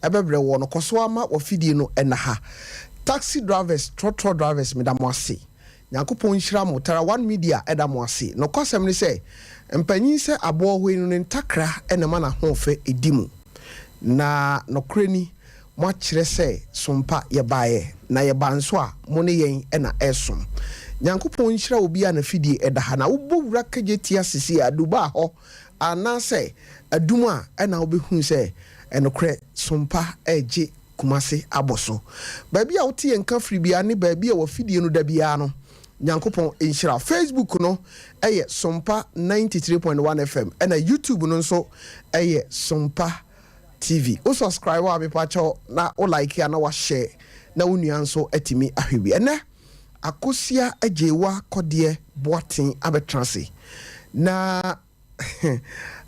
ɛbɛbrɛ wɔ no. Kɔ so ama wafidie no ɛna ha. Taxi drivers, trɔtrɔ drivers, meda mo ase. Nyankopɔn nhyira mo. Tara One Media ɛda mo ase. Nokwasɛm ne sɛ, mpanyin sɛ aboɔ hɔ yi no, ne ntakra ɛna ma n'ahoɔfɛ ɛdi mu. Na nokorɛ ni, moakyerɛ sɛ sompa yɛbaeɛ na yɛba nso a, mo ne yɛn ɛna ɛsom. Nyankopɔn nhyira obi a n'afidie ɛda ha. Na wobɔ wura Kejetia sisi a Dubai hɔ anaasɛ Adum a, ɛna wobɛhu sɛ ɛnokorɛ sompa ɛregye Kumase abɔ so. Baabi a wote yɛn ka firi biara ne baabi a wafidie no da biara no, Nyankopɔn nhyira. Facebook no ɛyɛ Sompa 93.1 FM, ɛna YouTube no nso ɛyɛ Sompa TV. Wo subscribe a, mepakyɛw, na wo like a, na wahyɛ na wo nua nso atumi ahwɛ bi. Ɛnɛ Akosia Agyewa Kɔdeɛ Boaten abɛtena ase na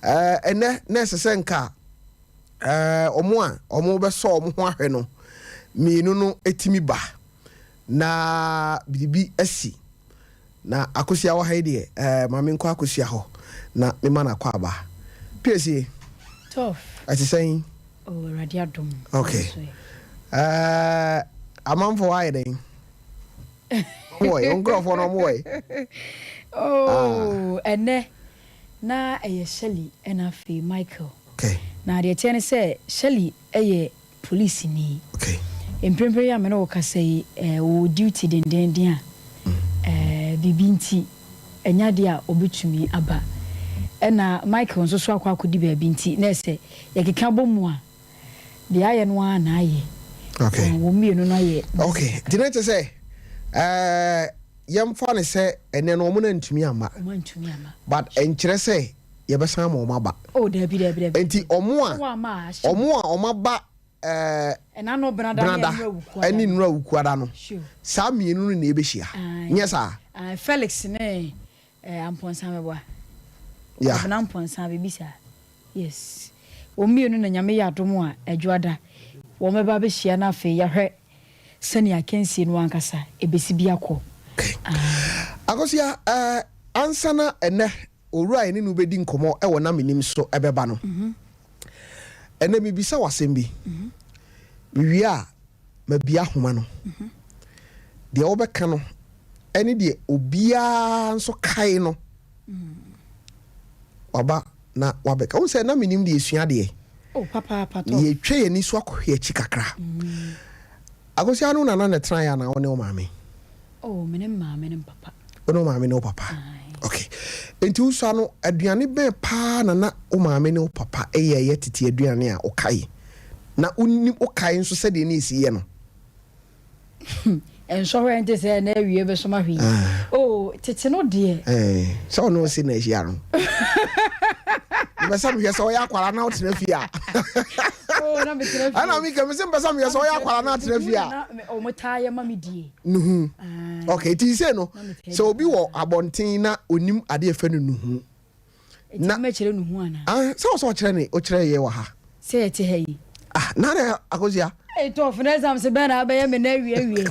ɛnɛ na ɛsɛ sɛ nka ɔmo a ɔmo bɛsɔ ɔmo ho ahwɛ no mmienu no etimi ba na biribi asi. Na Akosia wɔ ha yi deɛ, maame nkɔ Akosia hɔ na mema no akɔ aba piesie. Tough. Ɛte sɛn? Oh, Awurade adom. Okay. Amanfoɔ ayɛ dɛn? Ɔmo wɔ yi, nkurɔfoɔ no ɔmo wɔ yi. Oh, ɛnɛ na ɛyɛ Shelly ɛna afei Michael. Na deɛ kyerɛ ne sɛ Shelly ɛyɛ polisini. Mprempren yi a me ne wo kasa yi, wɔwɔ duty dendenden a biribi nti ɛnya adeɛ a ɔbɛtumi aba. Ɛna Michael nso so akɔ akɔdi baabi, nti na ɛsɛ yɛkeka bɔ mu a, deɛ ayɛ no ara na ayɛ. Wɔn mmienu no ayɛ. Okay, nti ne kyerɛ sɛ yɛmfa ne sɛ ɛnɛ no ɔmo no antumi amma. Wɔn antumi ama. But ɛnkyerɛ sɛ yɛbɛsan ma ɔmo aba. Oh, dabi, dabi, dabi. Nti ɔmo a Wɔn ama a ahyɛ. ɔmo a ɔmo aba Ɛna no benada ne benada ɛnura wukuada. Ɛne nnura wukuada no, saa mmienu no na ɛbɛhyia. Nyɛ saa? Aye, Felix ne Ampɔnsa bɛboa. Ɔbena Mpɔnsa biribi saa. Yes. Wɔn mmienu na Nyame yɛ adom a, Adwoada wɔn bɛba abɛhyia na afei yɛahwɛ sɛnea akansie no ankasa ɛbɛsi bi akɔ. Okay. Aye. Akosia, ansa na ɛnɛ owura a yɛne no bɛdi nkɔmmɔ ɛwɔ na menim so ɛbɛba no, ɛnɛ mebisa wo asɛm bi. Mewie a, mabia ahoma no. Deɛ wobɛka no ɛne deɛ obiara nso kae no waba na wabɛka. Wohu sɛ na menim deɛ ɛsua deɛ. Oh, papaapa tɔ. Yɛtwa yɛn ani so akɔhwɛ akyi kakra. Akosia, no nana na ɛtenaeɛ anaa wo ne wo maame? Oh, me ne maame ne papa. Wo ne wo maame ne wo papa. Aye. Okay, nti wosua no, aduane bɛn paa na na wo maame ne wo papa ɛyɛ tete aduane a wokae na wonim, wokae nso sɛdeɛ ne ɛsi yɛ no? Nsɔhwɛ nte sɛ na awie bɛsoma hwee. Ah. Oh, tete no deɛ. Sɛ ɔne wo se na ahyia no, mepɛ sɛ mehwɛ sɛ ɔyɛ akwara na wotena fie a. Oh, na metena fie. Ɛna meka me sɛ mpɛ sɛ mehwɛ sɛ ɔyɛ akwara na atena fie a. Na ɔmo taa yɛ ma me die. Nuhu. Aye. Okay, nti sei no, Na metaa sɛ di obi wɔ paa. abɔnten na onim adeɛ fɛ no nuhu. Nti mɛkyerɛ nuhu ana? Ah, sɛ wɔ sɛ ɔkyerɛ ne ɔkyerɛ yɛ wɔ ha. Sɛ yɛte ha yi. Ah, na Akosia. Hey, tough na exam sɛ bɛn na abɛyɛ me na awie awie.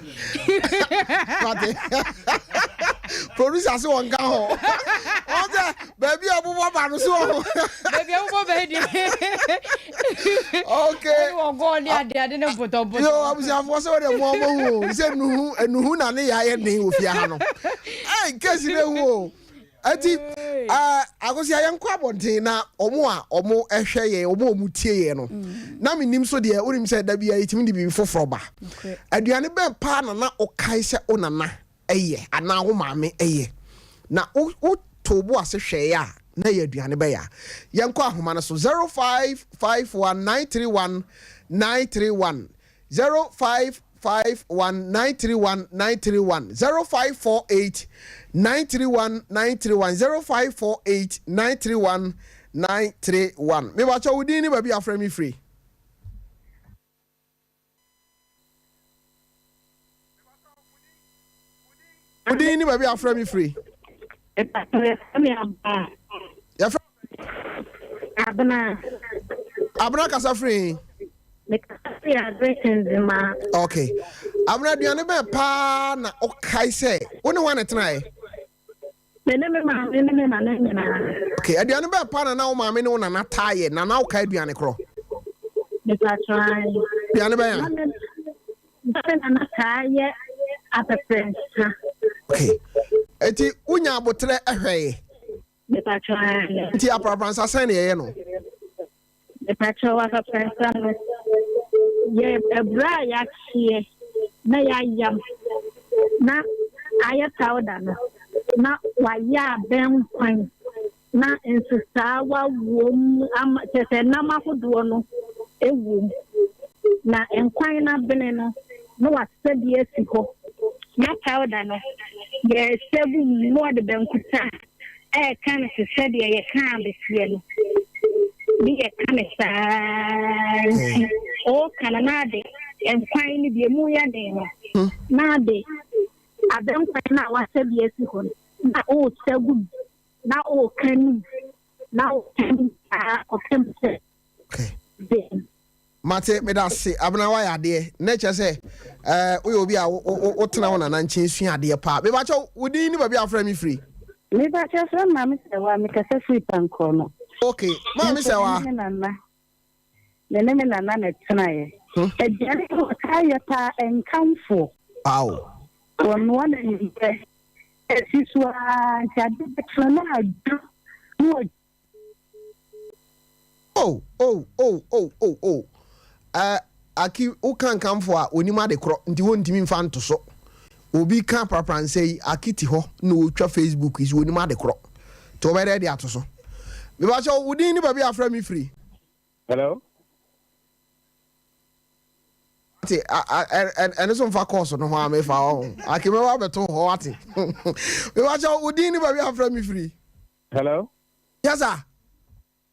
Mate. Producer sɛ wɔn ka ho. Wɔn sɛ baabi a ɔbobɔ ba no so wɔ ho. Baabi a wobɔ bɛyɛ deɛ. Okay. Ɛne wɔn gɔɔ ne ade ade ne mpotɔmpotɔ. Yo, abusuafoɔ, sɛ wɔde mo ɔmo hu o sɛ nuhu nuhu na ne yɛ ayɛ den wɔ fie ha no. Ɛy, kesi ne hu o. Eti Akosia, yɛn kɔ abɔnten na ɔmo a ɔmo ɛhwɛ yɛn, ɔmo a ɔmo tie yɛn no. Na mi nim so deɛ, wonim sɛ dabi a yɛtumi de biribi foforɔ ba. Aduane bɛn paa na na ɔkae sɛ wo nana ɛyɛ anaa wo maame ɛyɛ na wo to bo ase hwɛeɛ a na ɛyɛ aduane bɛyɛ a? Yɛnkɔ ahoma no so: 0551931931, 0551931931, 0548931931, 0548931931. Mebakyɛ, wo din ne baabi afrɛ me firi? Wo din ne baabi afrɛ me firi? Yɛfrɛ Abena. Abena, kasa firi? Mekasa firi Agric. Okay, Abena, aduane bɛn paa na ɔkae sɛ wo ne hɔ ne tenaeɛ? Me ne me maame ne me nana nyinaa. Okay, aduane bɛn paa na na wo maame ne wo nana taa yɛ na na wokae aduane korɔ? Mepakyɛw ae. Aduane bɛn a? Na me na me nana taa yɛ apɛprɛnsa. Okay. Eti wonya aboterɛ hwɛe? Mepakyɛw ae. Nti aprapransa sɛn na yɛyɛ no? Mepakyɛw apɛprɛnsa no yɛ aburo a yɛakyeɛ na yɛayam na ayɛ powder no na wayɛ abɛnkwan na nsesaawa wom ama kyerɛ sɛ nam ahodoɔ no wom na nkwan no abene no na wasɛ bi asi hɔ na powder no yɛsɛ gu mu na wɔde bankuta ɛreka no te sɛ deɛ yɛka abeseɛ no ne yɛka no saa nti ɔreka no na ade nkwan no deɛ mu yɛ den no na ade abɛnkwan no a wasɛ bi asi hɔ no na ɔresɛ gu mu na ɔreka no mu na ɔreka no mu saa kɔpem sɛ den. Mate, meda ase Abena wayɛ adeɛ na kyerɛ sɛ ɛɛ woyɛ obi a wotena wo nana nkyɛn sua adeɛ paa. Mebakyɛw wo din ne baabi a wofrɛ me firi? Mebakyɛw frɛ me Maame Sɛwa, mekasa firi Pankɔ no. Ok, Maame Sɛwa. Me ne me nana, me ne me nana na ɛtenaeɛ. Aduane a wɔtaa yɛ paa nkamfoɔ. Wow. Wɔnoa no anwummerɛ, ɛsi so ara nti ade bɛkye no na adwo na wɔgye. Oh oh oh oh oh oh eh, Aki wo ka nkamfo a onim ade korɔ nti wɔntumi mfa nto so. Obi ka aprapransa yi Aki te hɔ na ɔtwa Facebook yi so onim ade korɔ nti wɔbɛyɛ dɛ de ato so. Mepakyɛw wo din ne baabi a afrɛ me firi? Hello. Ate ɛno so mfa kɔɔso no ho a mefa hɔ Aki mɛba abɛto hɔ wate. Mepakyɛw wo din ne baabi a afrɛ me firi? Hello. Yes sir.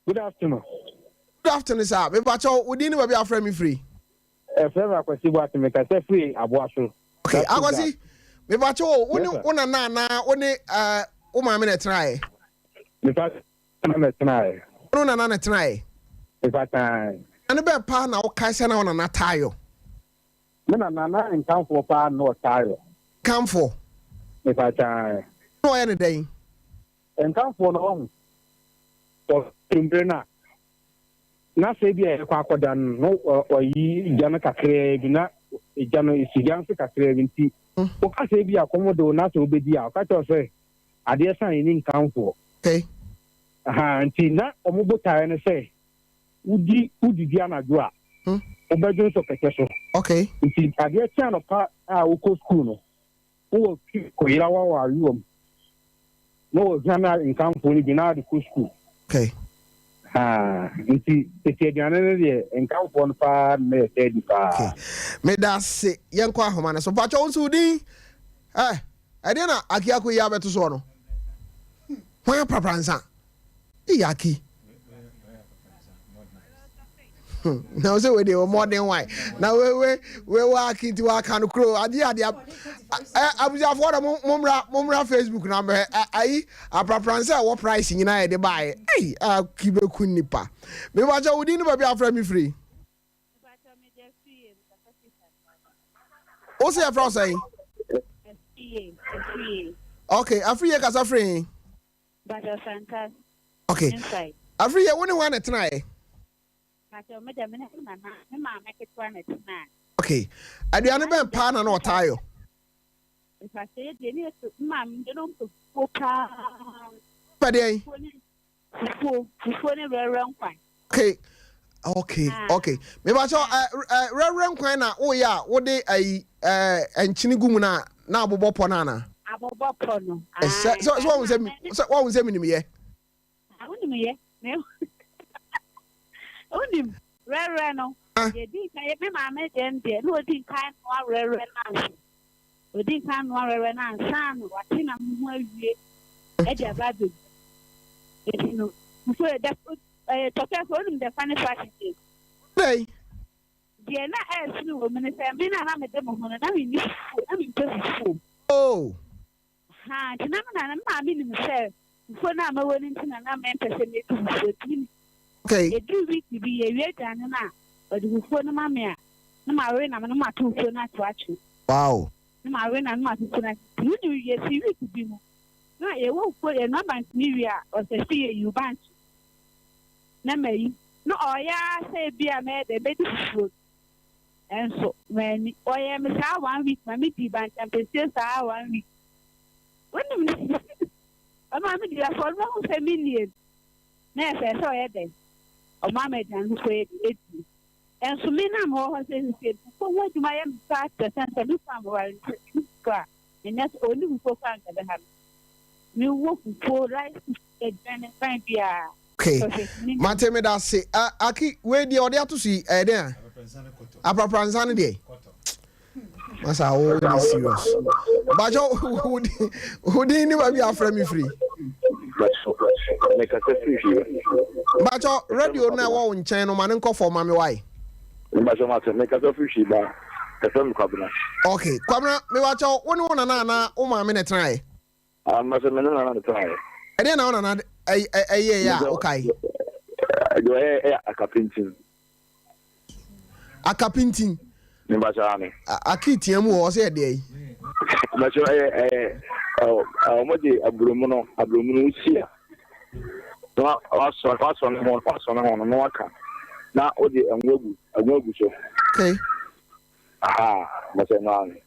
Good afternoon. Good afternoon sir. Mepakyɛw wo din ne baabi a wofrɛ me firi? Ɛfrɛ me Akwasi Boate, mekasa firi Aboaso. Okay, Akwasi, mepakyɛw o, wo ne wo nana anaa wo ne eh, wo maame na ɛtenaeɛ? Mepa nana na ɛtenaeɛ. Wo ne wo nana na ɛtenaeɛ? Mepa Ɛne bɛn paa na wokae sɛ na wo nana taa yɔ? Me nana na nkamfoɔ paa na ɔtaa yɔ. Nkamfoɔ? Mepa kyan. Na ɔyɛ ne dɛn? Nkamfoɔ no wahu anwummere no a, na sɛ ebia yɛrekɔ akɔda no, na wayi gya no kakraa bi, na gya no esi gya no so kakraa bi nti, woka sɛ ebia kɔm de wo na sɛ wobɛdi a, ɔka kyerɛ wo sɛ adeɛ sa a yɛnni nkamfoɔ. Okay. Aha, nti na wɔn botaeɛ ne sɛ wodi wodidi anadwo a, wobɛdwo nsɔ kɛtɛ so. Okay. Nti adeɛ kye anɔpa a wokɔ sukuu no, Wowɔ fie kɔyera wɔ ayowa mu na wɔhwa na nkamfoɔ no bi na ade kɔ sukuu. Okay. Haa nti tete aduane no deɛ nkamfoɔ no paa na yɛtaa di paa. Okay. Meda ase yɛnkɔ ahoma no so. Mpakyɛ wo nso wo din? Eh, ɛdeɛ na Akiako yi abɛto soɔ no? Hwan aprapransa? Eyi Aki. Hmm, na wo sɛ wei deɛ wɔ modern wine na wei wei wei wɔ Aki nti wɔaka no kuro adeɛ adeɛ abusuafoɔ dɛ mommra mommra Facebook na mbɛhwɛ ayi aprapransa a ɛwɔ price nyinaa yɛde baeɛ ei Aki bɛku nnipa mebakyɛ wo din ne baabi a afrɛ me firi wo sɛ yɛfrɛ wo sɛn? Ok, Afriye kasa firi he? Mpakyɛw Santase Ok, inside. Afriye wo ne hwan na ɛtenaeɛ? Mpakyɛw me deɛ me ne me nana, me maame ketewa na ɛtenaeɛ. Ok, aduane bɛn paa na na ɔtaa yɔ? Mpakyɛw yɛ deɛ ne yɛ me maame deɛ na ɔmpɛ fufuo paa. Ɔmpɛ deɛn? Fufuo ne Fufuo, fufuo ne rɛrɛ nkwan. Okay, okay, ah. okay. Mebakyɛ ɛ ɛ rɛrɛ nkwan na woyɛ a wode ayi ɛ nkyene gu mu na na abobɔ pɔ no ana? Abobɔ pɔ no. Sɛ sɛ sɛ wɔn sɛ sɛ wɔn sɛ minim yɛ. Wonim yɛ. Wonim rɛrɛ no. Yɛdi nkan me maame deɛ no deɛ na odi nkan noa rɛrɛ no ansa. Odi nkan noa rɛrɛ no ansa na wate nam no ho awie de aba abegu. Enti no, fufuo yɛ dɛ, ɛyɛ tɔkɛ so, wonim the funny part deɛ? Dɛn? Deɛ na ɛresene wɔ mu ne sɛ, me na na mede me ho no, na menni fufuo, na mempɛ fufuo. Oh! Ahaa, nti na me na, me maame nim sɛ fufuo no a mɛwɔ no nti na na mempɛ sɛ mɛdi fufuo, nti menim. Okay. Ɛduru week bi, yɛwie aduane no a, ɔde fufuo no ma me a, na mawe nam no na mato fufuo no ato atwene. Wow. Na mawe nam no matoto no ase. Nti wonim yɛsi week bi mu na yɛwɔ fufuo yɛnoa bankye no wie a ɔsɛ sɛ yɛyi bankye na mayi. Na ɔyɛ ara sɛ ebia mɛyɛ dɛn, mɛdi fufuo no, nso manni. Ɔyɛɛ me saa one week ma medii bankyampesie saa one week. Wonim no, ɔmaa medii afei ɔno ahu sɛ mennie no, na ɛsɛ sɛ ɔyɛ dɛn? Ɔma me aduane foforɔ yɛ de ɛdie. Nso me na mewɔ hɔ sɛ seesei fufuo ho adwuma yɛ me saa kyerɛ sɛ sɛ me kunu a meware no sɛ menni fufuo a, menyɛ sɛ ɔnni fufuo koraa anka ɛbɛha me. Mewɔ fufuo, rice, aduane ban biara. Okay. Mate meda ase. Aki, wei deɛ ɔde ato so yi, ɛyɛ dɛn a? Aprapra nsa no deɛ. Masa wo ni serious. Bajo wo din ne baabi afrɛ me firi. Bajo radio na ɛwɔ wo nkyɛn no ma ne nkɔ fam ma me wae. Mbakyɛ mate mekasa firi hwii ba yɛfrɛ me Kwabena. Ok Kwabena mebakyɛw wo ne wo nana anaa wo maame na ɛtenaeɛ? Ah mbakyɛ me ne nana na ɛtenaeɛ. Ɛdeɛn na wo nana ɛyɛeɛ a wokae? Deɛ ɔyɛɛ ɛyɛ akapintin. Akapintin? Mbakyɛ aane. Aki tea mu hɔ ɔsɛ ɛdeɛ yi? Mbakyɛ ɛyɛ ɛyɛ ɔmo de aburomono aburomono wosi a na wasɔ wasɔ ne ho wasɔ ne ho no na waka na wode ngo agu ngo agu so. Okay. Aha mbakyɛ no aane.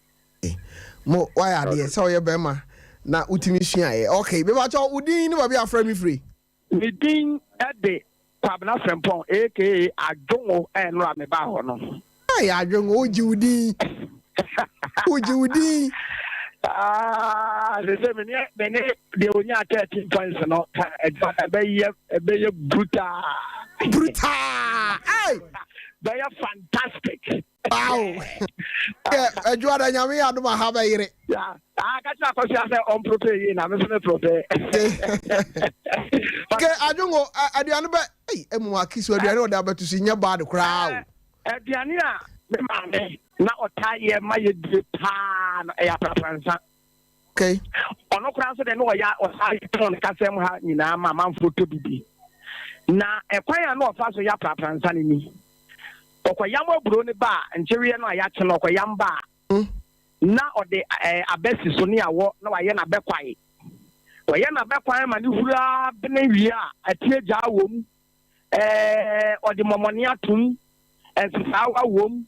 Mo wayɛ adeɛ sɛ ɔyɛ bɛrima na wotumi suaeɛ. Okay mebakyɛ wo din ne baabi a afrɛ me firi. Me din de Kwabena Frimpong aka Adwongo ɛnora me baa hɔ no. Hey Adwongo wo gye wo din wo gye wo din. Ah, sɛ sɛ me ne me ne deɛ onyaa 13 points no ɛgya ɛbɛyɛ ɛbɛyɛ brutal. Brutal. Hey. Bɛyɛ fantastic. Wow. Adwuma da nyame yɛ adom aha bɛyere. Yeah. Ah, ka kyerɛ akɔsia sɛ ɔmprope yie na me nso me prope. Ke adwongo aduane bɛ ei emu akisu aduane ɔde abɛto so nyɛ bad koraa o. Aduane a me maame na ɔtaa yɛ ma yɛdie paa no ɛyɛ aprapransa. Okay. Ɔno koraa nso deɛ na ɔyɛ ɔsaa tɔn ne kasɛm ha nyinaa ma amanfoɔ tɔ bibi. Na ɛkwan a na ɔfa so yɛ aprapransa no ni. Ɔkɔyam aburo no ba a, nkyeweɛ no a yɛakye no ɔkɔyam ba a, na ɔde ɛɛ abɛ si so ne awɔ na wayɛ no abɛ kwae. Ɔyɛ no abɛ kwae ma no huru ara bene wie a, atie gyaa wom, ɛɛ ɔde mɔmɔne atom, nsesaawa wom.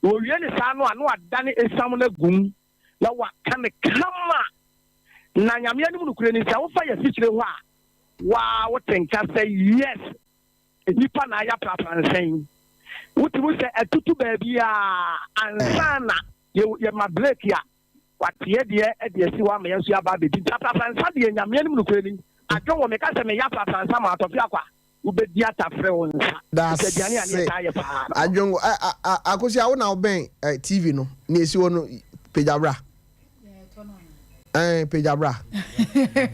Na ɔwie ne saa no a, na wadane esiam no agu mu na waka no kama. Na Nyame anim nokorɛ ni, sɛ wofa yɛ afikyire hɔ a, waa wote nka sɛ yes, Nnipa na ayɛ aprapra nsa yi. Wotumi sɛ atutu baabiara ansa na yɛma break a wateɛ deɛ de asi hɔ ama yɛn nso yɛaba abɛdi. Nti aprapra nsa deɛ Nyame anim nokorɛ ni. Adwo wɔ meka sɛ meyɛ aprapra nsa ma atɔfe akwa wobɛdi atafere wo nsa. Nti aduane a ne yɛtaa yɛ paa no. Adwongo, Akosua wo na wobɛn TV no, nea ɛsi hɔ no pagya bra. Ɛn pagya bra.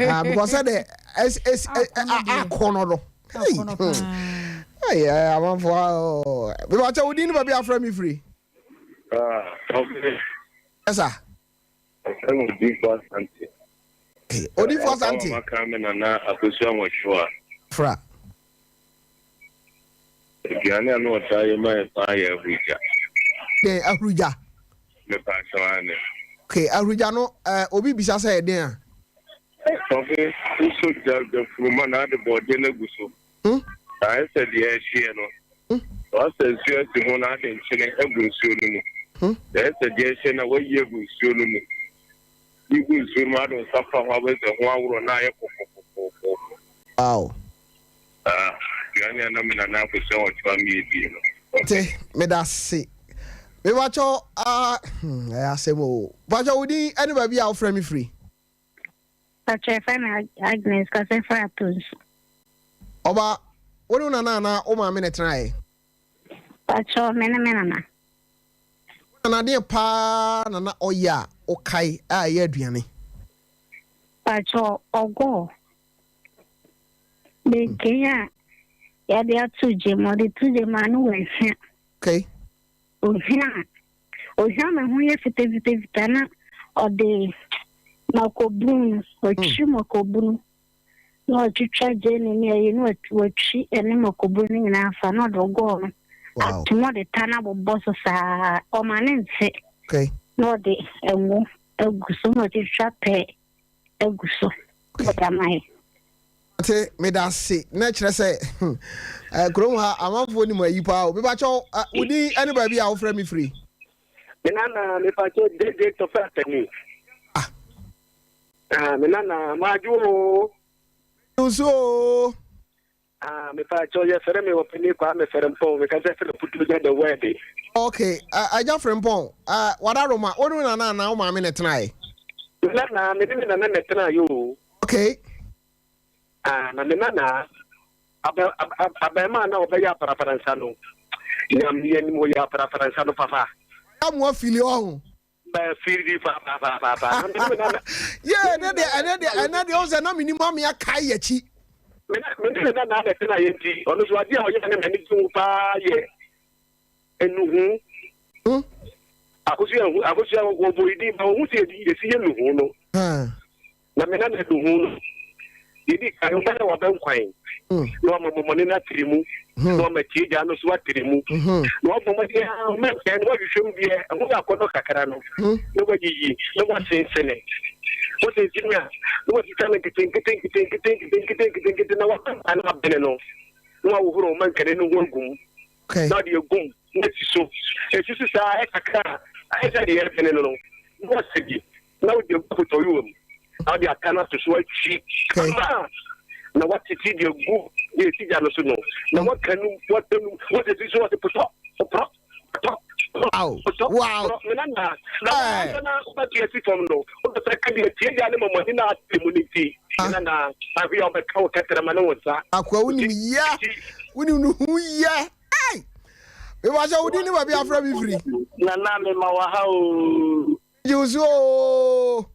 Ah, because sɛ de ɛs ɛs akɔnɔ no. Hey, amanfoɔ. Mebakyɛ wo din ne baabi afrɛ me firi. Ah, okay. Yes, sir. Ɛfrɛ me Odifo Asante. Odifo Asante. Ɔwɔ maka me nana Akosua Nwɔtwewa. Fra. Aduane a na ɔtaa yɛ ma yɛn paa yɛ ahurugya. Dɛn ahurugya? Mepaakyɛw aane. Okay, ahurugya no eh, obi bisa sɛ ɛyɛ den a? Ɔfe, wosɔ gya gyafuruma na ade bɔɔdeɛ no agu so. Hmm? Na ayɛ sɛ deɛ ɛhyeɛ no. Hmm? Na wasa nsuo asi ho na ade nkyene agu nsuo no mu. Hmm? Na ayɛ sɛ deɛ ɛhyeɛ no a wayi agu nsuo no mu. Yi gu nsuo no mu ade wo nsa fa ho a wobɛhu sɛ ho aworɔ na ayɛ kɔkɔkɔkɔkɔ. Wow. Ah, aduane a na me nana akosua ɔkyewa me edie no. Te, meda se. Mepakyɛw, ah, hmm, ɛyɛ asɛm o. Pakyɛw, wo din ɛne baabi a wofrɛ me firi? Pakyɛw, yɛfrɛ me Agnes, kasa firi Atonsu. Ɔba, wo ne wo nana anaa wo maame na ɛtenaeɛ? Pakyɛw, me ne me nana. Wo nana deɛ paa na na ɔyɛ a wokae a ɛyɛ aduane? Pakyɛw, ɔgɔɔ. Benkei a yɛde ato gya mu, ɔde to gya mu a na wahwa. Okay. Ohwa a, ohwa ma ho yɛ fitafitafita na ɔde makobunu no, ɔtwi hmm. makobunu na ɔtwitwa gyeene ne ayi na watwi ɛne makobunu no nyinaa fa na ɔde ɔgɔɔ no ato na ɔde ta no abobɔ so saa ɔma ne nte na ɔde ngo agu so na ɔtwitwa pɛɛ agu so na ɔde ama yɛ. Mate, meda ase. Na kyerɛ sɛ eh, kurom ha amanfoɔ nim ayi paa o. Mepakyɛw, eh, wo din ne baabi a wofrɛ me firi? Me nana, mepakyɛw, JJ Tɔfɛ Atani. Ah. Ah, me nana, madwo o. Nso o. Ah, mepakyɛw, yɛfrɛ me Ɔpani Kwame Frimpong, mekasa firi Putuogya the Word. Ok, Agya Frimpong, wada Roma, wo ne wo nana anaa wo maame na ɛtenaeɛ? Me nana, me ne me nana na ɛtenaeɛ o. Ok. Ah, na me nana, abɛ, ab, abarimaa na ɔbɛyɛ aprapransa no, Nyame anim ɔyɛ aprapransa no papa. Ɔyɛ amoa fili ɔho. Yee, ɛnɛ deɛ, ɛnɛ deɛ, ɛnɛ deɛ, ɔsɛ na menim ame akae yɛ akyi. Me ne me nana na ɛtena yɛ nti, ɔno nso adeɛ a ɔyɛ ne m'ani gye ho paa yɛ nnuhu. Hmm? Akosua akosua wɔbɔ yi din ba ohun sɛ yɛsi yɛ nnuhu no. Na me nana du ho no, deɛ ɛdi kan, ɔbɛyɛ w'abɛnkwan, na wama mɔmɔne no atere mu, na wama tiagya no nso atere mu, na wabɔ mmɔden ara ɔma nkyɛn na wahwehwɛ mu deɛ ɛho yɛ akɔnnɔ kakra no, na wayiyi, na wasensene. Wosensene a, na watwitwa no nketenkete nketenkete nketenkete nketenkete, na wabɛnkwan no abene no, na wahohoro ɔma nkane no ho agu mu, na ɔde agu mu, na asi so. Ɛsi so saa ɛkakra a, ayɛ sɛ deɛ ɛrebene no no, na wasa bi. na wode agu apotɔyewa mu, na wode ata no ato so atwi kama, na woatete de agu deɛ ɛsi gya no so no, na woaka no, woata no, woasisi so, wɔte potɔ, poprɔ, potɔ, potɔ, Wow. Mena na, na wɔn na wobɛto asi fam no, wobɛsɛ ka deɛ tie gya ne mɔmɔne na ate mu no nti, mena na, ahwe a wobɛka wo kɛtrɛma ne wo nsa. Akoa wonim yɛ, wonim no ho yɛ. Hey! Meba sɛ wodin ne baabi afrɛ me firi. Nana mema wɔ ha oo. Gye wo so oo.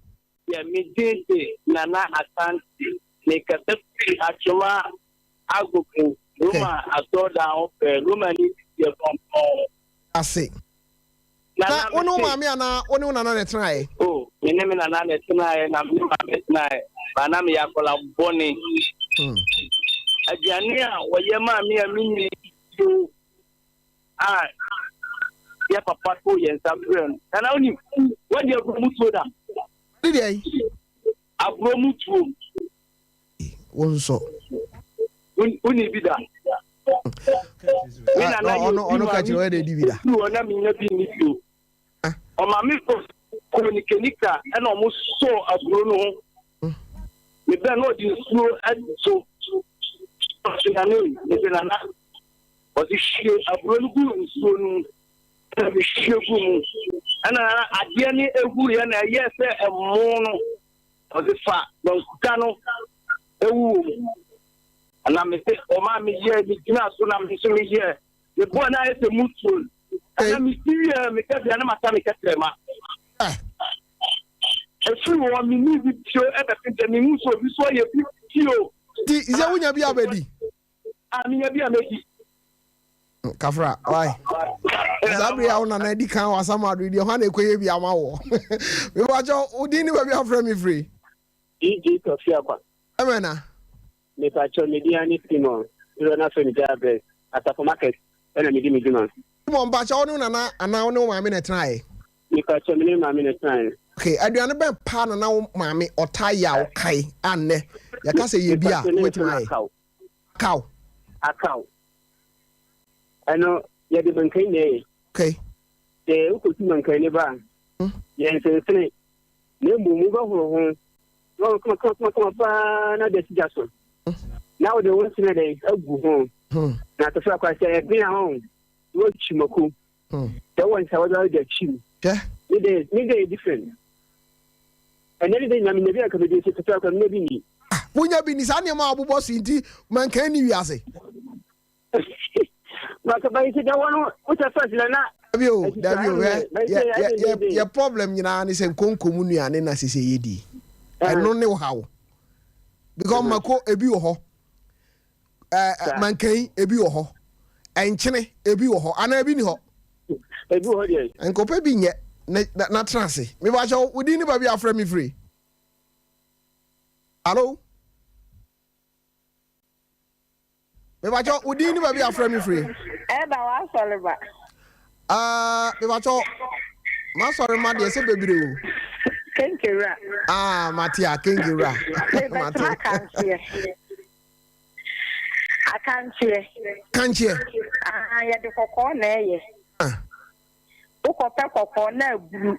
Yɛ me din de Nana Asante. Me kasa firi Atwoma Agogo Roma asɔrdan ho pɛɛ. Roma ni yɛ pɔmpɔn. Ase. Na wo ne wo maame anaa wo ne wo nana na ɛtenaeɛ? Oh, me ne me nana na ɛtenaeɛ na me ne maame tenaeɛ. Ba na meyɛ akwadaa bɔne. Aduane a wɔyɛ maa me a menni bio a yɛ papa too yɛn nsa frɛ no. Nana wonim, wadi aburo mu tuo da? Ne deɛ yi? Aburo mu tuo. Wo nso. Wonni bi da? Me nana yɛ ɔno ɔno ka kyerɛ ɔyɛ dɛ di bi da. Bi wɔ na menya bi nni bio. Ɔma me kɔ kɔɔ nikanika ɛna ɔmo sɔɔ aburo no ho. Mebɛn na ɔde nsuo ɛto. Ɔse nana ei, mese nana. Ɔse hwie aburo no gu nsuo no mu. Ɛna mehwie gu mu. Ɛna adeɛ no ehuruiɛ na ɛyɛɛ sɛ ɛmo no. Ɔse fa bankuta no ewu wɔ mu. Ɛna mese ɔmaa meyɛɛ megyinaa so na me nso meyɛɛ. Meboa no ayɛ sɛ mutuo. Ɛna mesi wieɛ meka bia na masa me kɛtrɛma. Ɛfiri hɔ menni bi bio ɛbɛpem sɛ mehu sɛ obi so ayɛ bi bio. Nti sɛ wonya bi abɛdi? Ah, menya bi a mɛdi. Kafra, why? Saa bere a wo nana adi kan wɔ asamado deɛ hwan na ɛkɔyɛ bi ama wɔ? Mepakyɛ wo din ne baabi afrɛ me firi? DJ Kofi Akwa. Ɛmɛ na. Mepakyɛ me din ane Simon, dodoɔ no afrɛ me Jabez, Asafo Market ɛna medi me dwuma. Simon, mpakyɛ wo ne wo nana anaa wo ne wo maame na ɛtenaeɛ? Mepakyɛ me ne me maame na ɛtenaeɛ. Okay, aduane bɛn paa na na wo maame ɔtaa yɛ a wokae a nnɛ yɛka sɛ yɛ bi a wobɛtumi ayɛ? Akaw. Akaw. Ɛno, yɛde mankan na ɛyɛ. Okay. Sɛ wokɔtu mankan no ba a, hmm. yɛnsensene, na mmom wobɛhoro ho na wɔn kama kama kama kama paa na de asi gya so. Hmm. Na wode wo nsene dɛn agu ho. Hmm. Na atɔfo akwa sɛ ɛben a ho, na wɔatwi mako. Sɛ wɔ nsa wɔde wɔde atwi mu. Ne de ne de yɛ different. Ɛnɛ ne de nyame nya bi anka mede nso tɔfo akwa menya bi ni. Ah, wonya bi ni saa nneɛma a wɔbobɔ so nti mankan ni wiase. Maka bayi sɛ dawɔ no wosɛ first na na. Dabi o, dabi o, hwɛ yɛ yɛ yɛ yɛ problem nyinaa ne sɛ nkonko mu nnuane na sese yɛ di. Ɛno ne haw. Because mako ebi wɔ hɔ. Ɛɛ mankan ebi wɔ hɔ. Ɛnkyene ebi wɔ hɔ anaa ebi ni hɔ. Ebi wɔ hɔ deɛ. Nkɔpɛ bi nyɛ na na tena ase. Mepa kyɛw, wo din ne baabi a afrɛ me firi. Alo? Mepakyɛ wo din ne baabi a afrɛ me firi. Ɛda w'asɔre ba. Ah, mepakyɛ m'asɔre ma deɛ sɛ bebree o. Kenkewura. Ah, mate a kenkewura. Mebɛtena kanseɛ. Akankyeɛ. Kankyeɛ. Ah, yɛde kɔkɔɔ na ɛyɛ. Ah. Wokɔpɛ kɔkɔɔ na aburu.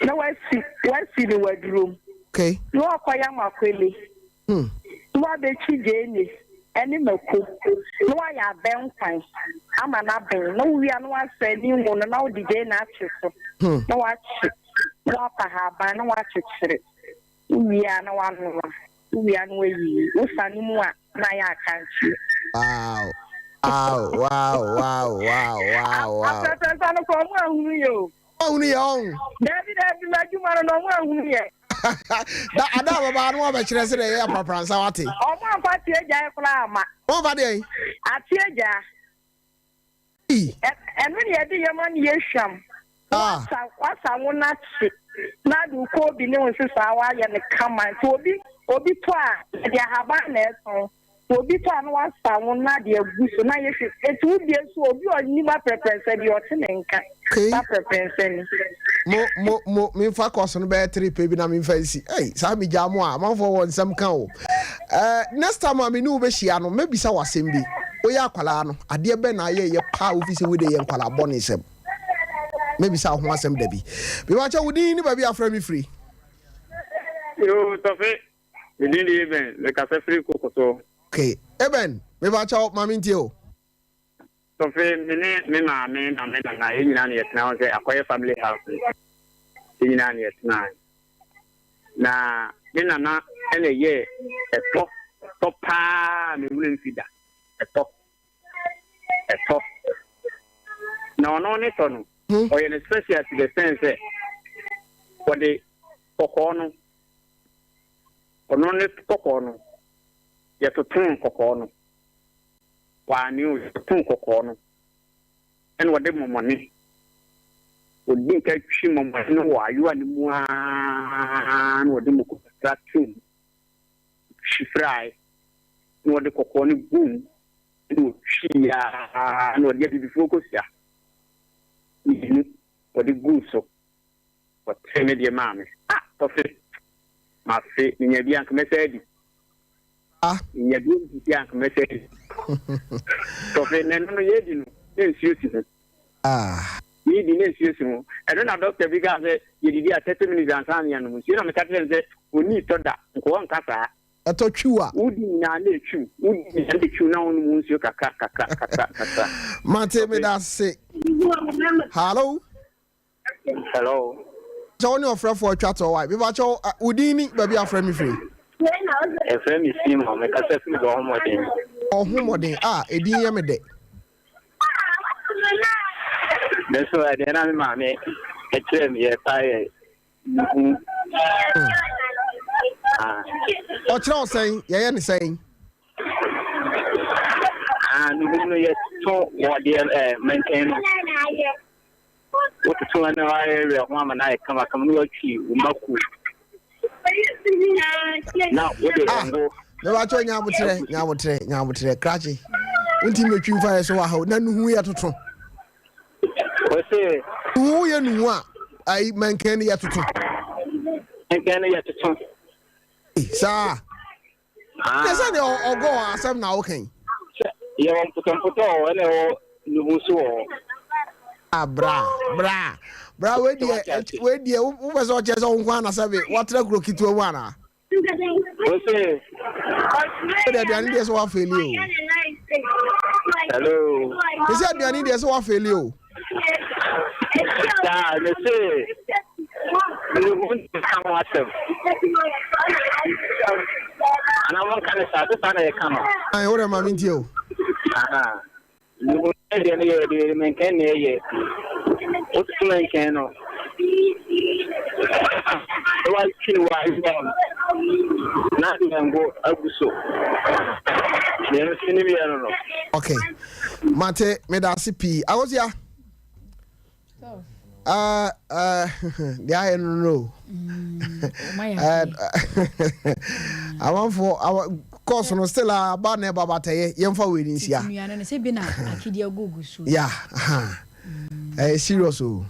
Na wasi wasi ne wadurom. Okay. Na wakɔyam akwele. Na wabɛkyi gyeene ɛne mako. Na wayɛ abɛnkwan ama no aben. Na wowie a na wasɛ ne ngo no na wode gyeene akye so. Na wakye. Na wapa haban na wakyekyere. Wowie a na wanoa. Wowie a na wayiyi. Wosane mu a na ayɛ akankyeɛ. Wow. Wow, wow, wow, wow, wow, wow. Aprɛprɛnsa no kɔ ɔmo ahunu yɛ o. Ɔmo ahunu yɛ ɔn. Dabi dabi m'adwuma no na ɔmo ahunu yɛ. Da ada a bɛba no wɔbɛkyerɛ sɛ deɛ ɛyɛ aprapransa wate. Ɔmo amfa ateɛ gyae koraa amma. Ɔmo amfa deɛn? Ateɛ gyaa. Ɛno na yɛde yɛ ma no yɛ hwam. Wasa wasa wo no akye na ade wo koobi ne wo nsesaa wayɛ no kama nti obi obi tɔ a yɛde ahaban na ɛtɔn obi tɔ a na wasa wo no ade agu so na yɛ hwɛ eti wo bie nso obi ɔnim aprɛprɛnsɛ deɛ ɔte ne nka sa aprɛprɛnsɛ ni. Mo mo mo memfa kɔɔso no bɛyɛ tere pɛ bi na memfa nsi. Ei saa megyaa mo a amanfoɔ wɔ nsɛm ka o. Eh, next time a me ne wo bɛhyia no, mɛbisa wo asɛm bi. Woyɛ akwadaa no, adeɛ bɛn na ayɛyɛ paa a wofi sɛ wei deɛ yɛ nkwadaa bɔne sɛm? Mɛbisa wo ho asɛm da bi. Mepakyɛ wo din ne baabi a afrɛ me firi? Yoo, Tɔfe, me din de Eben, mekasa firi Kokoso. Okay, Eben, mepakyɛ wo, ma mentie o. Tɔfe, me ne me maame na me nana, yɛn nyinaa na yɛtena hɔ sɛ akɔyɛ family house no. Yɛn nyinaa na yɛtenae. Na me nana na ɛyɛɛ ɛtɔ, ɛtɔ paa a me werɛ mfi da. Ɛtɔ, ɛtɔ. Na ɔno ne tɔ no, ɔyɛ no special to the extent sɛ ɔde kɔkɔɔ no, ɔno ne kɔkɔɔ no, yɛtotoo kɔkɔɔ no. Waane o, yɛtotoo kɔkɔɔ no. Ɛna ɔde mɔmɔne, ɔdi nka twi mɔmɔne no wɔ ayowa no mu ara na ɔde mako kakra too mu, twi frae, na ɔde kɔkɔɔ no guu mu, ɛna ɔtwii ara na ɔde abibifoɔ kosua mmienu ɔde guu so, ɔtee me deɛ maa me. Ah! Tɔfe, mafe, menya bi a anka mɛsan adi. Ah. Menya bi nsisi a anka mɛsan adi. Tɔfe, na ɛno no yɛredi no, na nsuo si ho. Ah. Yɛredi na nsuo si ho. Ɛno na dɔkta bi kaa sɛ yɛdidi a 30 minutes ansa na yɛanom nsuo. Na meka kyerɛɛ no sɛ ɔnnii tɔ da, nka ɔnka saa. Ɛtɔ twiw a. Wodi nyinaa na ɛtwiw, wodi nyinaa na ɛtwiw na wonom nsuo kakra kakra kakra kakra. Mate, meda ase. Hallo. Hello. Kyɛ wo ne ɔfrɛfoɔ atwa toɔ wae. Mepa kyɛw, wo din ni baabi afrɛ me firi? Ɛfrɛ me Simon, mekasa firi Bɔhomɔden. Bɔhomɔden, ah, edin yɛ me dɛ. Me nso ɛdeɛ na me maame ɛkyerɛ me yɛ paa yɛ nuhu. Ah. Ɔkyerɛ wo sɛn? Yɛyɛ ne sɛn? Ah, nuhu no yɛto wɔ deɛ ɛɛ mɛntɛn no. Wototo a na woayɛyɛ ho ama no ayɛ kamakama na woatwi wo mako na wode ah, ngo. Mebakyɛ nya aboterɛ nya aboterɛ nya aboterɛ krakye wonti mɛtwi mfa yɛ so wɔ ha na nuhu yɛ toto. Wɔse. Nuhu yɛ nuhu a ayi mɛnkɛn no yɛ toto. Mɛnkɛn no yɛ toto. Saa. Ne sɛ deɛ ɔgɔ asɛm na woka yi. Yɛwɔ mpotɔmpotɔ wɔ hɔ ɛna ɛwɔ nuhu so wɔ hɔ. Ah bra bra bra wei deɛ wei deɛ wopɛ sɛ ɔkyerɛ sɛ wo nko ara na sɛbe woatra kuro ketewa mu anaa? Ose. Wode aduane deɛ sɛ woafeeli o. Hello. Mese aduane deɛ sɛ woafeeli o. Daa mese mehu nka ho asɛm. Anaa monka ne saa, sɛ saa na yɛka no. Ayi, wo dɛ ma mentie o. Aha. Mehu deɛ no yɛ de menkɛn na ɛyɛ. Wototo menkɛn no. Na watwi no wɔ ayewa mu. Na de ngo agu so. Deɛ nso ne mmiɛ no no. Okay. Mate, meda ase pii. Akosia. Uh, uh, deɛ ayɛ no no. Amanfoɔ kɔɔso no still a ba na ɛba batɛyɛ yɛmfa wei no nsia. Yeah, ɛyɛ serious o.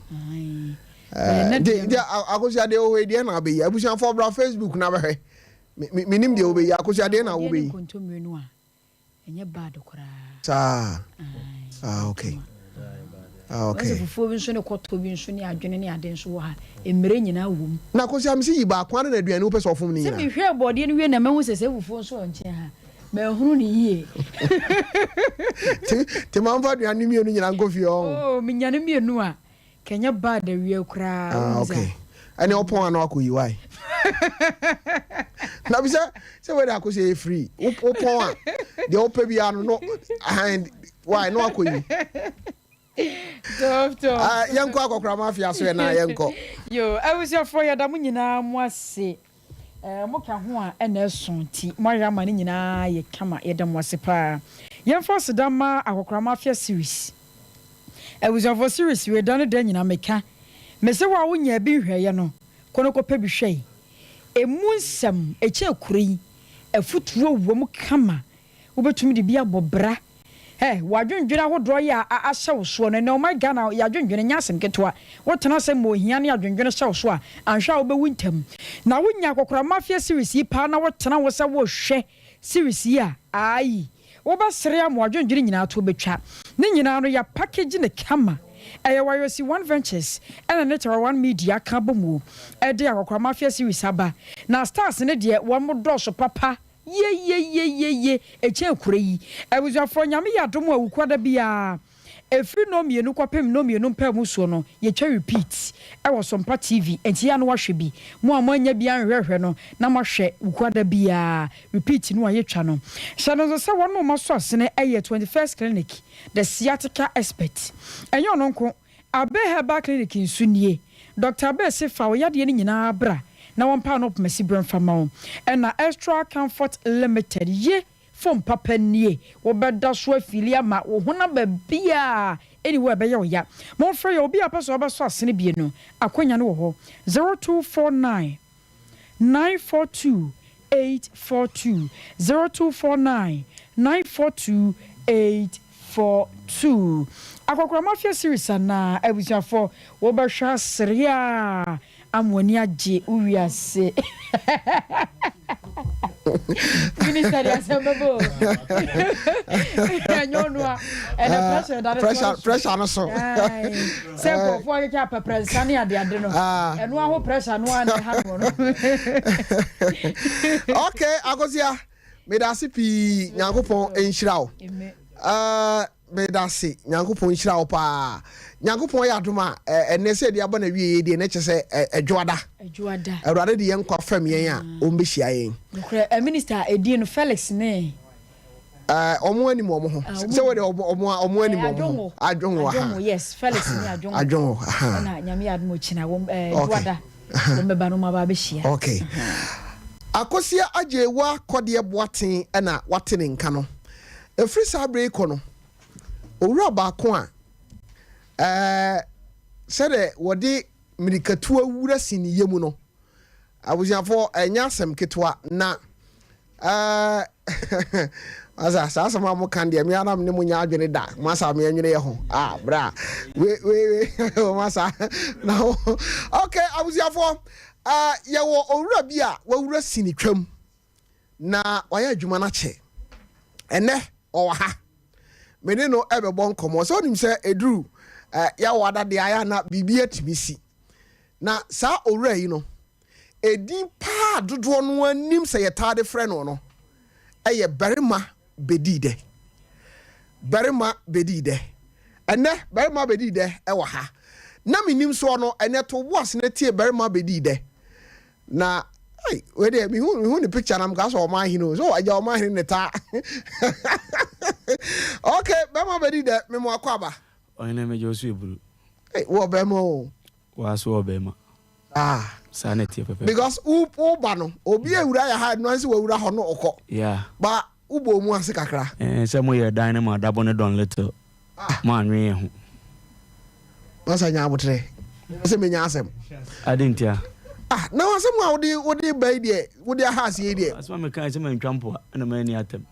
Nti akosia deɛ wɔ hɔ yi deɛ na abɛyi abusuafoɔ bra Facebook na bɛhwɛ menim deɛ wobɛyi akosia deɛ na wobɛyi. Ɛnyɛ bad koraa. Saa. Ah, okay. Ah, okay. Wɔn sɛ fufuo bi nso ne kɔtɔ bi nso ne adwene ne ade nso wɔ ha. Mmerɛ nyinaa wɔ mu. Na Kosi Amisi yi baako ara na aduane wopɛ sɛ ɔfom ne Sɛ nyinaa. mehwɛɛ bɔɔdeɛ no wie na mahu sɛ sɛ fufuo nso wɔ nkyɛn ha. Manhunu no yie. Te te ma nfa aduane mmienu nyinaa nkɔ fie ɔho. Oh, menya no mmienu a, kɛnyɛ bad awie koraa. Ah, Wohu saa? okay. Ɛne ɔpɔn ano akɔ yi why? Na bi sɛ sɛ wei de akɔ sɛ ɛyɛ free. Wo wopɔn a deɛ wopɛ biara no no ahan why no akɔ yi. Top top. Ah, yɛnkɔ akɔkora mafia so ɛ na yɛnkɔ. Yo, abusuafoɔ yɛda mo nyinaa mo ase. Eh, mo ka ho a ɛna ɛso nti moayɛ ama ne nyinaa ayɛ kama. Yɛda mo ase paa. Yɛmfa aseda mma Akɔkora Mafia series. Abusuafoɔ series wei da ne da nyinaa meka. Mese wo a wonyaa bi nhwɛeɛ no, kɔ na kɔpɛ bi hwɛ. Ɛmu nsɛm, ɛkyɛn kuro yi. Afutuo wɔ mu kama. Wobɛtumi de bi abɔ bra. Ɛ, w'adwendwene ahodoɔ yɛ a ahyɛ wo soɔ no, ɛnnɛ ɔman Ghana y'adwendwene nyɛ asɛm ketewa. Wotena ase ma ohia ne adwendwene hyɛ wo so a, anhwɛ a wobɛwu ntɛm. Na wonya akɔkora mafia series yi paa na wotena ho sɛ worehwɛ series yi a, aai, wobɛsere ama w'adwendwene nyinaa to bɛtwa. Ne nyinaa no, yɛapackage no kama. Ɛyɛ Wayosi One Ventures ɛna ne Tara One Media aka abɔ mu de Akɔkora Mafia series aba. Na stars no deɛ, wɔn dɔɔso papa. Yeyeyeyeye ɛkyɛn kuro yi. Abusuafoɔ Nyame yɛ adom a Wukuada biara ɛfiri nnɔn mmienu kɔpem nnɔn mmienu mpaemu soɔ no yɛtwa repeat ɛwɔ Sompa TV ɛnti yɛ a na wahwɛ bi. Mo a moannya bi anhwɛhwɛ no na moahwɛ Wukuada biara repeat no a yɛtwa no. Hyɛ no nso sɛ wɔn a wɔasɔ asene ɛyɛ 21st Clinic, The Sciatica Expert. Ɛnyɛ ɔno nko Abbey Herbal Clinic nso nie. Dɔkta Abbey se fa wo yadeɛ no nyinaa bra na wɔmpa ano pomasi berɛ mfa ma wo. Ɛna Extra Comfort Limited ye foam papa nie. Wobɛda so afeeli ama wo honam baabiara ɛni hɔ a ɛbɛyɛ wo ya. Momfrɛ yɛn, obi a ɔpɛ sɛ ɔbɛsɔ asene bie no, akwanya no wɔ hɔ. 0249 942 842 0249 942 842 Akɔkora Mafia series anaa abusuafo wobɛhwɛ asere a ama w'ani agye wo wiase Minister de asɛm bɛbɔ o ɛnyɛ ɔno a ɛnɛ pressure da ne pressure pressure no so Sɛ nkurɔfoɔ akeka apɛprɛnsa ne adeade no, ɛno ara ho pressure no ara na ɛha noɔ no. Okay, Akosia, meda ase pii, Nyankopɔn nhyira wo. Uh, meda ase, Nyankopɔn nhyira wo paa. Nyankopɔn yɛ adom a, ɛnɛ sɛ ɛde aba na wie yɛ deɛ, na kyɛ sɛ ɛdwoada. Ɛdwoada. Awurade de yɛn nkwa fam yɛn a, ɔmbɛhyia yɛn. Nokorɛ, Minister, ɛdin no Felix ne. Ɛɛ wɔn anim wɔn ho. Ah, sɛ wɔde wɔn wɔn anim wɔn ho. Adwongo aha. Adwongo yes Felix ni adwongo. Adwongo aha. Ɛna nyame yɛ adum okyina wɔn ɛɛ duada wɔn bɛba no wɔn aba abɛhyia. Okay. Akosia Agyewa Kɔdeɛ Boaten ɛna wate ne nka no. Efiri saa bere yi kɔ no, owura baako a ɛɛ sɛdeɛ wɔde mmirikatuo wura si ne yam no, abusuafoɔ ɛnyɛ asɛm ketewa na. Ɛɛ masa saa asɛm a moka deɛ me ara ne mo nyɛ adwene da masa me nwene yɛ ho ah bra we we we masa na ho okay abusuafoɔ ɛɛ yɛwɔ owura bi a wawura sini twam na wayɛ adwuma no akyɛ ɛnɛ ɔwɔ ha me ne no ɛbɛbɔ nkɔmmɔ sɛ onim sɛ ɛduru ɛɛ yɛwɔ adadeɛ ayɛ na biribi atumi si na saa owura yi no Edin paa a dodoɔ no ara nim sɛ yɛtaa de frɛ no no yɛ Barima Bɛdii Dɛ. Barima Bɛdii Dɛ. Ɛnnɛ, Barima Bɛdii Dɛ wɔ ha. Na mennim soɔ no, ɛnnɛ to wo bo ase na tie Barima Bɛdii Dɛ. Na, ei, wei deɛ, mehu, mehu ne picture na mekaa sɛ ɔman hene o. So, agya ɔman hene ne taa. Okay, Barima Bɛdii Dɛ, memo akɔ aba. Ɔhene megye wo so eburu. Ei, wɔ bɛrima o. Waa so wɔ bɛrima. Ah. Saa na ɛteɛ pɛpɛɛpɛ. Because wo wo ba no obi awura yɛ ha ɛno ansi wawura hɔ no ɔkɔ. Yeah. Ba wo bɔ mu ase kakra. Eh sɛ mo yɛ dan no ma adabo no dɔn little. Ah. Mo anwen yɛ ho. Masa nya abotrɛ. Sɛ menya asɛm. Ade ntia. Ah na asɛm a wode wode ba yi deɛ wode aha aseɛ yi deɛ. Asɛm a meka sɛ mantwa mpoa ɛna manni atɛm.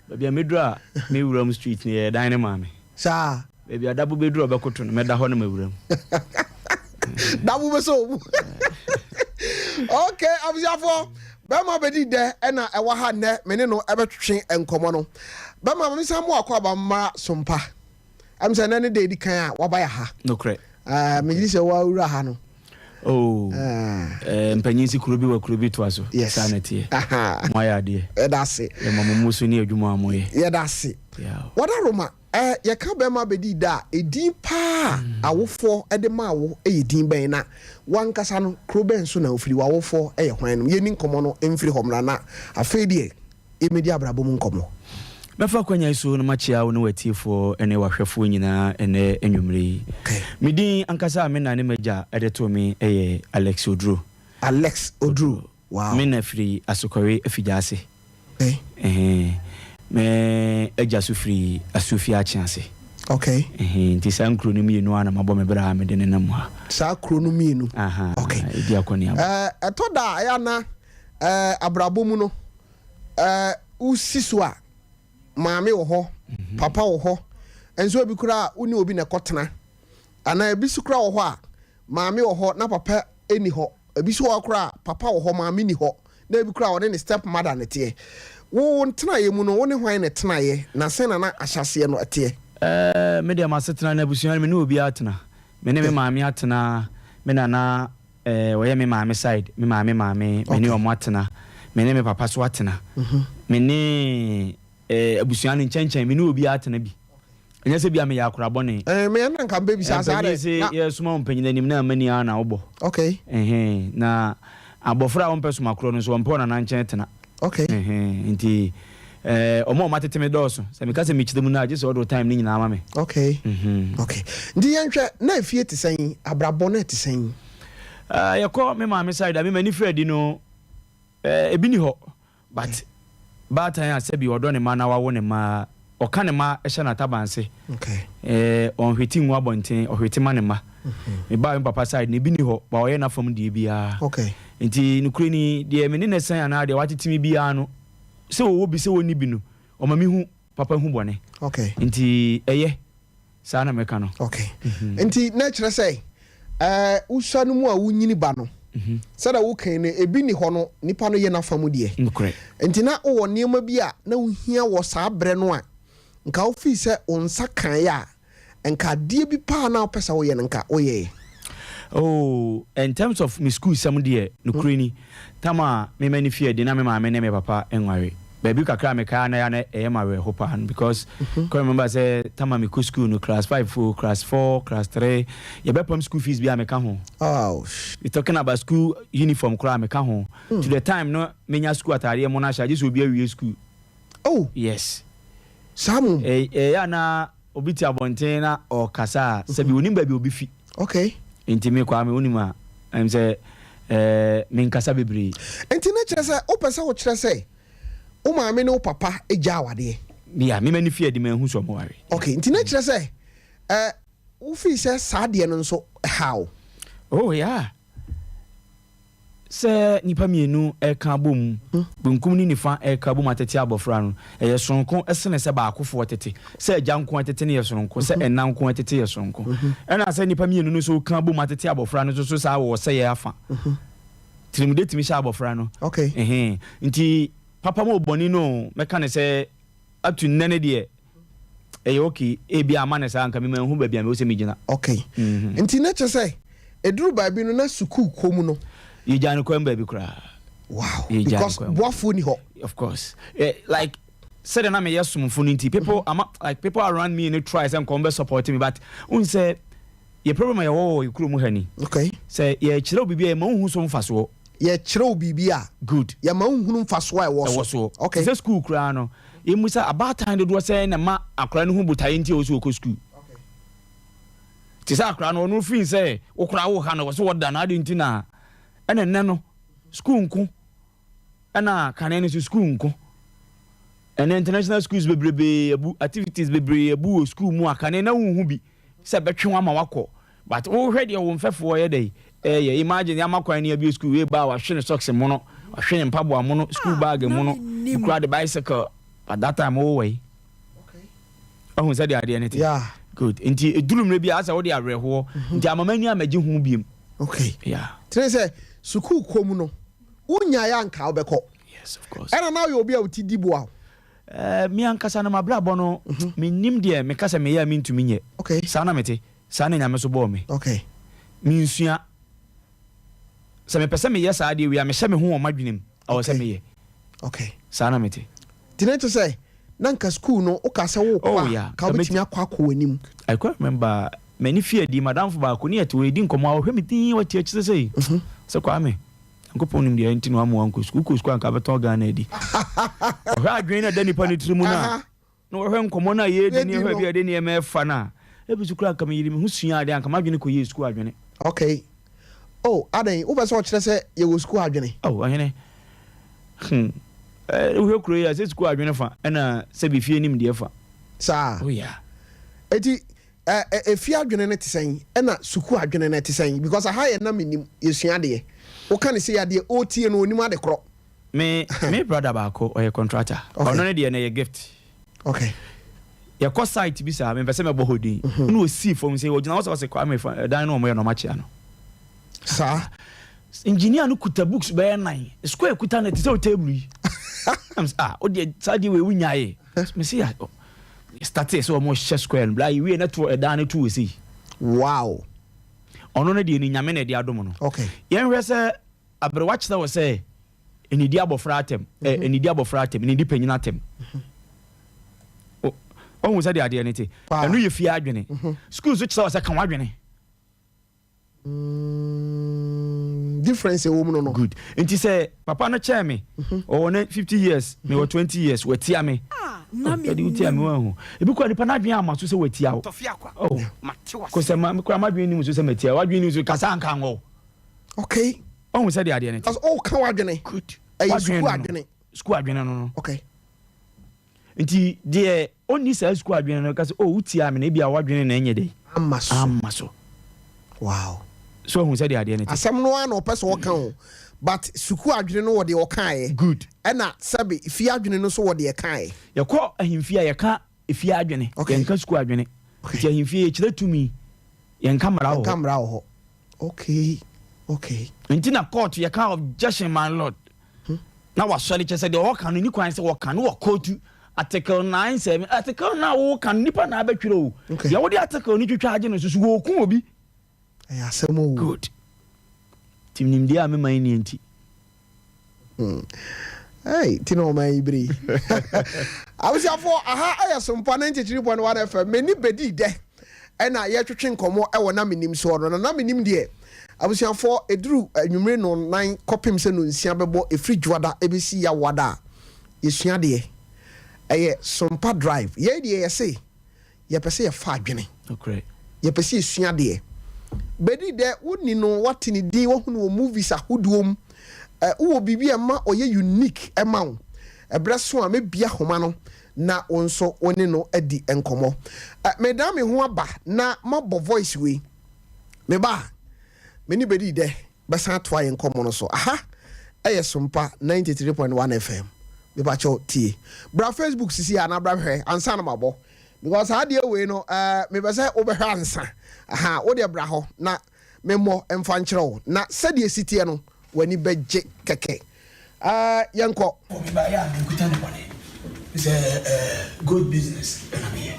Baabi a mɛduru a me wuram street no yɛ dan ne maame. Saa. Baabi a dabo bɛduru a ɔbɛkoto no mɛda hɔ na mawura mu. Dabo bɛsɛ ɔmu. Okay, abusuafoɔ, Bɛrima bɛdi dɛ ɛna ɛwɔ ha nnɛ me ne no ɛbɛtwetwe nkɔmmɔ no. Bɛrima ma mensan mo akɔ aba mmra Sompa. Ɛm sɛ nnɛ ne da edi kan a waba yɛ ha. Nokorɛ. Ɛɛ megye di sɛ wawura ha no. Oh, eh, mpanyin si kuro bi wɔ kuro bi toa so. Yes. Saa na ɛteɛ. Mo ayɛ adeɛ. Yɛda ase. Yɛma mo mmusu ne adwuma a moyɛ. Yɛda ase. Yeah. Wada Roma, eh, yɛka bɛrima bɛdi da a, edin paa a awofoɔ de maa wo yɛ din bɛn na wankasa no kuro bɛn so na wofiri, w'awofoɔ yɛ hwan nom? Yɛnni nkɔmmɔ no mfiri hɔ mmra na afei deɛ yɛmmɛdi abrabɔ mu nkɔmmɔ. Mɛfa akwanya yi so na makyia wo ne w'atiefoɔ ne w'ahwɛfoɔ nyinaa ɛnnɛ anwummere yi. Me din ankasa a me na ne m'agya de too me yɛ Alex Oduro. Alex Oduro, wow. Me na firi Asokɔre Afigya-ase. Okay. Ɛhɛn. Me agya so firi Asuofie Akyease. Okay. Ɛhɛn, nti saa nkuro no mmienu ara na mabɔ me bra a mede nenam ha. Saa kuro no mmienu? Aha. Okay. Ɛdi akɔneaba. Ɛɛ, ɛtɔ da a ɛyɛ a na ɛɛ abrabɔ mu no, ɛɛ wosi so a, maame wɔ hɔ, papa wɔ hɔ, nso ebi koraa a wo ne obi na ɛkɔtena. Anaa ebi nso koraa wɔ hɔ a, maame wɔ hɔ na papa nni hɔ. Ebi nso wɔ hɔ koraa a, papa wɔ hɔ, maame nni hɔ, na ebi koraa a ɔne ne step mother na ɛteɛ. Wo wo ntenaeɛ mu no, wo ne hwan na ɛtenaeɛ, na sɛn na na ahyɛaseɛ no teɛ? Ɛɛ, me deɛ m'asetena no, abusua no, me ne obiara atena. Me ne me maame atena, me nana Eh, ɔyɛ me maame side, me maame maame, me ne ɔmo atena, me ne me papa so atena, me ne eh, abusua no nkyɛnkyɛn, me ne obiara atena bi. Ɛnyɛ sɛ bia meyɛ akora bɔne. Eh, me ɛna nka mbɛbisa saa dɛ. Mpanyin se yɛsoma wo mpanyin anim na amma ni ara na wobɔ. Okay. Ɛhɛn, na abɔfra a ɔmpɛ soma korɔ no nso ɔmpɛ ɔnana nkyɛn tena. Okay. Ɛhɛn, nti eh, ɔmo a ɔmo atete me dɔɔso. Sɛ meka sɛ mekyerɛ mu no a, gye sɛ ɔde wo time no nyinaa ma me. Okay. Mm-hmm. Okay. Nti yɛnhwɛ, na efie te sɛn? Abrabɔ no ɛte sɛn? Uh, yɛkɔ me maame side a, me m'ani firi adi no, eh, ebi ni hɔ. But baatan a sɛbi ɔdɔ ne mma na wawo ne mma, ɔka ne mma hyɛ n'ataban ase. Okay. Eh, ɔnhwete ngu abɔnten, ɔhwete ma ne mma. Me baa me papa side no, ebi ni hɔ, but ɔyɛ n'afam deɛ biara. Okay. Nti nokorɛ ni, deɛ me ne no sɛn anaa deɛ watete me biara no, sɛ ɔwɔ bi sɛ ɔnni bi no, ɔma me hu papa hu bɔne. Okay. Nti ɛyɛ, saa na mɛka no. Okay. Nti na ɛkyerɛ sɛ, ɛɛ, wosua no mu a wonyini ba no, sɛdeɛ woka yi no, ebi nni hɔ no, nipa no yɛ n'afa mu deɛ. Nokorɛ. Nti na wowɔ nneɛma bi a na wohia wɔ saa berɛ no a, nka wofii sɛ wo nsa kaeɛ a, Nka adeɛ bi paa na wopɛ sɛ woyɛ no nka woyɛɛ? Oh, in terms of me school sɛm deɛ, nokorɛ ni, tam a me m'ani fi adi na me maame ne me papa nware. Baabi kakra a mekae a na ɛyɛ a na ɛyɛ me awerɛho paa no because kɔ remember sɛ tam a mekɔ school no, class 5 o, class 4, class 3, yɛbɛpam school fees bi a meka ho. Ouch. We talking about school uniform koraa a meka ho. To the time no menya school ataadeɛ mono ahyɛ a gye sɛ obi awie school. Oh! Yes. Saa mmom? Ɛyɛ a na obi te abɔnten na ɔrekasa a, sɛbi onim baabi a obi fi. Okay. Nti me Kwame, wonim a, ɛm sɛ ɛɛ menkasa bebree. Nti ne kyerɛ sɛ wopɛ sɛ wokyerɛ sɛ wo maame ne wo papa gyaa wo adeɛ? Yeah, me m'ani fi adi manhu sɛ wɔware. Okay, nti ne kyerɛ sɛ ɛɛ wofii sɛ saa adeɛ no nso ɛha wo? Oh yeah. Sɛ nnipa mmienu reka abom, benkum ne nifa reka abom atete abɔfra no, ɛyɛ soronko sene sɛ baakofoɔ tete. Sɛ agya nko tete no yɛ soronko, sɛ ɛna nko tete yɛ soronko. Ɛna sɛ nnipa mmienu no nso reka abom atete abɔfra no nso so saa wɔ ɔsɛeɛ afa. Tirimde tumi hyɛ abɔfra no. Okay. Ɛhɛn. Nti papa mu bɔne no o, mɛka no sɛ up to nnɛ no deɛ, ɛyɛ okay ebia ama no saa nka me manhu baabi a mewɔ sɛ megyina. Okay. Mm -hmm. Nti na kyerɛ sɛ ɛduru baabi no na sukuu kɔ mu no. Yɛgyaa no kwan baabi koraa. Wow. Because boafoɔ ni hɔ. Of course. Eh, like sɛdeɛ na meyɛ somfo no nti people mm -hmm. ama like people around me no try sɛ nkɔm bɛ support me but wohu sɛ yɛ problem a yɛwɔ wɔ yɛ kurom ha ni. Okay. Sɛ yɛkyerɛ wo biribi a yɛma wohu so mfasoɔ. Yɛkyerɛ wo biribi a. Good. Yɛma wohunu mfasoɔ a ɛwɔ so. Ɛwɔ soɔ. Okay. Te sɛ sukuu koraa no, yɛmmisa abaatan dodoɔ sɛn na ɛma akwadaa no hu botaeɛ nti a ɔwɔ sɛ ɔkɔ sukuu. Te sɛ akwadaa no, ɔno fii sɛ wo koraa wo ha no, wɔ sɛ wɔda no, adɛn nti na ɛna nnɛ no sukuu nko ɛna kane no so sukuu nko. Ɛnɛ international schools bebrebe abu, activities bebree abu wɔ sukuu mu a kane na wonhu bi. sɛ bɛtwe wo ama wakɔ but wo hwɛ deɛ wo mfɛfoɔ yɛ dɛn ɛyɛ imagine yama kwan ni abie school wei ba a wahwe ne socks mono wahwe ne mpaboa mono school bag mono kura de bicycle but that time wo wɔ yi ɔhu sɛ deɛ adeɛ ne te good nti eduru mmerɛ bi a asɛ wode awerɛhoɔ mhm. nti ama m'ani amagye ho biem okay yeah tene sɛ sukuu kɔ mu no. Wonyaeɛ a anka wobɛkɔ. Yes, of course. Ɛna na woyɛ obi a wo ti di boa wo. Eh, me ankasa no m'abrabɔ no, mhm. mennim deɛ meka sɛ meyɛ a mentumi nyɛ. Okay. Saa na mete. Saa na Nyame so bɔɔ me. Okay. Mensua. Sɛ mepɛ sɛ meyɛ saa adeɛ wei a, mehyɛ me ho wɔ m'adwene mu. Ɛwɔ sɛ meyɛ. Okay. Saa na mete. Nti na kyerɛ sɛ na nka sukuu no woka sɛ wokɔ Oh, a, yeah. ka wobɛtumi akɔ akɔ w'anim. I quite remember m'ani fii adi, m'adamfo baako ne yɛte hɔ yɛdi nkɔmmɔ a ɔhwɛ me dinn wate akyire sei. Sɛ Kwame, Nyankopɔn nim deɛ nti na wama wankɔ sukuu. Wokɔ sukuu a anka wobɛtɔn Ghana adi. Ɔhwɛ adwene no a ɛda nipa no tiri mu no a, na wɔhwɛ nkɔmmɔ no a yɛredi ne ɛhɔ bi a yɛde nneɛma ɛfa no a, ebi so koraa anka meyere me ho sua adeɛ anka m'adwene kɔyɛɛ sukuu adwene. Okay. Oh, adɛn, wopɛ sɛ ɔkyerɛ sɛ yɛwɔ sukuu adwene? Oh, ɔhene. Hmm. Eh, wohwɛ kuro yi a, sɛ sukuu adwene fa, ɛna sɛbi fie nimdeɛ fa. Saa. Oh, yeah. Eti, eh, eh, efie adwene no te sɛn, ɛna sukuu adwene no ɛte sɛn? Because aha yɛ na menim, yɛsua adeɛ. Woka ne sei adeɛ, ɔretie no, ɔnim ade korɔ. Me me brother baako ɔyɛ contractor. Okay. Ɔno ne deɛ no ɛyɛ gift. Okay. Yɛkɔ site bi saa mempɛ sɛ mɛbɔ hɔ din. Mm -hmm. Na ɔsii fam sɛ ɔgyina hɔ sɛ ɔsɛ Kwame fa ɛdan no ɔmoyɛ no ɔmakyea no. Saa. Engineer no kuta books bɛyɛ nan. Square kuta no te sɛ table yi. Am sɛ ah wodeɛ saa deɛ wei wonyaeɛ. Mese ya startee sɛ ɔmo hyɛ square no bla yɛwie na to ɛdan no to wɔ sei. Wow. Ɔno no deɛ ne nyame na ɛde adom no. Okay. Yɛnhwɛ sɛ Aberewa kyerɛ wo sɛ nnidi abɔfra atɛm, ɛ, mhm. nnidi abɔfra atɛm, nnidi panyin atɛm. Mhm. Ɔhu sɛ deɛ adeɛ no te. Ɛno yɛ fie adwene. Mhm. Sukuu nso kyerɛ wo sɛ ka w'adwene. Mm, difference ɛwɔ mu no no. Good. Nti sɛ papa no kyɛn me, ɔwɔ ne 50 years, mewɔ 20 years, watia me. Ah, na Oh, daddy wotia me wahu. Ebi kora nipa n'adwene ama so sɛ watia wo. Oh, kò sɛ ma kora m'adwene nim so sɛ matia wo. W'adwene nim so kasa anka nwɔ wo. Okay. Ɔhu sɛ deɛ adeɛ no te. Ɔsɛ ɔka w'adwene. Good. Ɛyɛ sukuu adwene. Sukuu adwene no no. Okay. Nti deɛ ɔnni saa sukuu adwene no ka sɛ oh wotia me na ebi a w'adwene na ɛnyɛ dɛ. Ama so. Ama so. Wow. So ɔhu sɛ deɛ adeɛ no te. Asɛm no ara na ɔpɛ sɛ ɔka o but sukuu adwene no wɔ deɛ ɔkaeɛ. Good. Ɛna sɛbe fie adwene no nso wɔ deɛ ɛkaeɛ. Yɛkɔ ahemfie a yɛka efie adwene, yɛnka sukuu adwene. Nti ahemfie yɛkyerɛ tumi, yɛnka mmara wɔ hɔ. Yɛnka mmara wɔ hɔ. Okay, okay. Nti na court yɛka objection my lord. Hmm? Na wasɔre kyɛ sɛ deɛ ɔka no ni kwan sɛ wɔka no wɔ kootu. Article 9 7 article na woka no nipa na abɛtwerɛ o. Okay. Deɛ wode article no twitwa agye no nso so wɔku obi. Ɛyɛ asɛm o. Good. Nti nimdeɛ a mema yi nie nti. Hmm. Hey, ti na ɔman yi bere yi. Abusuafoɔ, aha ɛyɛ Sompa 93.1 FM. M'ani bɛdii dɛ ɛna yɛtwetwe nkɔmmɔ ɛwɔ na menim soɔ no. Na na menim deɛ, abusuafoɔ, ɛduru anwummere nnɔnnan kɔpem sɛ nnɔnsia bɛbɔ, ɛfiri Dwoada ɛbɛsi Yawoada a, yɛsua adeɛ. Ɛyɛ Sompa Drive. Yei deɛ yɛse Yɛpɛ sɛ yɛfa adwene. Yɛpɛ sɛ yɛsua adeɛ. Bɛdi dɛ, wonni no, woate ne din, woahu no wɔ movies ahodoɔ mu. Wowɔ biribi a ɛma ɔyɛ unique ma wo. Ɛberɛ so a, mɛbia homa no na wo nso wo ne no adi nkɔmmɔ. Medan me ho aba na mabɔ voice wei. Meba a, me ne Bɛdi dɛ. bɛsan atoa yɛn nkɔmmɔ no so. Aha yɛ Sompa 93.1 FM. Mepakyɛw tie. Bra Facebook sisi a na bra hwɛ ansa na mabɔ. Because saa adeɛ wei no, eh, mepɛ sɛ wobɛhwɛ ansa. Aha, wo deɛ bra hɔ na memmɔ mfa nkyerɛ wo. Na sɛdeɛ ɛsi teɛ no, w'ani bɛgye kɛkɛ. Eh, yɛnkɔ. Obi ba yɛ a menkuta ne bɔne sɛ eh, gold business ɛna meyɛ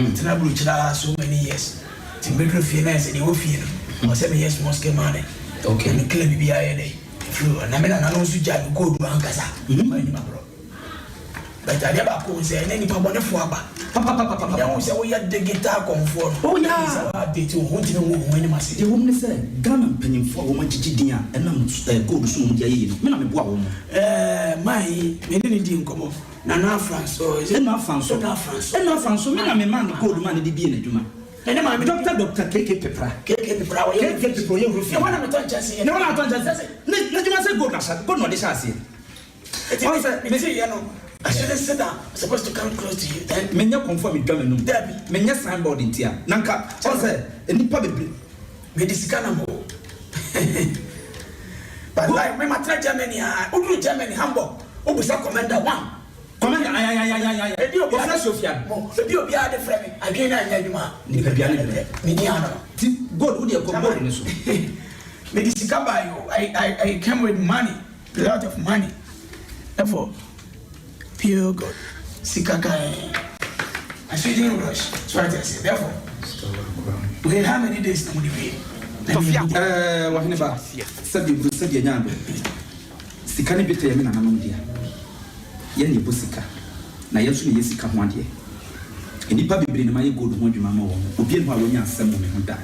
matena aburokyire ara so many years nti mebɛduru fie na ayɛ sɛ deɛ ɛwɔ fie no ɛwɔ sɛ meyɛ small scale mining na me clear biribiara yɛ dɛ ɛfiri hɔ na me nana no nso gyaa me gold ankasa ma anim aborɔ But adeɛ baako wo sɛ ɛnɛ nipa bɔnefoɔ aba. Papapapapa. Ɛnɛ wo sɛ woyɛ digital kɔmfoɔ no. Oh yeah. Sɛ wo update wo ho ntumi ngu wo ho anim ase. Deɛ ɛwɔ mu ne sɛ Ghana mpanyinfoɔ a wɔn agyegye din a ɛnam eh, gold so na wɔn de ayɛ yie no, me na meboa wɔn. Eh, man yi, me ne no dii nkɔmmɔ. Nana Afranso, is it? Eno Afranso. Eno Afranso. Eno Afranso, me na memaa no gold maa no de bie n'adwuma. Me ne maame. Doctor Doctor KK Pepra. KK Pepra, ɔyɛ KK Pepra, ɔyɛ roofing. Ne hɔ na metɔ nkyɛnse yɛ. Ne hɔ na metɔ nkyɛnse. Ne n'adwuma sɛ gold na ahyɛ, gold na ɔde hyɛ aseɛ. Eti me me ti yɛ no I shouldn't sit down I'm supposed to come close to you then. Me nyɛ kɔnfo a me dwa m'anum. Dabi. Me nyɛ sign board nti a na nka ɔn sɛ nnipa bebree. Me de sika nam o but like me ma tena Germany a wo duru Germany Hamburg wo busa commander one. Commander ayayayayaya Ebi obi ofrɛ Sophia no. Mo ebi obiara de frɛ me adwene no anyɛ adwuma a. Nipadua no brɛ. Me ni ano no. Ti gold wo deɛ kɔ gold no so. Me de sika bae o I I I came with money. Lot of money. Therefore, pure God. Sika kan. Aswedin rush. So I just say, therefore, we how many days na mo de wie? Ɛɛ, ɔhene ba, sɛdeɛ buru sɛdeɛ nyaa do. Sika ne dwetɛ yɛ me nananom dea. Yɛn na yɛbɔ sika, na yɛn nso na yɛyɛ sika ho adeɛ. Nnipa bebree na mayɛ gold ho adwuma ama wɔn. Obiara nni hɔ a wanya asɛm wɔ me ho da.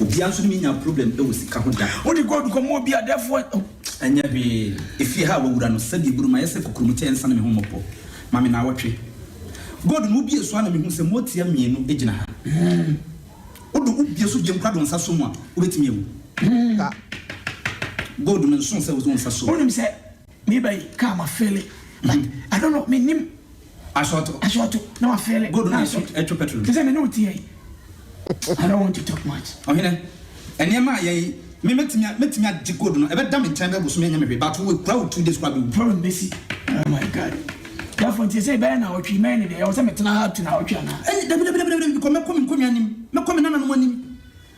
Obiara nso ne me nyaa problem wɔ sika ho da. Wode gold kɔma obi a, therefore. Ɛnyɛ hwee. Efie ha a wawura no, sɛdeɛ eburu mayɛ sɛ kokuromoti a ɛnsane me ho mmɔpɔ. Ma me naawɔtwe. Gold no, wobue so ara na mehu sɛ motia mmienu gyina ha. Wode wobue so bio koraa de wo nsa sɔ mu a, wobɛtumi awu. Gold no nso sɛ wode wo nsa sɔ mu. Wonim sɛ meba yi car ma fele but I don't know mennim. Asɔɔto. Asɔɔto na ma fele. Gold no na ɛtwe petrol no. Te sɛ me ne wo teɛ yi. I don't want to talk much. Ɔhene, nneɛma a yɛn, me mɛtumi, mɛtumi agye gold no, ɛbɛda me nkyɛn bɛyɛ bosome ɛnyɛ me hwee, but wo ekura wo 2 days koraa bɛwu. Problem bɛsi. Oh my God. Therefore nti sɛ ɛbɛyɛ naawɔtwe yi mɛyɛ ne dɛ, ɛwɔ sɛ metena ha up to naawɔtwe anaa? Ɛyi, dabi, dabi, dabi, dabi, because mɛkɔ me nkonnwa anim, mɛkɔ me nananom anim,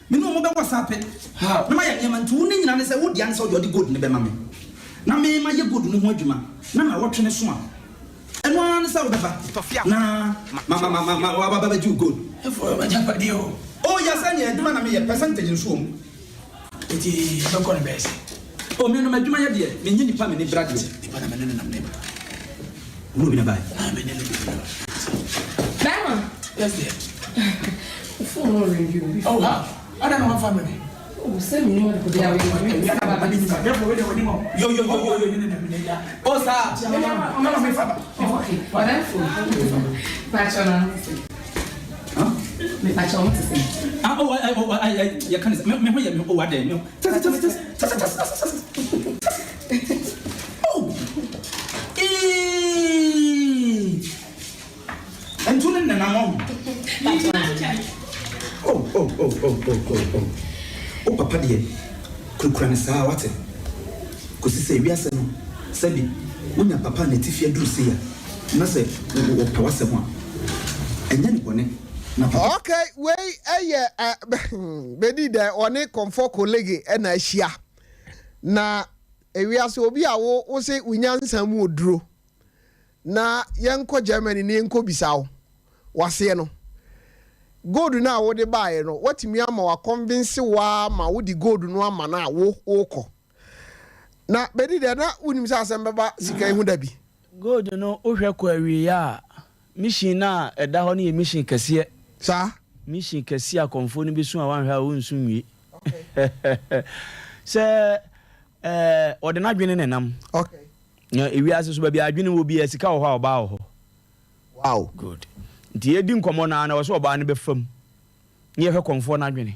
me ne wɔn bɛwɔ saa pɛ, na mayɛ nneɛma, nti wo ne nyinaa ne sɛ, wo dea ne sɛ wode ɔde gold no bɛma me, na me mayɛ gold no ho adwuma, na naawɔtwe no so a, Ɛno ara ne sɛ wobɛba na ma ma ma ma waba bɛgye wo gold. Ɛfo m'agyapadeɛ o. Oh yes ɛneɛ adwuma na meyɛ percentage nso wɔ mu. Eti bɛkɔ no bɛyɛ sɛ. Oh me no m'adwuma yɛ deɛ menyɛ nipa m'ani bra deɛ. Nipa na me ne no nam neighbor. Wo ne obi na bae? Ah me ne no bi na bae. Bɛrima. Yes dear. Wo phone no ringi o. Oh how? Adɛn na wamfa mmerɛ me? Oh sɛ menim ade kode a wei ma Yo yo yo yo Oh saa. Okay, ɔdɛfo. Pakyɛ na mo se. Mepakyɛ ɔmo te sɛ. Ah oh eh oh eh eh yɛ ka ne sɛ me ho yɛ me oh adɛn me tɛsɛ tɛsɛ tɛsɛ tɛsɛ tɛsɛ tɛsɛ oh ee. Ntu ne nenam ɔho. Oh oh oh oh oh oh oh Wo papa deɛ kurakura no saa wate Kɔsi sɛ wiase no sɛbi wonya papa a n'atifi aduru sei a na sɛ ɔpɛ w'asɛm a ɛnyɛ ne bɔne na papa. Okay, wei ɛyɛ bɛdi dɛ ɔne Kɔmfɔ Kolege na ahyia. Na ewiase obi a wo wo se wo nyansa mu oduro na yɛnkɔ Germany na yɛnkɔbisa wo waseɛ no. Gold no a wode baeɛ no, woatumi ama wakɔnvinse wo ara ma wode gold no ama no a wo wokɔ. Na bɛdi deɛ na wonim sɛ asɛm bɛba sika yi ho da bi. Gold no wohwɛ kɔ awieɛ a, mission no a ɛda hɔ no yɛ mission kɛseɛ. Saa. Mission kɛseɛ a kɔmfoɔ no bɛsu a woanhwɛ a wonsu nwie. Sɛ ɛɛ ɔde n'adwene na ɛnam. Okay. Na ewiase so baabi a adwene wɔ biara sika wɔ hɔ a ɔbaa wɔ hɔ. Wow. Good. Nti yɛdi nkɔmmɔ no ara na ɛwɔ sɛ ɔbaa no bɛfa mu na yɛhwɛ kɔmfoɔ no adwene.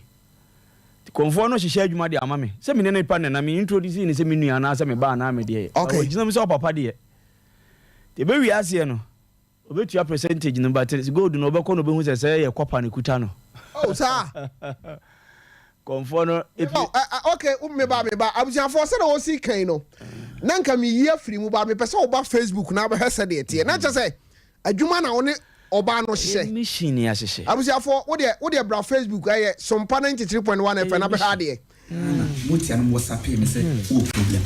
Nti kɔmfoɔ no hyehyɛ adwuma de ama me sɛ me ne nipa no na me introduce no sɛ me nua anaasɛ me ba anaa me deɛ. Okay. Ɔgyina mu sɛ ɔpapa deɛ. Nti ɛbɛwie aseɛ no Obetua percentage no but gold no ɔbɛkɔ na obehu sɛ sɛ yɛ copper na ekuta no. Oh saa. Kɔnfoɔ no epi. Oh, eh, eh, okay, meba meba abusuafoɔ sɛdeɛ wɔsi kan no na nka meyi afiri mu ba mepɛ sɛ woba Facebook na abɛhwɛ sɛdeɛ ɛteɛ na kyɛ sɛ adwuma na wo ne ɔbaa no hyehyɛ. Mission ni ahyehyɛ. Abusuafoɔ wodeɛ wodeɛ bra Facebook ɛyɛ Sompa 93.1 FM na bɛhwɛ adeɛ. Na motia no wɔsapee me sɛ wowɔ problem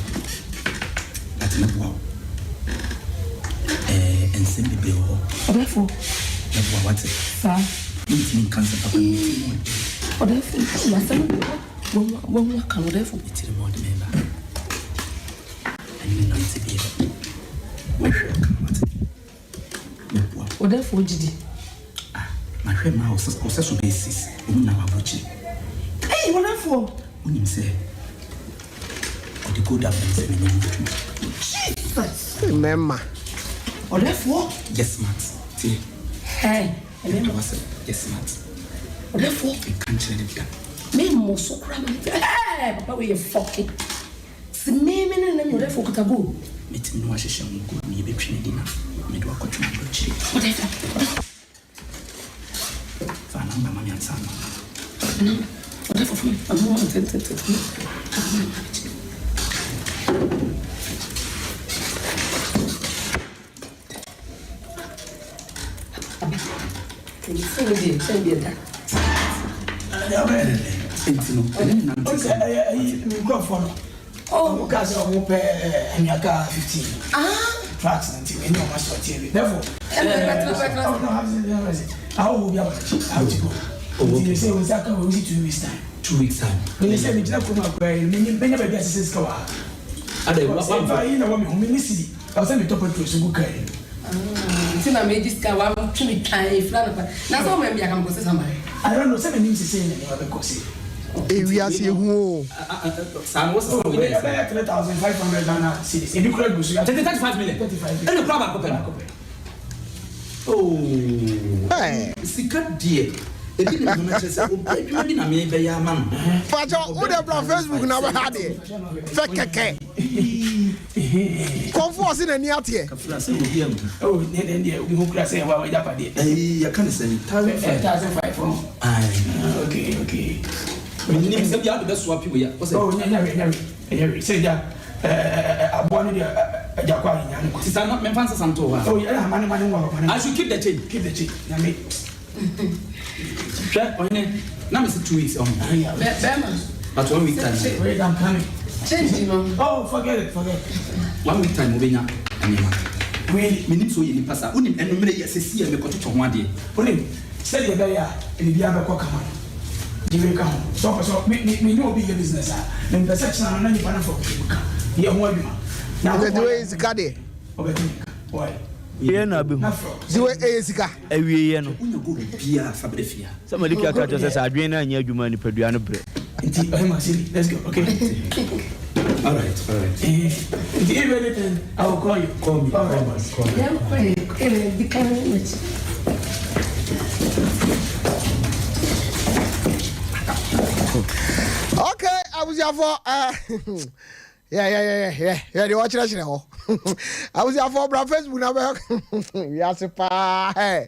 but mɛboa wo ɛɛ nsɛm bebree wɔ hɔ. Ɔdɛfo. Mɛboa wate. Saa. Mentumi nka nsɛm papa no metiri mu ɔden. Ɔdɛfo asɛm no wahu aka no ɔdɛfo. Metiri mu ɔden meba. Ɛne me nante bio. Mɛhwɛ ɔka no wate. Mɛboa wo. Ɔdɛfo wogye di? Ah, mahwɛ mmaa a ɔsɛ so bɛyɛ sis, wɔn nyinaa wɔ aburokyire. Ei, ɔdɛfoɔ! Wonim sɛ ɔde gold abrɛ me sɛ menyɛ ho adwuma. Jesus! Mmarima. Ɔdɛfoɔ! Yɛ smart, tie. Hey, mmarima. Mepɛ w'asɛm, yɛ smart. Ɔdɛfoɔ! Nka nkyerɛ no da. Memmɔ so koraa ma ne Hey, papa wei yɛ fɔke. Se me me ne no nam ɔdɛfo okuta gold. Mɛtumi ne wo ahyehyɛ ho gold na yɛbɛtwi no di na mede wo akɔtwe m'aburokyire. Ɔdɛfo ɔdɛfo. Fa number ma me ansa na. Number ɔdɛfo fa me fa me wɔn ntɛntɛntɛntɛm. Nti no, ɛne ne nante sɛ. Nkurɔfoɔ no. Ɔmo kaa sɛ ɔmo pɛ anwea kaa 15 trucks no nti me ne ɔmo asɔ tie bi. Therefore, oh no, ahɔhoɔ bi aba m'akyi, I have to go. Nti they say wo nsa ka wei, wosi 2 weeks time. 2 weeks time. Mene sɛ megyina kurom akora yi, menya baabi asese sika wɔ ha. Adɛ, wa wa. Ɛfa yi na wɔ me ho, me ne sidi. Ɛwɔ sɛ metɔ petrol so gu kaa yi mu. Nti na megye sika wa twe me twan efira no pa. Na sɛ ɔma mi aka mekɔ sesa ma. I don't know sɛ menim sɛ sei na nneɛma bɛkɔ sei. Ewiase ehu o. Saa no wosesa wei dɛn sɛ. Ɛbɛyɛ 3500 Ghana cedis. Ebi kura gu so. 35 million. 35 million. Ɛna kura baako pɛ no. Baako pɛ. Oh. Sika deɛ ebi nim ho no kyerɛ sɛ obi adwuma bi na mebɛyɛ ama no. Pakyɛ wo deɛ bra Facebook na bɛhwɛ adeɛ fɛ kɛkɛ. Kɔmfo ɔse n'ani ateɛ. Kafra sɛ obi anhu. Oh ne ne deɛ obi ho kura sɛ wa w'agyapadeɛ. Ɛyi yɛka ne sɛn 1005. 1005 oh. Aye. Okay okay. Menim sɛ bia wode bɛsoa pi wei a. Oh nyɛ nyɛ hwee nyɛ hwee ɛnyɛ hwee sɛ gya aboa no deɛ agya kɔ a yɛnya no kwa. Sisa no memfa nsesa nto hɔ a. Oh yɛ ma ne ma ne nwa hɔ ma ne. I should keep the change. Keep the change nyame. Hwɛ ɔhene na mese 2 weeks ɔho. Bɛɛma. But one week time. Wait I'm coming. Change no. Oh forget it forget it. One week time wobɛnya nneɛma. Really? Menim sɛ woyɛ nipa saa. Wonim anummerɛ yi a sɛsi a mekɔtotɔ ho adeɛ. Wonim sɛdeɛ ɛbɛyɛ a biribiara bɛkɔ kama no gye wei ka ho. Sɛ wopɛ sɛ me me me ne obi yɛ business a mempɛ sɛ kyena no na nipa no mfa obi ka yɛ ho adwuma. Nyankopɔn wei sika deɛ. Ɔbɛte me nka. Why? Yɛ na abɛhu. Sɛ wei ɛyɛ sika. Awieɛ no. Wonya gold biara fa brɛ fie ha. Sɛ Maliki aka kyerɛ sɛ sɛ adwene no anyɛ adwuma a nipadua no brɛ. Nti ɔhema Siri, let's go, okay? Alright, alright. Nti if anything, I will call you. Call me, call me, call me. Yɛn kɔ yɛ kɔ yɛ di kan n'akyi. Okay, abusuafo, eh, yɛ yɛ yɛ yɛ yɛ deɛ ɔkyerɛkyerɛ hɔ abusuafoɔ bra facebook na bɛ wiase paa ɛ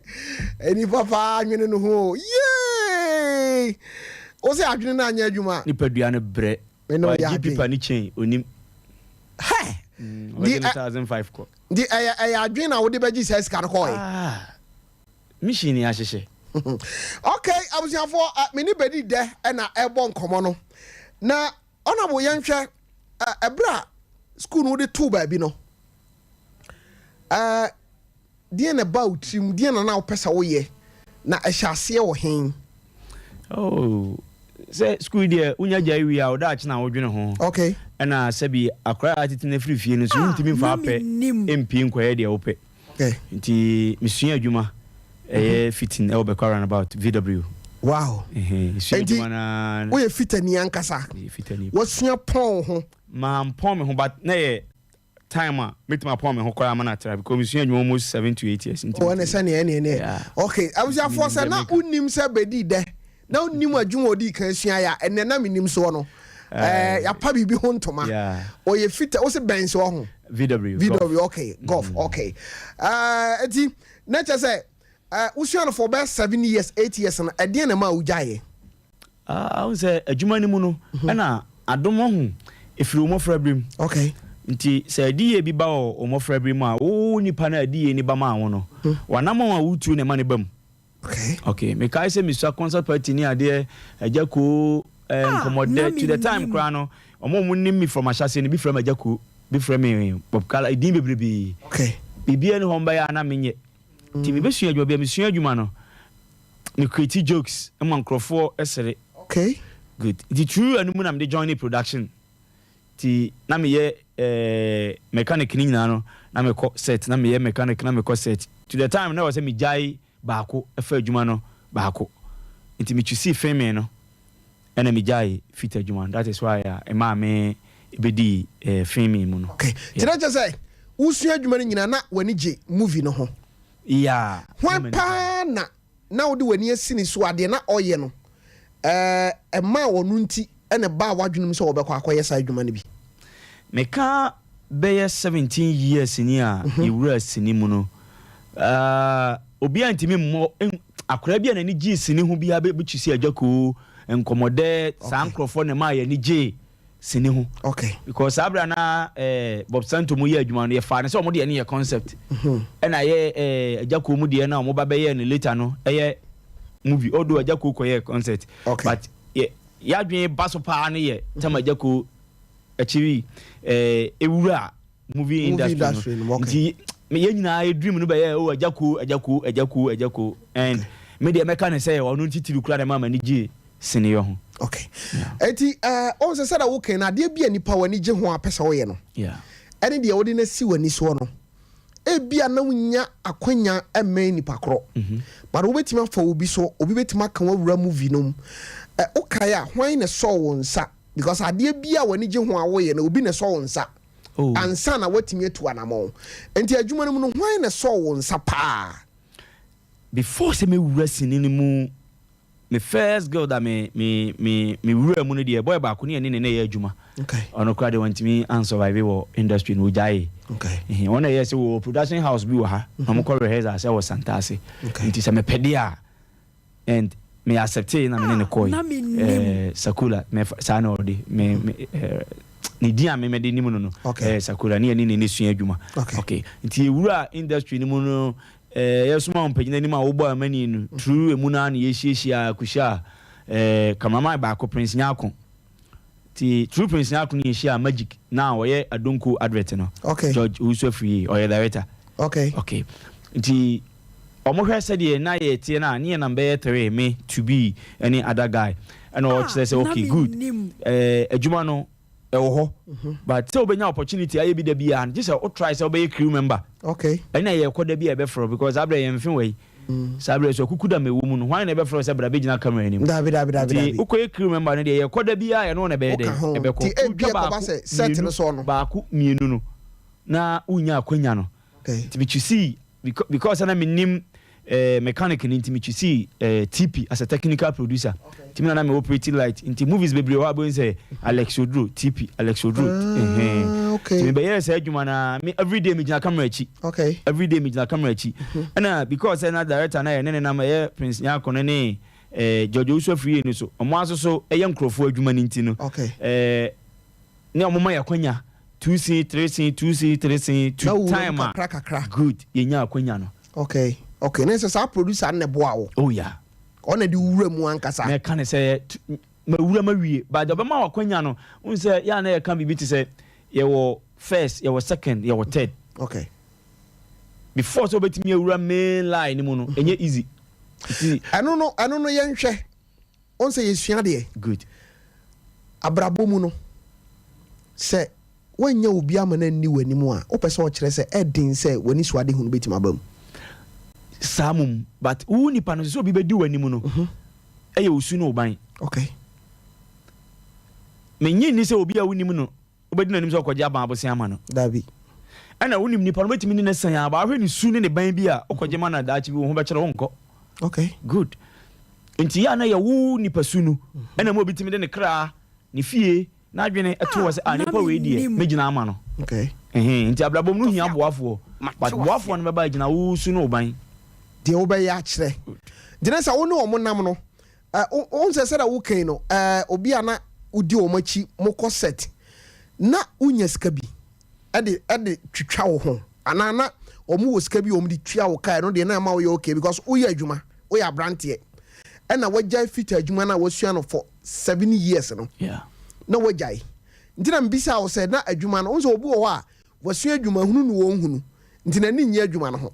nipa paa nwene no ho yee wo sɛ adwene no anyɛ adwuma nipadua no brɛ wagye pipa ne chain onim hɛ mm, di 1005 kɔ di ɛyɛ ɛyɛ adwene na wode bɛgye saa sika no kɔɛ ah, mission ni ahyehyɛ okay abusuafoɔ me ne bɛdi dɛ ɛna ɛbɔ nkɔmmɔ no na Honourable yɛnhwɛ ɛberɛ a school no wode too baabi no ɛɛ deɛn na ɛbaa wo tirim deɛn na na wopɛ sɛ woyɛ na ɛhyɛ aseɛ wɔ hen? Oh, sɛ school deɛ wonya gyae wie a wo daakye na wodwene ho. Okay. Ɛna sɛbi akora a atete no afiri fie no nso wontumi mfa apɛ mpie nkɔyɛ deɛ wopɛ. Nti mesua adwuma ɛyɛ fitting ɛwɔ Bɛkwa roundabout VW. Wow. Mesua Nti adwuma na. Woyɛ fitani ankasa. Meyɛ fitani. Wasua pɔn ho. Mampɔn me ho but na yɛ time a mɛtumi apɔn me ho koraa ma no atra because mesua adwuma almost 7 to 8 years. Nti Oh ɛne sɛneɛ ɛneɛ ɛneɛ. Okay abusuafoɔ sɛ na wonim sɛ bɛdi dɛ na wonim adwuma a ɔdii kan suaeɛ a ɛnɛ na menim soɔ no ɛɛ yɛapa biribi ho ntoma ɔyɛ fita wo se bɛn soɔ ho VW VW okay golf mm. okay ɛɛ eti na kyɛ sɛ ɛɛ wosua no for bɛyɛ 7 years 8 years no ɛdeɛn na ɛma wogyaeɛ. Ah, wohu sɛ adwuma no mu no mhm. ɛna adom ɔho ɛfiri wo mmɔfra berɛ mu okay. nti sɛ adiyie bi ba wɔ wo mmɔfra berɛ mu a wo nipa no adiyie ni ba maa wo no mhm. wanammɔn a wotuo na ɛma ne ba mu. Okay. Okay, mekae sɛ mesua concert party ne adeɛ, Agya Koo, eh, Ah, na nkɔmmɔdɛ, to the time mennim. koraa no, wɔn a wɔnim me from ahyɛaseɛ no, bi frɛ me Agya Koo, bi frɛ me Bob Kala, edin bebrebee. Okay. Biribiara ni hɔ mbɛyɛ a na menyɛ. Nti mebɛsua adwuma bi a, mesua adwuma no, me create jokes ma nkurɔfoɔ sere. Okay. Good. Nti through ɛno mu na mede join production. Nti na meyɛ eh, mechanic no nyinaa no, na mekɔ set, na meyɛ mechanic, na mekɔ set. To the time na ɛwɔ sɛ megyae baako fa adwuma no baako. Nti me choosee filming no ɛna megyae fit adwuma no. That is why a ɛmaa me bɛdii eh, filming mu no. Okay. Nti na kyerɛ sɛ wosua adwuma no nyinaa na w'ani gye movie no ho? Yeah. Hwan paa na na wode w'ani asi ne so a deɛ na ɔyɛ no ɛmaa ɔno nti na ɛbaa w'adwene mu sɛ wɔbɛkɔ akɔyɛ saa adwuma no bi? Meka bɛyɛ 17 years ni a yɛwuraa sini mu no, obiara ntumi mmɔ, akwadaa bi a n'ani gyee sini ho biara bɛtwi sɛ Agya Koo, Nkɔmmɔdɛ, saa nkurɔfoɔ na ɛmaa yɛn ani gyee sini ho. Okay. Because saa berɛ a na eh, Bob Santo mu yɛ adwuma no, yɛfaa no sɛ wɔn deɛ no yɛ concept. Ɛna yɛ eh, Agya Koo mu deɛ no a wɔn ba bɛyɛɛ no later no ɛyɛ movie. Although Agya Koo kɔyɛɛ concert. Okay. But yɛ yɛadwene ba so paa no yɛ tam Agya Koo. akyiri eh, ewura movie industry no nti yɛn nyinaa yɛ dream no bɛyɛ oh agya koo agya koo agya koo agya koo and me deɛ mɛka ne sɛ ɔno ntitiri kura na ɛma m'ani gye seneyɔ ho. Okay. Eti ɛɛ ɔn sɛ sɛdeɛ wokan no adeɛ bi a nipa w'ani gye ho a pɛ sɛ woyɛ no ɛne deɛ wode no asi w'ani soɔ no ebia na wonya akwanya mmɛn nipa korɔ mhm. but wobɛtumi afa obi so obi bɛtumi aka wawura movie no mu ɛ wokae a hwan na ɛsɔɔ wo nsa because adeɛ bi a w'ani gye ho a woyɛ no obi na ɛsɔ wo nsa oh. ansa na woatumi atu anamɔn nti adwuma no mu no hwan na ɛsɔɔ wo nsa paa before sɛ mɛwura sini no mu me first guild a me me me me wura mu no deɛ boy baako ne yɛne ne na ɛyɛ adwuma ɔno koraa deɛ wantumi ansurvive wɔ industry no ogyaee wɔn na ɛyɛ sɛ wɔ production house bi wɔ ha na wɔn kɔ rehearsal sɛ wɔ Santase nti sɛ mepɛ deɛ a and me acceptee na me ne ne kɔe eh, Sakula me saa na ɔde me me eh, ne din a me mede nim no no okay. eh, Sakula ne yɛne ne ne sua adwuma okay. okay. nti yɛwura industry no mu no eh, yɛsoma mpanyin anim a wobɔ amani no turu emu no a na yɛhyiahyia kuhyia eh, cameraman baako Prince Nyako Nti True Prince Nyarko ne yɛhyiaa Magic na ɔyɛ Adonko advert no. Okay. George Owusu Afriyie ɔyɛ director. Okay. Okay. Nti ɔmo hwɛ sɛdeɛ na yɛteɛ no a ne yɛnam bɛyɛ three me, To-be ɛne other guy ɛna ɔkyerɛ sɛ okay good ɛɛ adwuma no ɛwɔ hɔ but sɛ wobɛnya opportunity ayɛ bi da biara no gye sɛ wo try sɛ wobɛyɛ crew member. Okay. Ɛna yɛkɔ da bi a yɛbɛfrɛ wo because saa berɛ yɛmfe wɔ yi. Saa berɛ so akuku da mewɔ mu no, hwan na ɛbɛfrɛ wo sɛ bra bɛgyina camera anim? Dabi, dabi, dabi, Nti dabi. wokɔyɛ crew member no deɛ, yɛkɔ da biara yɛne wo na ɛbɛyɛ Woka dɛn? ho. Ɛbɛkɔ. Nti ebia Wotwa ɛkɔba baako, sɛ set no mmienu, soɔ no. baako, mmienu no, na wonnya akwanya no. Okay. Nti mekyusii, because na mennim eh, mechanic no nti mekyusii eh, TP as a technical producer. Nti me na na me operate light. Nti movies bebree wɔ hɔ a wobɛhu sɛ Alex Oduro, TP, Alex Oduro, ɛhɛn. Ah, okay. Nti mebɛyɛɛ saa adwuma no ara, me everyday megyina camera akyi. Okay. Everyday me gyina camera akyi. Ɛna because sɛ na director na yɛ ne ne nam ɛyɛ Prince Nyarko no ne eh, George Owusu Afriyie no so. Ɔmo aso so ɛyɛ nkorɔfoɔ adwuma no nti no. Okay. Eh, ne ɔmo ma yɛ akwanya two scene, three scene, two scene, three scene to Na wo time a kakra kakra. good yɛnya akwanya no. Okay. Okay. Ne sɛ saa producer no na ɛboa wo. Oh yeah. Ɔna de wura mu ankasa. Mɛka ne sɛ mawura mawie but deɛ ɔbɛma wo akwanya no wohu sɛ yɛ a na yɛka biribi te sɛ yɛwɔ first yɛwɔ second yɛwɔ third. Okay. Before sɛ wobɛtumi awura main line no mu no ɛnyɛ easy. Nti. Ɛno no ɛno no yɛnhwɛ wohu sɛ yɛsua deɛ. Good. Abrabɔ mu no sɛ Woannya obi amma no anni w'anim a, wopɛ sɛ ɔkyerɛ sɛ ɛden sɛ w'anisoadehu no bɛtumi aba mu? Saa mmom, but wo nipa no, sɛ obi bɛdi w'anim no, ɛyɛ wo su ne wo ban. Okay. Mennye nni sɛ obi a wonim no, wobɛdi n'anim sɛ ɔkɔgye aban abosea ama no. Dabi. Ɛna wonim nipa no, wobɛtumi ne no asan aba, wohwɛ ne su ne ne ban bi a, wokɔgye ma no a, daakye bi wo ho bɛkyerɛ wo, wonkɔ. Okay. Good. Nti yɛ a na yɛ wo nipa su no, ɛna ma obi tumi de ne kra, ne fie, N'adwene to hɔ sɛ, ah, nipa wei deɛ, mɛgyina ama no. Ɛhɛn, nti abrabɔ mu no hia boafoɔ. But boafoɔ no bɛba agyina wo su ne wo ban. Deɛ wobɛyɛ akyerɛ. Nti na sɛ wo ne wɔn nam no, eh, wohu sɛ sɛdeɛ woka yi no, eh, obi a na wodi wɔn akyi, mokɔ set, na wonya sika bi de, de twitwa wo ho, anaa na wɔn wɔ sika bi a wɔn de tua wo ka, ɛno deɛ na ɛma woyɛ okay because woyɛ adwuma, woyɛ aberanteɛ, ɛna wagyae fita adwuma no a wasua no for 7 years no na wagyae. Nti na mebisa wo sɛ na adwuma no, wohu sɛ obi wɔ hɔ a wasua adwuma hunu no wɔnhunu nti n'ani nnye adwuma no ho,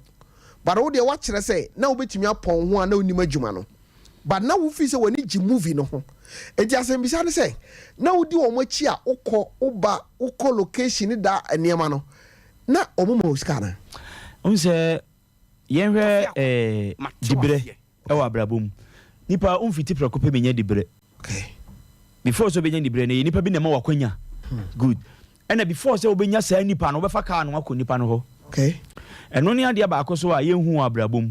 but wo deɛ woakyerɛ sɛ na wobɛtumi apɔn ho a na wonim adwuma no, but na wofii sɛ w'ani gye movie no ho. Nti asɛmbisa ne sɛ na wodi wɔn akyi a wokɔ woba wokɔ location ne da nneɛma no na wɔn ma wo sika anaa? Wohu sɛ yɛnhwɛ eh, diberɛ wɔ abrabɔ mu. Nipa womfiti prɛko pɛ bɛnya diberɛ. Before sɛ wobɛnya diberɛ no, ɛyɛ nipa bi na ɛma wakwanya. Good. Ɛna before sɛ wobɛnya saa nipa no, wobɛfa kaa no akɔ nipa no hɔ. Ɛno ne adeɛ baako so a yɛnhu wɔ abrabɔ mu.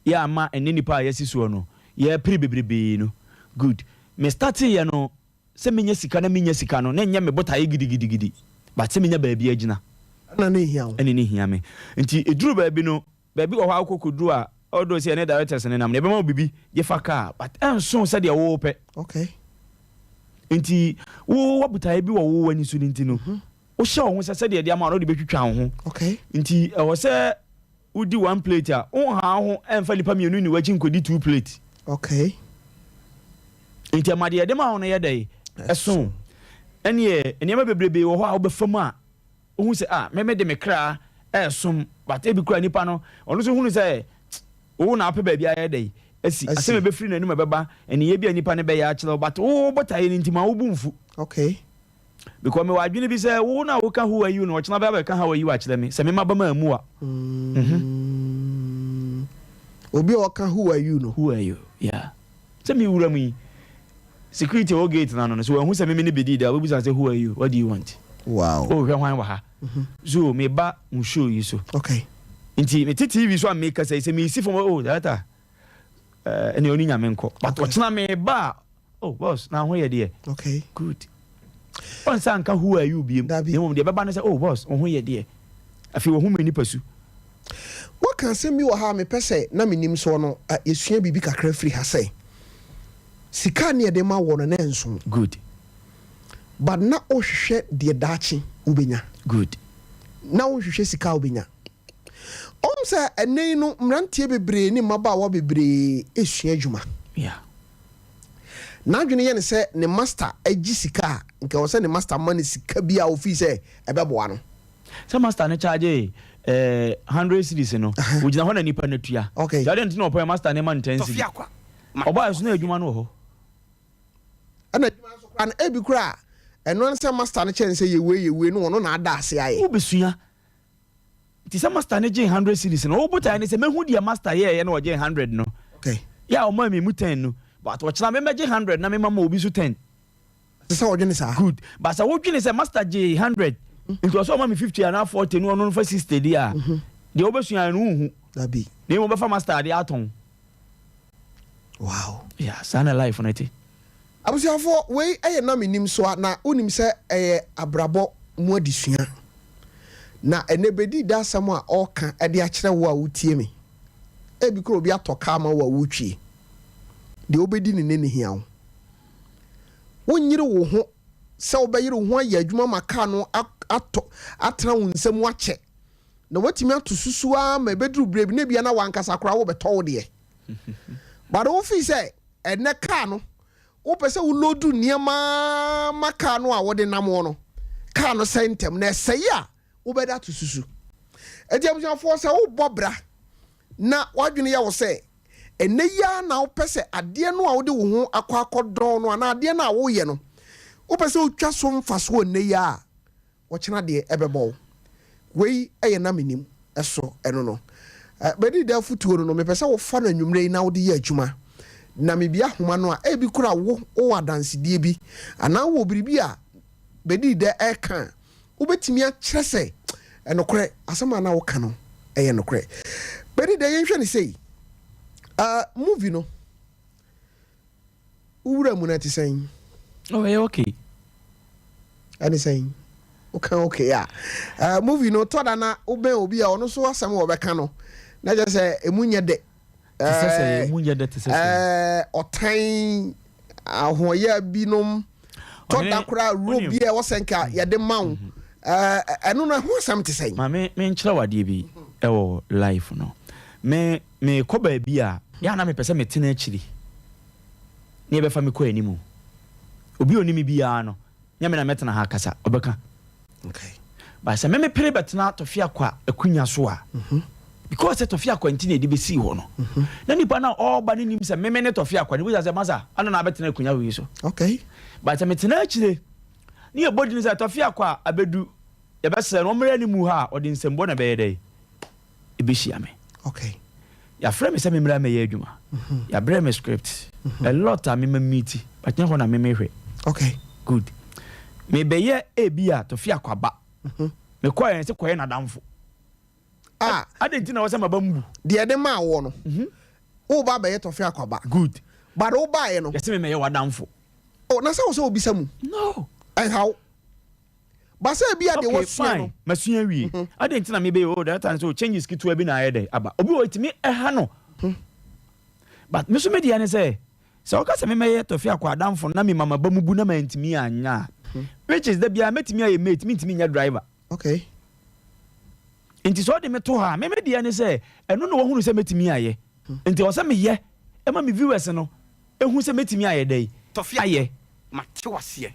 Yɛ ama ɛnɛ nipa a yɛasi soɔ no, yɛpere bebrebee no. Good. Me starteeɛ no, sɛ menya sika na menya sika no, na ɛnyɛ me botaeɛ gidigidigidi, but sɛ menya baabi agyina. Ɛna na ɛhia wo. Ɛna na ɛhia me. Nti ɛduru baabi no, Baabi wɔ hɔ a wokɔ kɔduru a, although sɛ yɛne directors no nam no, yɛbɛma wo biribi gye fa kaa, but ɛnso sɛdeɛ wopɛ. Okay. Nti wo wabutaeɛ bi wɔ wo w'ani so no nti no, wohyɛ wo ho sɛ sɛdeɛ ɛde ama wo no wode bɛtwitwa wo ho. Okay. Nti ɛwɔ sɛ wodi one plate a, wonha wo ho ɛmfa nnipa mmienu nni w'akyi nkɔdi two plate. Okay. Nti ɛma deɛ yɛde ma wo no yɛ dɛn? Ɛso. Ɛneɛ nneɛma bebrebe wɔ hɔ a wobɛfa mu a wohu sɛ ah me mede me kra ɛresom but ebi koraa nipa no ɔno nso hunu sɛ wo na wopɛ baabi ayɛ dɛn asi asɛm a ɛbɛfiri n'anim ɛbɛba nneyɛɛ bi a nipa no bɛyɛ akyerɛ wo but wo botaeɛ no nti ma wo bo mfu. Okay. Because mewɔ adwene bi sɛ wo na woka who are you no ɔkyena bɛba bɛka how are you akyerɛ me sɛ me maba mammu a. Mm. Obi a ɔka who are you no. Who are you? Yeah. Sɛ me wura mu yi, security a ɔwɔ gate no ano no, sɛ wanhu sɛ me me ne bedi da a, ɔbɛbisa no sɛ who are you? What do you want? Wow. Oh, hwɛ hwan wɔ ha? So me ba mo show yi so. Okay. Nti me te TV so a mekasa yi, sɛ mesi fam oh, director, eh, ɛne ɔne nyame nkɔ. But ɔkyena me ba a, oh, boss, na ho yɛ deɛ. Okay. Good. Ɔnsa nka who are you biem. Dabi. Na mmom deɛ ɛbɛba ne sɛ, oh, boss, wo ho yɛ deɛ. Afei wahu me nipa su. Woaka asɛm bi wɔ ha a mepɛ sɛ na menim soɔ no, yɛsua biribi kakra firi ha sɛ, sika a ne yɛde ma woɔ no na ɛnso. Good. But na wohwehwɛ deɛ daakye wobɛnya. Good. Na wonhwehwɛ sika a wobɛnya. Wohu sɛ ɛnnɛ yi no mmeranteɛ bebree ne mmabaawa bebree resua adwuma. Yeah. N'adwene yɛ no sɛ ne master gye sika a, nka ɛwɔ sɛ ne master ma no sika bi a ofii sɛ ɛbɛboa no. Sɛ master no charge eh, hundred cedis no, ogyina hɔ na nipa no atua. Okay. Nti adɛn nti na ɔpɛ master no ma no ten cedi? Ɔbaeɛ so na adwuma no wɔ hɔ. Ɛna adwuma nso koraa no, ebi koraa a, ɛno ara ne sɛ master no kyerɛ no sɛ yɛ wei, yɛ wei no, ɔno na ada ase ayɛ. Wobɛsua. Nti sɛ master no gyee hundred cedis no, wo botaeɛ ne sɛ mɛhu deɛ master yɛɛyɛ na ɔgyee hundred no. Okay. Yɛ a ɔmaa me mu ten no, but ɔkyena memmɛgye hundred na memma ma obi nso ten. Ɛsɛ sɛ ɔdwene saa. Good. But sɛ wodwene sɛ master gyee hundred, nti ɔsɛ ɔma me fifty anaa forty na ɔno no fa sixty deɛ a, deɛ wobɛsua no wonhu. Dabi. Na mmom wobɛfa master adeɛ atɔn. Wow. Yeah, saa na life no te. Abusuafoɔ, wei yɛ na mennim so a, na wonim sɛ ɛyɛ abrabɔ mu adesua. Na ɛnnɛ bɛdi da asɛm a ɔreka de akyerɛ wo a wotie me. Ebi koraa obi atɔ kaa ma wo a wotwie. Deɛ wobɛdi ne nnɛ na ɛhia wo. Wonyere wo ho sɛ wobɛyere wo ho ayɛ adwuma ma kaa no atɔ atena wo nsam akyɛ. Na woatumi ato susu ara ma ɛbɛduru berɛ bi na ebia na w'ankasa koraa wobɛtɔ wo deɛ. But wofii sɛ Ɛnnɛ kaa no, wopɛ sɛ wo loadu nneɛma ma kaa no a wode nam hɔ no, kaa no sɛe ntɛm, na ɛsɛe a, wobɛda ato susu. Enti abusuafoɔ, sɛ wobɔ bra na w'adwene yɛ wo sɛ ɛnnɛ yi ara na wopɛ sɛ adeɛ no a wode wo ho akɔ akɔdɔn no anaa adeɛ no a woyɛ no, wopɛ sɛ wotwa so mfasoɔ nnɛ yi ara a, Ɔkyena deɛ ɛbɛbɔ wo. Wei yɛ na menim so ɛno no. Bɛdi da afutuo no no mepɛ sɛ wofa no anwummerɛ yi na wode yɛ adwuma. Na mebie ahoma no a ebi koraa wo wowɔ adansedie bi anaa wowɔ biribi a bɛdi da ɛreka a wobɛtumi akyerɛ sɛ ɛnokorɛ asɛm a na woka no ɛyɛ nokorɛ. Bɛdi da yɛnhwɛ no sei. Uh, movie no. Wo wura mu no ɛte sɛn? Oh, ɛyɛ okay. Ɛne sɛn? Woka okay a. Uh, movie no tɔ da na wobɛn obi a ɔno nso asɛm a ɔbɛka no na kyerɛ sɛ emu nyɛ dɛ. Te sɛ sɛ emu nyɛ dɛ te sɛ sɛ. Ɔtan ahoɔyɛ binom tɔ da koraa role bi a ɛwɔ sɛ nka yɛde ma wo. Ɛno no ɛho asɛm te sɛn? Ma me menkyerɛ wo adeɛ bi ɛwɔ life no. Me mekɔ baabi a yɛ a na mepɛ sɛ metena akyiri. na yɛbɛfa me kɔ anim. Obi a ɔnim me biara no, nyɛ me na mɛtena ha akasa, ɔbɛka. Okay. But sɛ me mepere bɛtena Tɔfe Akwa akunya so a, mhm. because sɛ Tɔfe Akwa nti na yɛde bɛsii hɔ no, mhm. na nipa no a ɔreba no nim sɛ meme ne Tɔfe Akwa no, bisa sɛ masa, ana na abɛtena akunya wei so. Okay. But sɛ metena akyire, ne yɛbɔ din sɛ Tɔfe Akwa abɛdu, yɛbɛsrɛ no ɔmmra anim ha a, ɔde nsɛmbɔ na ɛbɛyɛ dɛn? Ɛbɛhyia me. Okay. Yɛafrɛ me sɛ memmra mmɛyɛ adwuma. Yɛabrɛ me script. A lot a mema meeti, but nyɛ hɔ na me mehwɛ. Okay. Good. Mebɛyɛ ebi a Tɔfi Akwaba. Mekɔɛ sɛ kɔyɛ n'adamfo. Ah. Adɛn nti na ɛwɔ sɛ maba mu bu? Deɛ ɛde maa woɔ no, woba abɛyɛ Tɔfi Akwaba. Good. But wobaeɛ no. Yɛse memmɛyɛ w'adamfo. Oh, na sɛ wo sɛ wobisa mu. No. Ɛnha wo. Ba sɛ ebia deɛ Okay, wasua no. fine, masua awie. Adɛn nti na mebɛyɛ oh that time so changes ketewa bi na ayɛ dɛ aba. Obi wɔ hɔ ɛtumi ɛha no. But me nso me deɛ ne sɛ, sɛ woka sɛ memmɛyɛ Tɔfi Akwa adamfo no na mema m'aba mu bu na mantumi anyɛ a, which is da biara mɛtumi ayɛ mate, mentumi nyɛ driver. Okay. Nti sɛ ɔde me to hɔ a, me me deɛ ne sɛ ɛno na wahunu sɛ mɛtumi ayɛ. Nti ɛwɔ sɛ meyɛ ɛma me viewers no ɛhu sɛ mɛtumi ayɛ dɛn ayɛ. Mate wo aseɛ.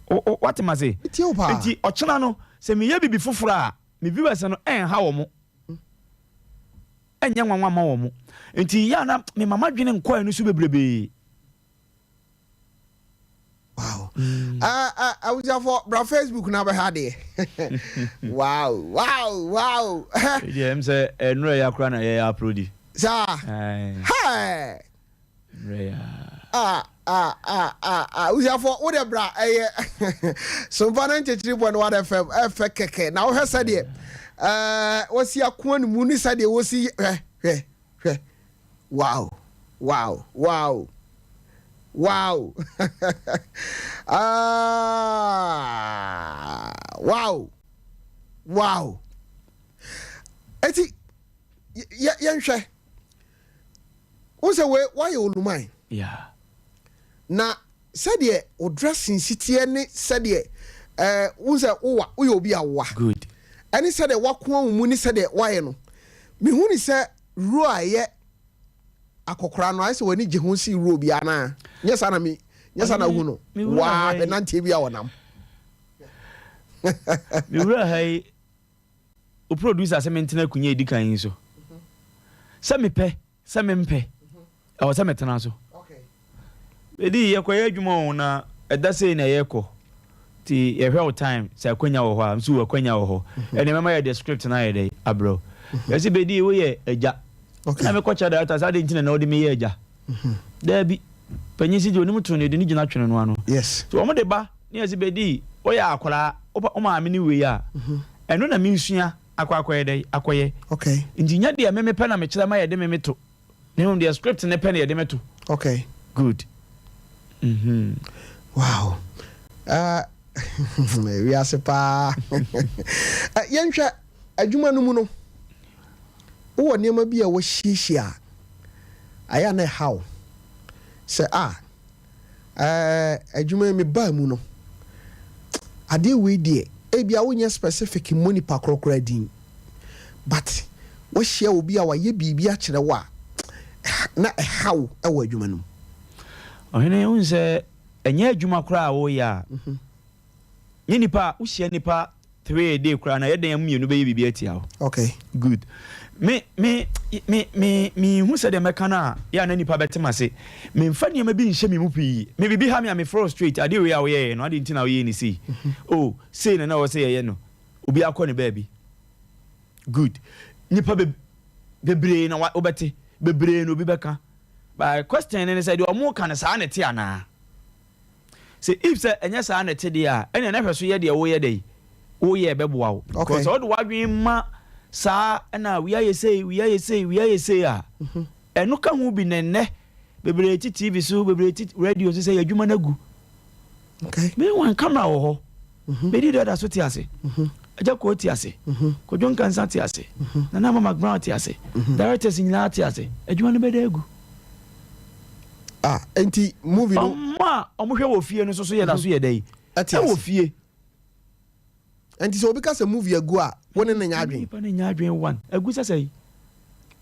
Woate m'ase? Nti ɔkyena no, sɛ meyɛ biribi foforɔ a, me viewers no ɛnha wɔn. Ɛnyɛ nwanwa mma wɔn. Nti yɛ a na mema m'adwene nkɔ ɛno so bebrebee. Wow. Mm. Uh, uh, abusuafo bra Facebook na bɛha adeɛ. Wow, wow, wow. Deɛ ɛm sɛ ɛnura ya koraa na yɛyɛ upload. Saa. Hey. Ɛnura ya. Ah, ah, ah, ah, ah. Abusuafo wo de bra ɛyɛ sompa na nkyekyere bɔ ne wa FM ɛfɛ kɛkɛ na wohwɛ sɛdeɛ ɛɛ wɔsi akoa ne mu ne sɛdeɛ wɔsi hwɛ hwɛ hwɛ. Wow wow wow wow ah wow wow eti yɛnhwɛ wo sɛ wei woayɛ oluman yeah. na sɛdeɛ wo dressing si teɛ ne sɛdeɛ ɛɛ wo sɛ wowa woyɛ obi a wowa good ɛne sɛdeɛ wakoa wo mu ne sɛdeɛ woayɛ no mehu ne sɛ Role a ɛyɛ akɔkora no ayɛ sɛ w'ani gye ho sen role biara anaa? Nyɛ saa na me nyɛ saa na wohu no. Waa hwɛ nanteɛ bi a ɔnam. Me wura ha yi, wo producer sɛ mentena akonnwa a ɛdi kan yi so. Sɛ mepɛ, sɛ mempɛ, ɛwɔ sɛ metena so. Bedi yɛkɔyɛ adwuma o na ɛda sei na yɛkɔ nti yɛhwɛ wo time sɛ akwanya wɔ hɔ a nso akwanya wɔ hɔ ɛne mɛma yɛde script no ayɛ dɛ abrɛ wo yɛse Bedi woyɛ agya na mekɔ kyerɛ director sɛ adɛn nti na na wode meyɛ agya daabi panyin si deɛ onim to no yɛde ne gyina twene no ano yes nti wɔn de ba ne yɛse Bedi woyɛ akwaraa wo maame ne wei a ɛno na mensua akɔ akɔyɛ dɛ akɔyɛ nti nyɛ deɛ me mepɛ na mekyerɛ ma yɛde me meto Na mmom deɛ script no pɛ na yɛde mɛto. Okay. Good. Mm-hmm. Wow. Uh, wiase paa. Eh, yɛnhwɛ adwuma no mu no. Wowɔ nneɛma bi a wɔahyiahyia a ayɛ a na ɛha wo sɛ a Ɛɛ adwuma yi me baa mu no adeɛ wei deɛ ebia wonyɛ specific mmɔ nipa korɔ koraa din but wahyia obi a wayɛ biribi akyerɛ wo a na ɛha wo wɔ adwuma no mu. Ɔhene wohu sɛ ɛnyɛ adwuma koraa a woyɛ a nyɛ nipa a wohyia nipa 3 a day koraa na ɛyɛ dɛn a mo mmienu bɛyɛ biribi atia wo. Okay. Good. Me me me me me hu sɛ deɛ mɛka no a yɛ a na nipa bɛte m'ase. Memfa nneɛma bi nhyɛ me mu pii. Me biribi ha me a me frɛ wo straight adeɛ wei a woyɛɛ no adeɛ nti na woyɛɛ no sei. Oh sei na na ɛwɔ sɛ yɛyɛ no. Obi akɔ ne baabi. Good. Nipa be bebree na wobɛte bebree na obi bɛka. But question ne ne sɛ deɛ ɔmo ka no saa na ɛte anaa? Sɛ if sɛ ɛnyɛ saa na ɛte deɛ a, ɛnneɛ na hwɛ so yɛ deɛ woyɛ dɛn? Woyɛ ɛbɛboa wo. Okay. Because sɛ wode w'adwene ma saa ɛna wei ayɛ sei, wei ayɛ sei, wei ayɛ sei a, ɛno ka ho bi na ɛnnɛ bebree te TV so, bebree te radio so sɛ yɛ adwuma no agu. Okay. Meanwhile, camera wɔ hɔ. Bedi dada so te ase. Agya Koo te ase. Kwadwo Nkansah te ase. Nana Ama McBrown te ase. Directors nyinaa te ase. Adwuma no bɛda agu. Ah, enti movie no. Ɔmo a ɔmo hwɛ wɔ fie no nso so yɛ da so yɛ dɛ yi. Ɛte ase. Ɛwɔ fie. Enti sɛ obi ka sɛ movie agu a, wo ne no nyɛ adwene. Nipa no nyɛ adwene one. Agu sɛ sɛn?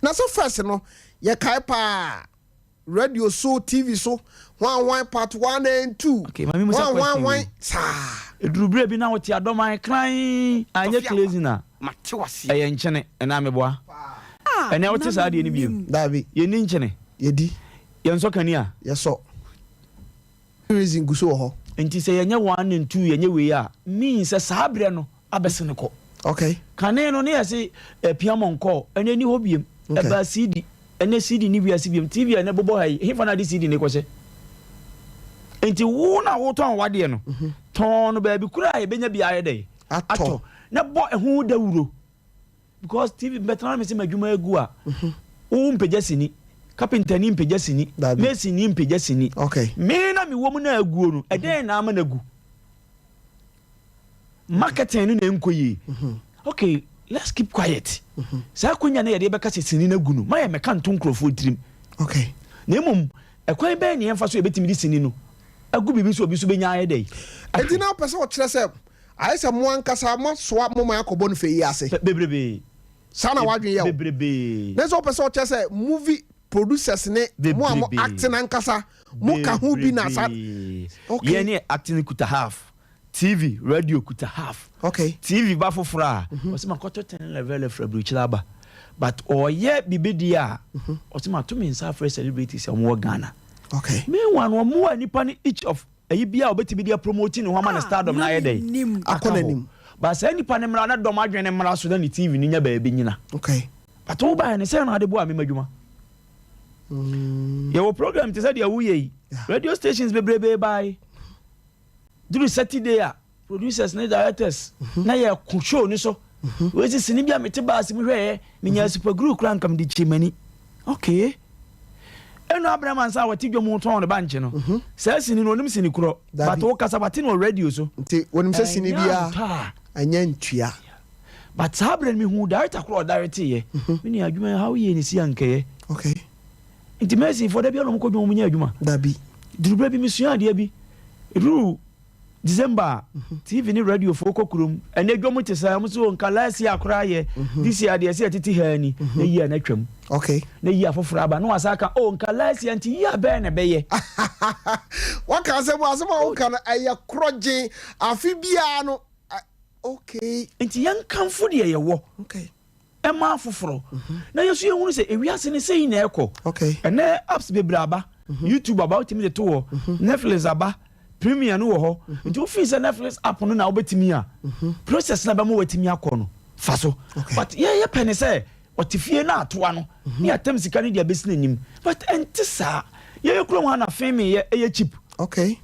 Na sɛ first no, yɛkae paa. Radio so, TV so, hwan hwan part 1 and 2. Okay, maame musa hwan hwan question hwan wei. saa. Eduru bere bi na wote adɔman kran anyɛ crazy na ɛyɛ nkyene ɛnaa meboa. Ɛnɛ wote saa adeɛ no bio. Daabi. Yɛnni nkyene. Yɛdi. Yɛnsɔ kanea. Yɛsɔ. Reason gu so wɔ hɔ. Nti sɛ yɛnyɛ one and two yɛnyɛ wei a means sɛ saa berɛ no abɛsene kɔ. Okay. Kane no ne yɛse apia mɔnkɔ ɛnɛ ɛni hɔ biem. Okay. Ɛbaa CD ɛnɛ CD ni wiase biem. TV a ɛnɛ bobɔ ha yi hefa na ade CD ne kɔhyɛ? Nti wo na wotɔn wadeɛ no tɔn no baabi koraa a yɛbɛnya bi ayɛ dɛn? Atɔ. Na bɔ ɛho dawuro. Because TV mbɛtena na mese m'adwuma agu a, wo mpagya sini, carpenter ni mpagya sini, mason ni mpagya sini. Okay. Me na mewɔ mu na aguo no, ɛdɛn na ama no agu? Marketing no na ɛnkɔ yie. Okay, let's keep quiet. Saa akonya no yɛde bɛka sɛ sini no agu no, ma yɛ mɛka nto nkurɔfoɔ tirim. Okay. Na mmom, ɛkwan bɛn na yɛmfa so yɛbɛtumi de sini no agu biribi so obi so bɛnya ayɛ dɛn? Enti na wopɛ sɛ wɔkyerɛ sɛ Ayɛ sɛ mo ankasa moasoa mo man akɔbɔ no fɛ yi ase. Bebrebe. Saa na w'adwene yɛ wo. Bebrebe. Nanso wopɛ sɛ ɔkyerɛ sɛ movie. producers ne mo a mo acting ankasa mo ka ho bi na sa. Okay. Yɛn ne acting kuta half. TV, radio kuta half. Okay. TV ba foforɔ a, ɔsɛ ma kɔtɔ ten level fira burukyerɛ aba. But ɔyɛ bibi deɛ a, ɔsɛ ma to me nsa afrɛ celebrities a wɔwɔ Ghana. Okay. Meanwhile, no wɔn a nipa no each of ɛyi bi a ɔbɛtumi de apromoti ne ho ama ne stardom na ayɛ dɛ. Akɔ n'anim. But saa nipa no mmra na dɔm adwene mmra so na ne TV no nya baabi nyina. Okay. But wo baeɛ no sɛn na ade boa me m'adwuma? Yɛwɔ program te sɛ deɛ woyɛ yi. Radio stations bebrebe bae. Duru Saturday a, producers ne directors na yɛko show no so. Wei sɛ sini bi a mete baase mu hwɛeɛ, menyaa super glue koraa nka mede kyee m'ani. Okay. Ɛnu Abraham ansa a wɔte dwom tɔn ne bankye no. Saa sini no onim sini korɔ. But wo kasa wate no wɔ radio so. Nti wɔnim sɛ sini biara ɛnyɛ ntua. But saa berɛ no mehuu director korɔ ɔdirecteeɛ. Me nua adwuma yi how yie ne si ankɛyɛ. Okay. Nti Mason foɔ da biara na wɔn kɔ dwom wɔn nyɛ adwuma. Dabi. Duru berɛ bi mesua adeɛ bi. Eduru December a TV ne radio foɔ kɔ kurom. Ɛnɛ dwom te saa wɔn so nka last year koraa yɛ. This year deɛ ɛsɛ yɛtete ha ni. Na year no atwam. Okay. Na year foforɔ aba na wɔasan aka oh nka last year nti year bɛn na ɛbɛyɛ. Waka asɛm asɛm a woka no ɛyɛ korɔgyen afe biara no okay. Nti yɛnkamfo deɛ yɛwɔ. Okay. Ɛma afoforɔ. Na yɛn nso yɛhunu sɛ ewiase no sei na ɛkɔ. Okay. Ɛnɛ apps bebree aba. YouTube aba wotumi de to hɔ. Netflix aba. Premiere no wɔ hɔ. Nti wofii sɛ Netflix app no na wobɛtumi a, process na bɛma watumi akɔ no fa so. But yɛyɛ pɛ ne sɛ ɔte fie na atoa no ne yɛatam sika no de abɛsi n'anim. But ɛnte saa. Yɛyɛ kurom ha na filming yɛ ɛyɛ cheap. Okay.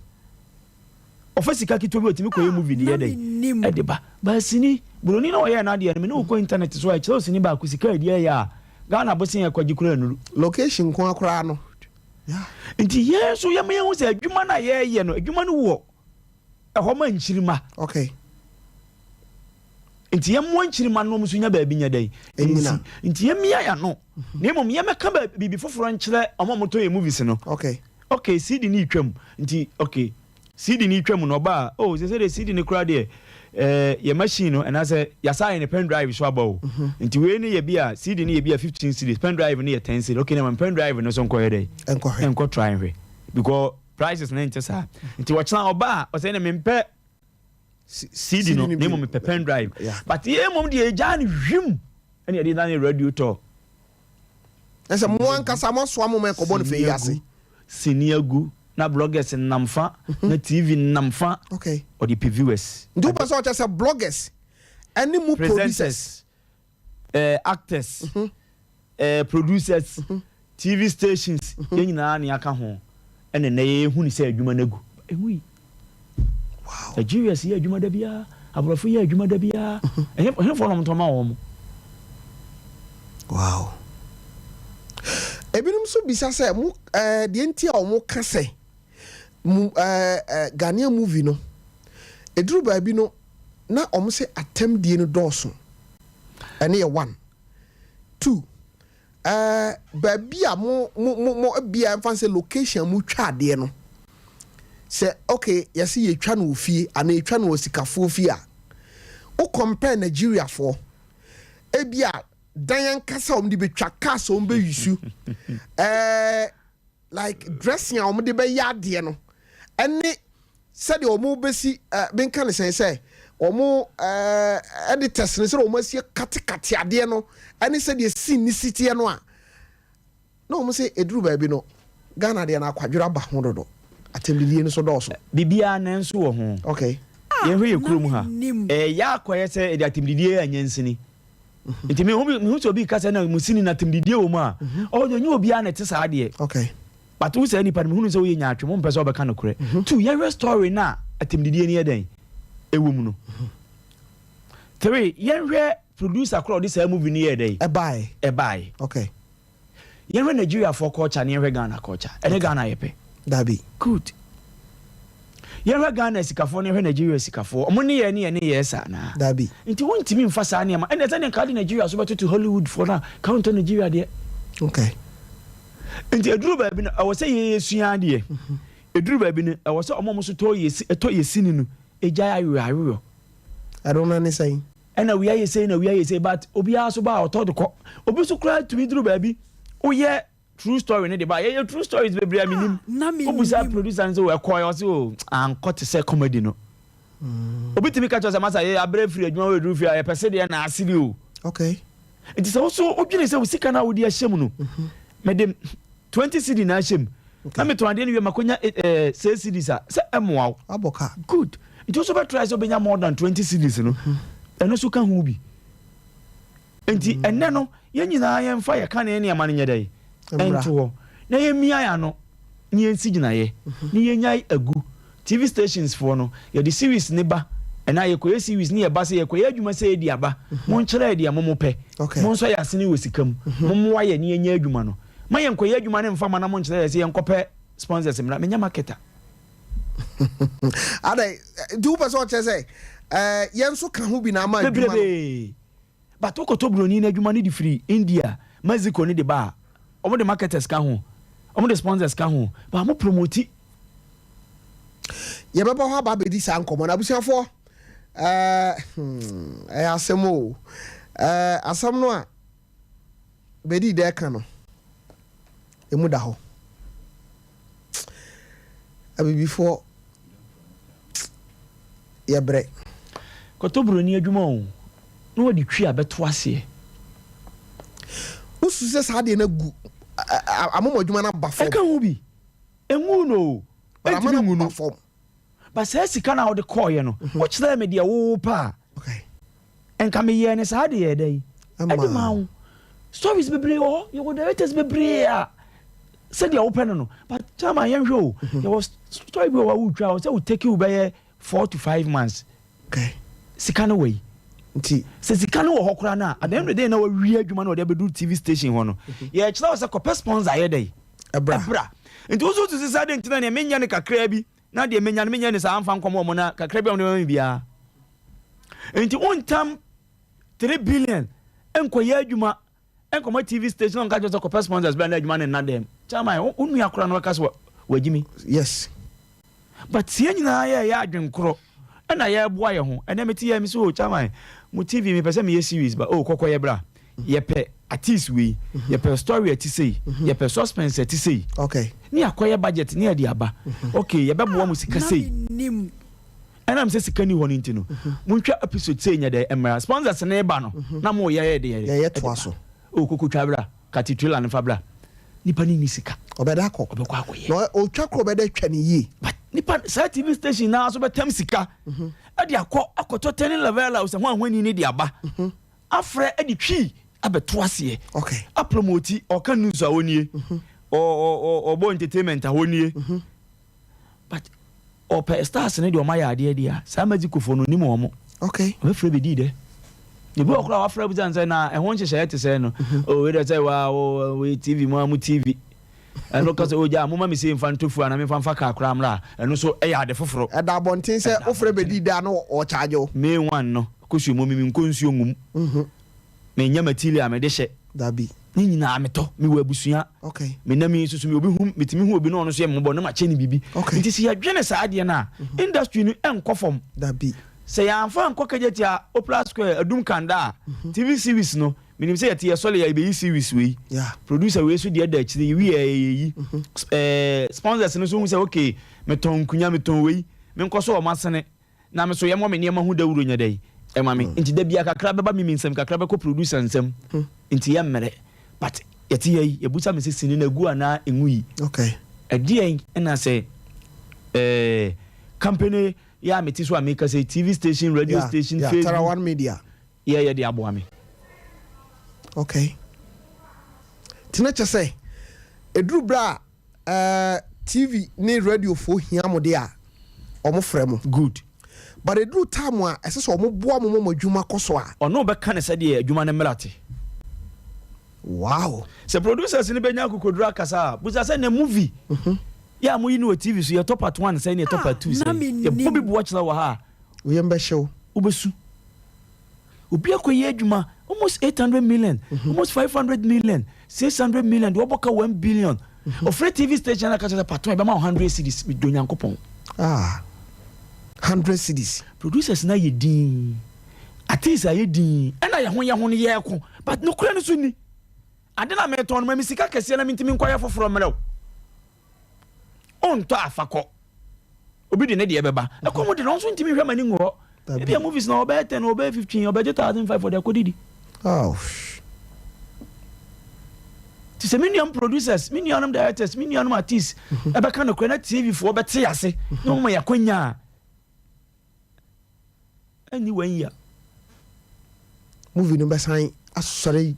Ɔfa sika ketewa bi a ɔtumi kɔyɛ movie de yɛ dɛn? Ɛde ba. But sini, buroni na ɔyɛɛ n'adeɛ no, me ne wo kɔ internet so a, ɛkyerɛ wo sini baako sika a ɛde ayɛ a, Ghana bosea a ɛkɔgye koraa nnuru. Location nko ara koraa no, yeah. Nti yɛn nso yɛma yɛhu sɛ adwuma no a yɛreyɛ no, adwuma no wɔ ɛhɔ ma nkyirimma. Okay. Nti yɛmmoa nkyirimma no na wɔn nso nya baabi nyɛ dɛn? Nnyina. Nsi. Nti yɛmmia yɛn ano. Na mmom yɛmmɛka biribi foforɔ nkyerɛ wɔn a wɔtɔ yɛn movies no. Okay. Okay, CD no retwam nti okay CD no retwam no ɔba a oh sɛ sɛ deɛ CD no koraa deɛ eh, yɛ machine no ɛnaasɛ yɛasa yɛ ne pen drive so aba o mhm. nti wei no yɛ bi a CD no yɛ bi a 15 cedis pen drive no yɛ 10 cedis okay na ma pen drive no so nkɔyɛ dɛ nkɔ try nhwɛ because prices no nte saa nti wɔkyena ɔba a ɔsɛ ne mempɛ CD no na mmom mepɛ pen drive but yɛ mmom deɛ ɛgyaa no hwim ɛne yɛde nane radio tɔ ɛsɛ mo ankasa mo asoa mo ma ɛkɔbɔ no fɛ yi ase sini agu na bloggers nam fa mhm. na TV nam fa okay ɔde pɛ viewers nti wopɛ sɛ ɔkyɛ sɛ bloggers ɛne mu producers eh, actors mm -hmm. eh, producers mm -hmm. TV stations mm -hmm. yɛn nyinaa ne aka ho ɛna nnɛ yɛhu ne sɛ adwuma no agu ɛhu yi wow. Nigerians yɛ adwuma da biara aborɔfo yɛ adwuma da biara ɛhefoɔ na wɔtɔn ma wɔn wow ebinom nso bisa sɛ mo ɛɛ eh, deɛ nti a wɔn ka sɛ mo ɛɛ eh, eh, Ghanaian movie no eduru baabi no na wɔn sɛ atɛmdie no dɔɔso ɛne yɛ one two ɛɛ baabi a mo mo mo mo ebia ɛmfa sɛ location mo twa adeɛ no sɛ okay yɛsi yɛtwa no wɔ fie anaa yɛtwa no wɔ sikafoɔ fie a wo compare Nigeriafoɔ ebia dan ankasa wɔn de betwa cars wɔn bɛ yusu ɛɛ like dressing a wɔn de bɛyɛ adeɛ no ɛne sɛdeɛ wɔn bɛsi ɛɛ menka ne sɛn sɛ wɔn ɛɛ editors no sɛdeɛ wɔn asi katekate adeɛ no ɛne sɛdeɛ scene ne si teɛ no a na wɔn sɛ eduru baabi no Ghana deɛ no akwadworɔ aba ho dodo atɛmdidie no so dɔɔso. Biribiara nanso wɔ ho. Okay. Yɛhwɛ yɛ kurom ha ɛyɛ akɔyɛ sɛ ɛde atɛmdidie anyɛ nsini nti mehu mehu sɛ obi ka sɛ na mo sini na atɛmdidie wɔ mu a ɔwɔ deɛ ɔnyɛ obiara na ɛte saa deɛ. Okay. But wo saa nipa no mehunu sɛ woyɛ nyaatwom wompɛ sɛ wobɛka nokorɛ. Mhm. Two, yɛhwɛ story no a atɛmdidie no yɛ dɛn ɛwɔ mu no. Mhm. Three, yɛnhwɛ producer korɔ ɔde saa movie no yɛɛ dɛn ɛbae. Ɛbae. Okay. Yɛnhwɛ Nigeriafoɔ culture ne yɛnhwɛ Ghana culture. Ɛne okay. Ghana yɛ pɛ. Dabi. Good. Yɛnhwɛ Ghana asikafoɔ ne yɛnhwɛ Nigeria asikafoɔ. Ɔmo ne yɛ ne yɛ ne yɛ saa naa. Dabi. Nti wontumi nfa saa nneɛma. Ɛnna sɛdeɛ nka de Nigeria so bɛtoto Hollywood foɔ no a, ka wontɔ Nigeria deɛ. Okay. Nti ɛduru baabi no, ɛwɔ sɛ yɛsua adeɛ. Ɛduru baabi no, ɛwɔ sɛ ɔmo a ɔmo so tɔ yɛ ɛtɔ yɛ sini no gyae ayoyoayoyo. Ɛno no ne sɛn? Ɛna wei ayɛ sei na wei ayɛ sei but obiara so ba a ɔtɔ de kɔ. Obi so koraa tumi duru baabi woyɛ. True story no de ba. Yɛyɛ true stories bebree a menim. Wobisa producer no sɛ ɛkɔɛ ɔse o ankɔ te sɛ comedy no. Obi tumi ka kyerɛ sɛ masa yɛ abrɛ firi adwuma wɔ aduru fie a yɛpɛ sedeɛ na asere o. Okay. Nti sɛ woso wodwene sɛ wo sika no a wode ahyɛ mu no mede 20 cedi na ahyɛ mu na metɔn adeɛ no wie makonya eh, 6 cedis a sɛ ɛmmoa wo. Abɔ ka. Good. Nti wo so bɛtry sɛ wobɛnya more than 20 cedis no ɛno so ka ho bi. Enti ɛnnɛ no, yɛn nyinaa yɛmfa yɛn kane nneɛma no nyɛ dɛn? Nto hɔ, na yɛmmia yɛn ano, na yɛnsi gyinaeɛ, na yɛnnyae agu. TV stations foɔ no, yɛde series no ba, ɛnaa yɛkɔyɛ series ne yɛba sɛ yɛkɔyɛ adwuma sɛ yɛdi aba, monkyerɛ yɛ deɛ mo mopɛ, monsɔ yɛn asene wɔ sika mu, mommoa yɛn na yɛnyɛ adwuma no. Ma yɛnkɔyɛ adwuma no mfa ma na monkyerɛ yɛn sɛ yɛnkɔpɛ sponsors mmra. Menyɛ marketer. Adɛn, nti wopɛ sɛ ɔkyerɛ sɛ yɛn nso ka ho bi na ama adwuma no? Bebrebe. But wokɔtɔ broni no adwuma no de firi India, Mexico no de ba a, wɔn de marketers ka ho, wɔn de sponsors ka ho, but wɔn promote. Yɛbɛba hɔ aba abɛdi saa nkɔmmɔ no. Abusuafoɔ, ɛɛ, hmm, ɛyɛ asɛm o. Ɛɛ, asɛm no a Bedi dɛ ka no, emu da hɔ. Abibifoɔ, yɛbrɛ. Kɔtɔ buroni adwuma o, na wɔde twi abɛto aseɛ. Wosusu sɛ saa adeɛ no agu ama mo adwuma no aba fam? Ɛka ho bi. Ɛnguu no o, ɛntumi ngu no. But saa sika no a wode kɔeɛ no, wokyerɛɛ me deɛ wopɛ a, nka meyɛɛ no saa de yɛɛ dɛn? Ɛde maa wo. Stories bebree wɔ hɔ, yɛwɔ directors bebree a sɛdeɛ wopɛ no no. But chairman yɛnhwɛ o, yɛwɔ story bi wɔ hɔ a wotwa a sɛ wo take wo bɛyɛ 4 to 5 months. Sika no wɔ yi. Nti sɛ sika no wɔ hɔ koraa no a, at the end of the day na wawie adwuma na ɔde abɛduru TV station hɔ no, yɛkyerɛ wo sɛ kɔpɛ sponsor yɛ dɛn? Ɛbra. Nti wo nso wosusu sɛ adɛn nti na neɛ menyɛ no kakraa bi na deɛ menya no menyɛ no saa mfa nkɔma wɔn na kakra bi a wɔde ma me biara. Nti wontam 3 billion nkɔyɛ adwuma nkɔma TV station na nka kyerɛ sɛ kɔpɛ sponsors bra na adwuma no nna dɛm. Chairman, wo nua koraa no bɛka sɛ wagyi me. Yes. But yɛn nyinaa yɛyɛ adwen korɔ ɛna yɛboa yɛn ho. Ɛnɛ mete yɛ me sɛ oh chairman, mo TV mepɛ sɛ meyɛ series ba oh kɔkɔ yɛ bra. Yɛpɛ artist wei, yɛpɛ story ɛte sei, yɛpɛ suspense ɛte sei. Okay. Ne akɔyɛ budget ne yɛde aba. Okay, yɛbɛboa mo sika sei. Ɛnam sɛ sika ni hɔ no nti no, montwa episode sei nyɛ dɛ mmra. Sponsors ne ba no, na mo yɛ yɛ deɛ. Yɛyɛ toa so. Oh koko twa bra, kati trailer no fa bra. Nipa no nni sika. Ɔbɛda akɔ. Ɔbɛkɔ akɔyɛ. Na ɔtwa koro ɔbɛda twa ne yie. But nipa saa TV station naa so bɛtam sika. Ɛde akɔ akɔtɔ telenovela sɛ ho ahwani ne de aba. Afrɛ de twi abɛto aseɛ. Okay. Apromoti ɔka news a ɔnie. Ɔbɔ entertainment a ɔnie. But ɔpɛ stars ne deɛ ɔma yɛ adeɛ deɛ a saa Mexico foɔ no ɔnim wɔn. Okay. Ɔbɛfrɛ bɛdii dɛ. Ebi wɔ koraa wafrɛ bisa no sɛ na ɛho nhyehyɛeɛ te sɛn no. Oh wei deɛ sɛ wa wo wei TV mo a mo TV. Ɛno ka sɛ oh gyaa moma me sei mfa ntɔ fuel anaa memfa mfa car koraa mmra a ɛno nso ɛyɛ ade foforɔ. Ɛda abɔnten sɛ wofrɛ bɛdii dɛ a na ɔcharge wo. May 1 no kosua mu me menkɔ nsuo ngu mu. Mennya material a mede hyɛ. Dabi. Ne nyinaa metɔ. Mewɔ abusua. Okay. Menam yi nso so me obi hu metumi hu obi na ɔno nso yɛ me mmɔbɔ na makyɛ no biribi. Okay. Nti sɛ yɛdwene saa adeɛ no a industry no ɛnkɔ fam. Dabi. Sɛ yɛamfa ankɔ Kejetia, Opera Square, Adum Kanda a, TV series no, menim sɛ yɛte yɛsɔre a yɛbɛyi series wei. Yeah. Producer wei nso deɛ da akyire, yɛwie a yɛyi. Ɛɛ sponsors no nso hu sɛ okay, metɔn nkunya, metɔn wei, menkɔ so wɔn asene. Na me so yɛmmɔ me nneɛma ho dawuro nyɛ dɛn ɛma me. Nti da biara kakra bɛba me nsam, kakra bɛkɔ producer nsam. Nti yɛmmrɛ. But yɛte ha yi, yɛbusa me sɛ sini no agu anaa ɛngui. Okay. Ɛdeɛn na sɛ ɛɛ company yɛ a mete so a meka sɛ TV station, radio Yeah, station, yeah, Facebook. Tara One Media. Yɛyɛ de aboa me. Okay. Nti na kyɛ sɛ ɛduru berɛ a Eh TV ne radio foɔ hia mo deɛ a, ɔmo frɛ mo. Good. But ɛduru time a ɛsɛ sɛ ɔmo boa mo ma mo adwuma kɔ so a. Ɔno bɛka no sɛdeɛ adwuma no mmra te. Wow. Sɛ producers no bɛnya akokoduru akasa a, busa sɛ na movie yɛ a moyi no wɔ TV so yɛtɔ part one sɛn ne yɛtɔ part two sɛn? Yɛbɔ bi boɔ kyerɛ wɔ ha a. Wo yam bɛhye wo. Wobɛsu. Obi akɔyɛ adwuma almost 800 million, almost 500 million, 600 million, deɛ ɔbɔ ka 1 billion. Ɔfrɛ TV station na ka kyerɛ sɛ patron ɛbɛma wo 100 cedis, medɔ Nyankopɔn. Ah, 100 cedis. Producers no ayɛ dinn, artists ayɛ dinn, ɛna yɛho yɛho no yɛreko, but nokorɛ no so ni. Ade no a meretɔn no, ma me sika kɛseɛ na mentumi nkɔyɛ foforɔ mmerɛ wo. Wontɔ a, fa kɔ. Obi de ne deɛ bɛba. Ɛkɔm de no, ɔno nso ntumi nhwɛ m'ani ngu hɔ. Ebia movies na ɔbɛyɛ 10, ɔbɛyɛ 15, ɔbɛgye 1005 ɔde akɔdidi. Nti sɛ me nuanom producers, me nuanom directors, me nuanom artists ɛbɛka nokorɛ na TV foɔ bɛte ase na wɔma yɛ akwanya a, Ɛnni one year. Movie no bɛsan asɔre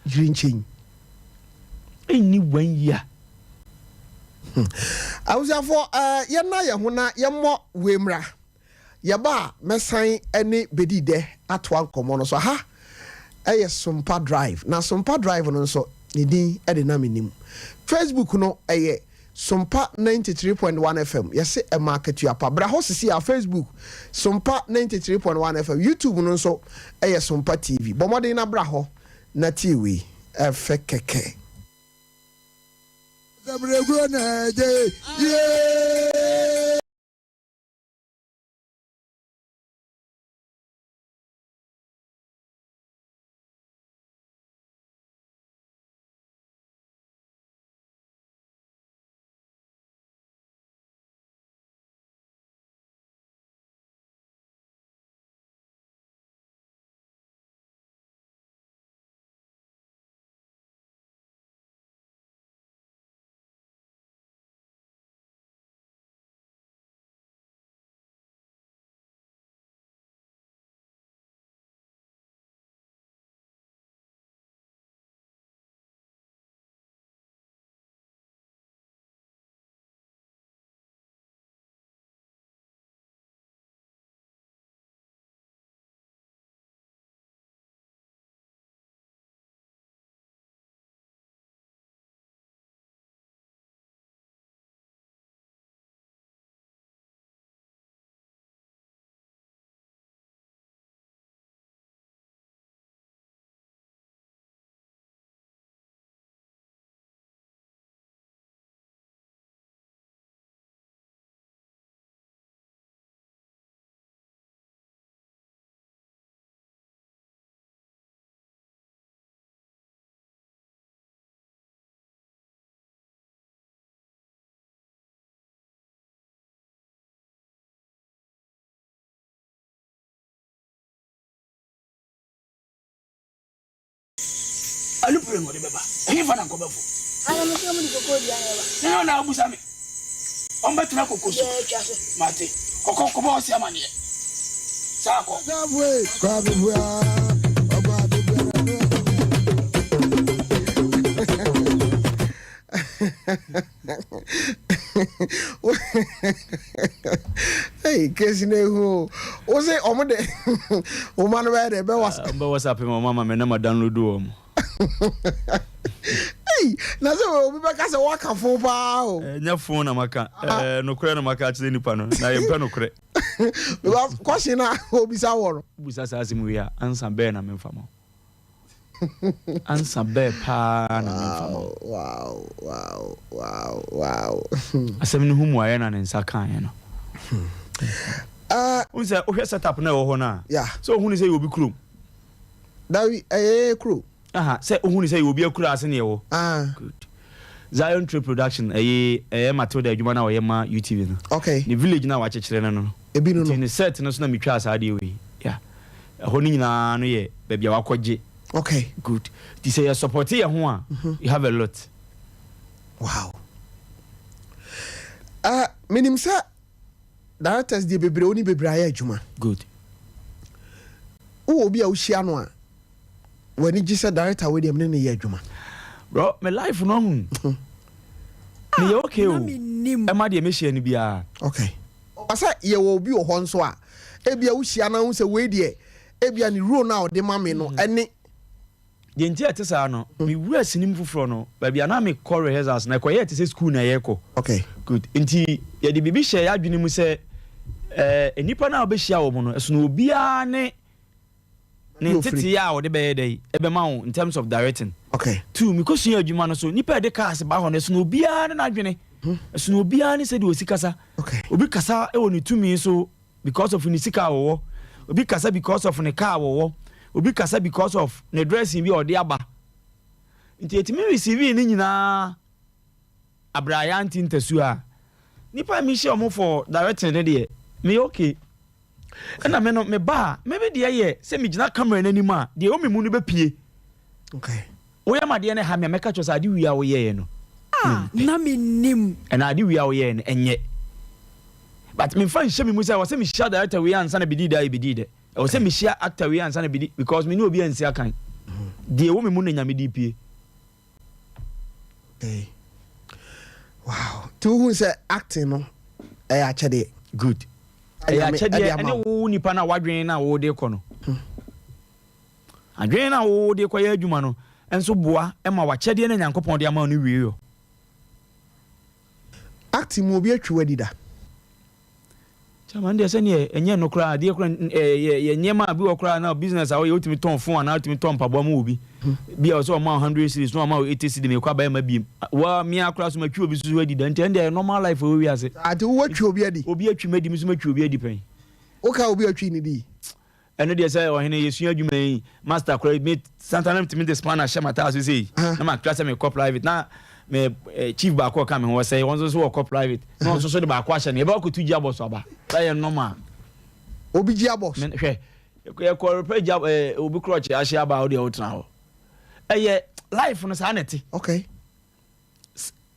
yiri nkyɛn. Ɛnni one year. Hmm. Abusuafoɔ ɛɛ eh, yɛnna yɛn ho na yɛmmɔ wei mmra. Yɛba a mɛsan ne bedi dɛ atoa nkɔmmɔ no so. Aha ɛyɛ Sompa Drive na Sompa Drive no nso ne din ɛde na menim. Facebook no ɛyɛ Sompa 93.1 FM yɛse ɛma akatua pa. Bra hɔ sisi a Facebook Sompa 93.1 FM YouTube no nso ɛyɛ Sompa TV. Bɔ mmɔden na bra hɔ na tie wei. Ɛfɛ kɛkɛ. Alupere na ɔde bɛba. Ɛhefa na nkɔbɛfo? Ana mo sɛ mo de koko dua na ɛba? Ne na abusa me. Wɔn bɛtena koko so. Deɛ atwa so. Mate. Kɔkɔ kɔbɔ ɔsi amaneɛ. Saa kɔ. Hey, kesi na ehu o. Wo se ɔmo de wo ma no bɛyɛ dɛ bɛ whatsapp. Ɔmo bɛ whatsapp ma ɔmo ama me na ma download wɔn. Hey, na sɛ obi bɛka sɛ waka fon paa o. Ɛnyɛ fon na maka. Ɛɛ nokorɛ na maka akyerɛ nipa no na yɛmpɛ nokorɛ. Because question na obisa wɔ no. Wobusa saa asɛm wei a, ansa bɛɛ na memfa ma wo. Ansa bɛɛ paa na memfa ma wo. Wow, wow, wow, wow. Asɛm no ho mmuaeɛ na ne nsa kaeɛ no. Wohu sɛ wohwɛ set up no a ɛwɔ hɔ no a, sɛ wohu no sɛ ɛyɛ obi kurom. Dabi, ɛyɛ yɛn kuro. Aha, sɛ wohu no sɛ ɛyɛ obi akura ase na ɛwɔ. Good. Zion Tree Production, ɛyɛ ɛyɛ Matilda adwuma no a ɔyɛ ma UTV no. Okay. Ne village no a wakyekyere no no. Ebi no no. Nti ne set no so na metwaa saa adeɛ wei. Yeah. Ɛhɔ no nyinaa no yɛ baabi a wakɔgye. Okay. Good. Nti sɛ yɛ support yɛ ho a, you have a lot. Wow. Uh, menim sɛ directors deɛ bebree wo ne bebree ayɛ adwuma. Good. Wowɔ obi a wohyia no a w'ani gye sɛ director wei deɛ mene ne yɛ adwuma. Bro, me life no ahu. Meyɛ okay o. Ɛma deɛ mehyia no biara. Okay. Ɔsɛ yɛwɔ obi wɔ hɔ nso a ebia wohyia no ahu sɛ wei deɛ ebia ne role no a ɔde ma me no ɛne. Deɛ nti a ɛte saa no, me wura sini mu foforɔ no, baabi a na me kɔ rehearsals no, ɛkɔyɛɛ te sɛ school na yɛrekɔ. Okay. Good. Nti yɛde biribi hyɛɛ yɛn adwene mu sɛ ɛɛ nnipa no a wobɛhyia wɔn no, ɛsono obiara ne ne nteteeɛ a ɔde bɛyɛ dɛ ɛbɛma wo in terms of directing. Okay. Two, mekɔsua adwuma no so, nnipa a yɛde cars ba hɔ no, ɛsono obiara ne n'adwene. Ɛsono obiara ne sɛdeɛ ɔsi kasa. Okay. Obi kasa wɔ ne tumi so because of ne sika a ɔwɔ. Obi kasa because of ne car a ɔwɔ. Obi kasa because of ne dressing bi a ɔde aba. Nti yɛtumi receivee ne nyinaa abrɛ a yɛante ntasuo a nipa a mehyia wɔn for directing no deɛ meyɛ okay. Ɛna me no meba a me me deɛ yɛ sɛ megyina camera no anim a deɛ ɛwɔ me mu no bɛpue. Okay. Woyɛ ma adeɛ no ha me a mɛka kyerɛ sɛ ade wie a woyɛeɛ no Ah, na mennim. Ɛna ade wie a woyɛeɛ no ɛnyɛ. But memfa nhyɛ me mu sɛ ɛwɔ sɛ mehyia director wei ansa na bɛdii dɛ ayɛ bɛdii dɛ. Ɛwɔ sɛ mehyia actor wei ansa na bɛdi because me ne obi ansi akan. Deɛ ɛwɔ me mu na Nyame de pue. Okay. Wow. Nti wohu sɛ acting no ɛyɛ akyɛdeɛ. Good. Ɛyɛ akyɛdeɛ ɛne wo nipa no a w'adwene no a wode kɔ no. Adwene no a wode kɔyɛ adwuma no nso boa ma w'akyɛdeɛ no a Nyankopɔn de ama wo no wie yɔ. Acting mu obi atwi wo adi da? Chairman deɛ sɛdeɛ ɛnyɛ no koraa adeɛ koraa yɛ yɛ nneɛma a bi wɔ koraa na business a woyɛ wotumi tɔn phone anaa wotumi tɔn mpaboa mu wɔ bi bi a ɔsɛ ɔma wo hundred cedis na ɔma wo eighty cedi mekɔ abɛyɛ ma biem wa mea koraa so matwi obi so so adi da nti ɛndeɛ ɛyɛ normal life wɔ wiase. Ati wo watwi obi adi? Obi atwi madi me nso matwi obi adi pɛn. Woka obi atwi ne di? Ɛno deɛ sɛ ɔhene yɛsua adwuma yi master koraa me santa na metumi de spanner hyɛ m'ataa so sei na makra sɛ mekɔ private na me eh, chief baako ɔka me ho ɔsɛe wɔn nso so wɔkɔ private na wɔn nso so de baako ahyɛ no yɛbɛkɔ akɔtu gye abɔ so aba sɛ yɛ normal obi gye abɔ so hwɛ yɛkɔ repɛ gya eh, obi krɔkye ahyɛ aba a wodeɛ wotena hɔ ɛyɛ life no saa na ɛte okay